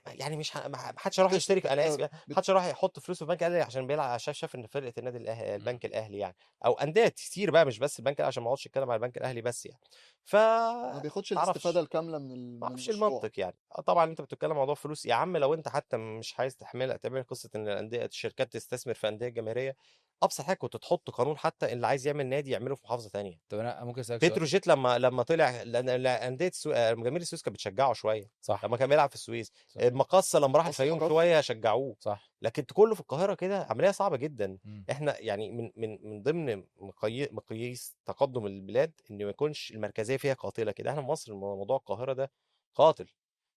يعني مش ما حدش راح يشترك، انا اسف، ما حدش راح يحط فلوسه في البنك الاهلي عشان بيلعب، عشان شاف ان فرقه النادي الاهلي البنك الاهلي يعني، او اندية كتير بقى مش بس البنك الاهلي، عشان ما اقعدش اتكلم على البنك الاهلي بس يعني. ف ما بياخدش الاستفادة الكاملة من ما اعرفش المشروع. المنطق يعني. طبعا انت بتتكلم موضوع فلوس يا عم، لو انت حتى مش عايز تحملها تعمل قصة ان الاندية الشركات تستثمر في اندية جماهيرية، ابسط حاجة كنت تحط قانون حتى اللي عايز يعمل نادي يعمله في محافظة ثانية. طب انا ممكن اسالك سؤال؟ بتروجيت لما طلع، لان اندية جماهير السويس كانت بتشجعه شوية، صح، لما كان بيلعب في السويس. المقاصه لما راح الفيوم شوية شجعوه، صح، لكن كله في القاهرة كده عملية صعبة جدا. احنا يعني من ضمن مقاييس تقدم البلاد ان ما يكونش المركزية فيها قاتله كده. احنا في مصر موضوع القاهرة ده قاتل.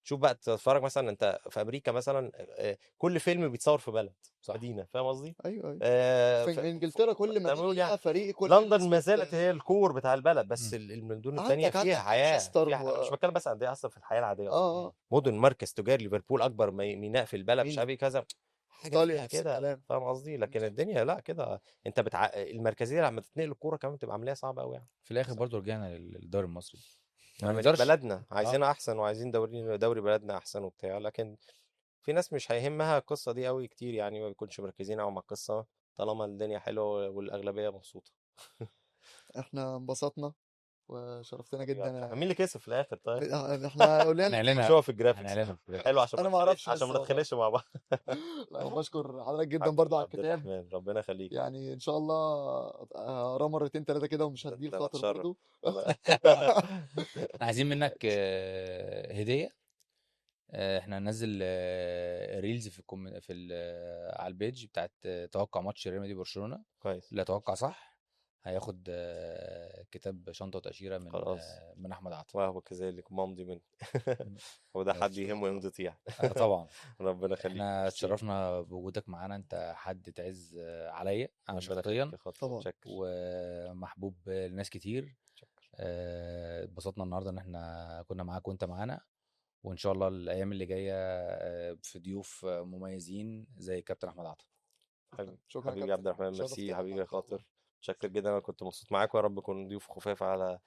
شوف بقى تتفرج مثلا انت في امريكا مثلا، كل فيلم بيتصور في بلد، صح، مدينة، فاهم قصدي؟ ايوه ايوه. في انجلترا كل مدينة يعني فريق، كل لندن ما زالت هي ال core بتاع البلد، بس المدن الثانية فيها حياة. مش بتكلم بس عن اصلا في الحياة العادية، مدن مركز تجاري، ليفربول اكبر ميناء في البلد، مش عارف ايه كذا حاجة كده، فاهم قصدي؟ لكن الدنيا لا كده، انت المركزية لما تتنقل الكورة كمان بتبقى عملية صعبة قوي يعني. في الاخر برضو رجعنا للدوري المصري، بلدنا عايزينها احسن، وعايزين دوري بلدنا احسن وبتاع، لكن في ناس مش هيهمها القصة دي قوي كتير يعني، ما بيكونش مركزين قوي مع القصة طالما الدنيا حلوة والاغلبيه مبسوطة. احنا انبسطنا وشرفتنا جدا. مين اللي كسب في الاخر طيب؟ احنا قلنا شوف في ال graphics حلو، عشان انا ما اعرفش، عشان ما نتخانقش مع بعض. لا بشكر حضرتك جدا برضو على الكتاب، ربنا يخليك. يعني ان شاء الله اقراه مرتين ثلاثة كده ومش هديه الخاطر برضو. احنا عايزين منك هديه، احنا هننزل reels في في على ال page بتاعت توقع ماتش ريال مدريد وبرشلونة. كويس، اللي اتوقع صح هياخد كتاب شنطه وتاشيره من خلاص. من احمد عطا. وهو كذلك ممضي منه. وده حد يهمه يمضي يعني. طبعا. ربنا يخليك. احنا اتشرفنا بوجودك معانا، انت حد تعز عليا انا شخصيا طبعا، ومحبوب لناس كتير. اتبسطنا النهارده ان احنا كنا معاك وانت معانا، وان شاء الله الايام اللي جاية في ضيوف مميزين زي كابتن احمد عطا. شكرا حبيبي عبد الرحمن، ميرسي حبيبي يا خاطر، متشكر جدا. انا كنت مبسوط معاك، ويا رب يكون ضيوف خفاف على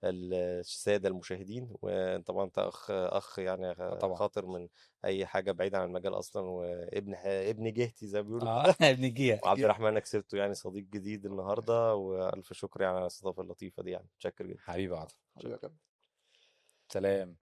السادة المشاهدين. وطبعا انت اخ يعني طبعا. خاطر من اي حاجة بعيدة عن المجال اصلا، وابن ابن جهتي زي ما بيقولوا. ابن جهة. وعبد الرحمن انا كسبته يعني صديق جديد النهارده، والف شكر يعني على الاستضافة اللطيفة دي يعني. متشكر جدا حبيبي عطا. حبيبي يا كابتن. سلام.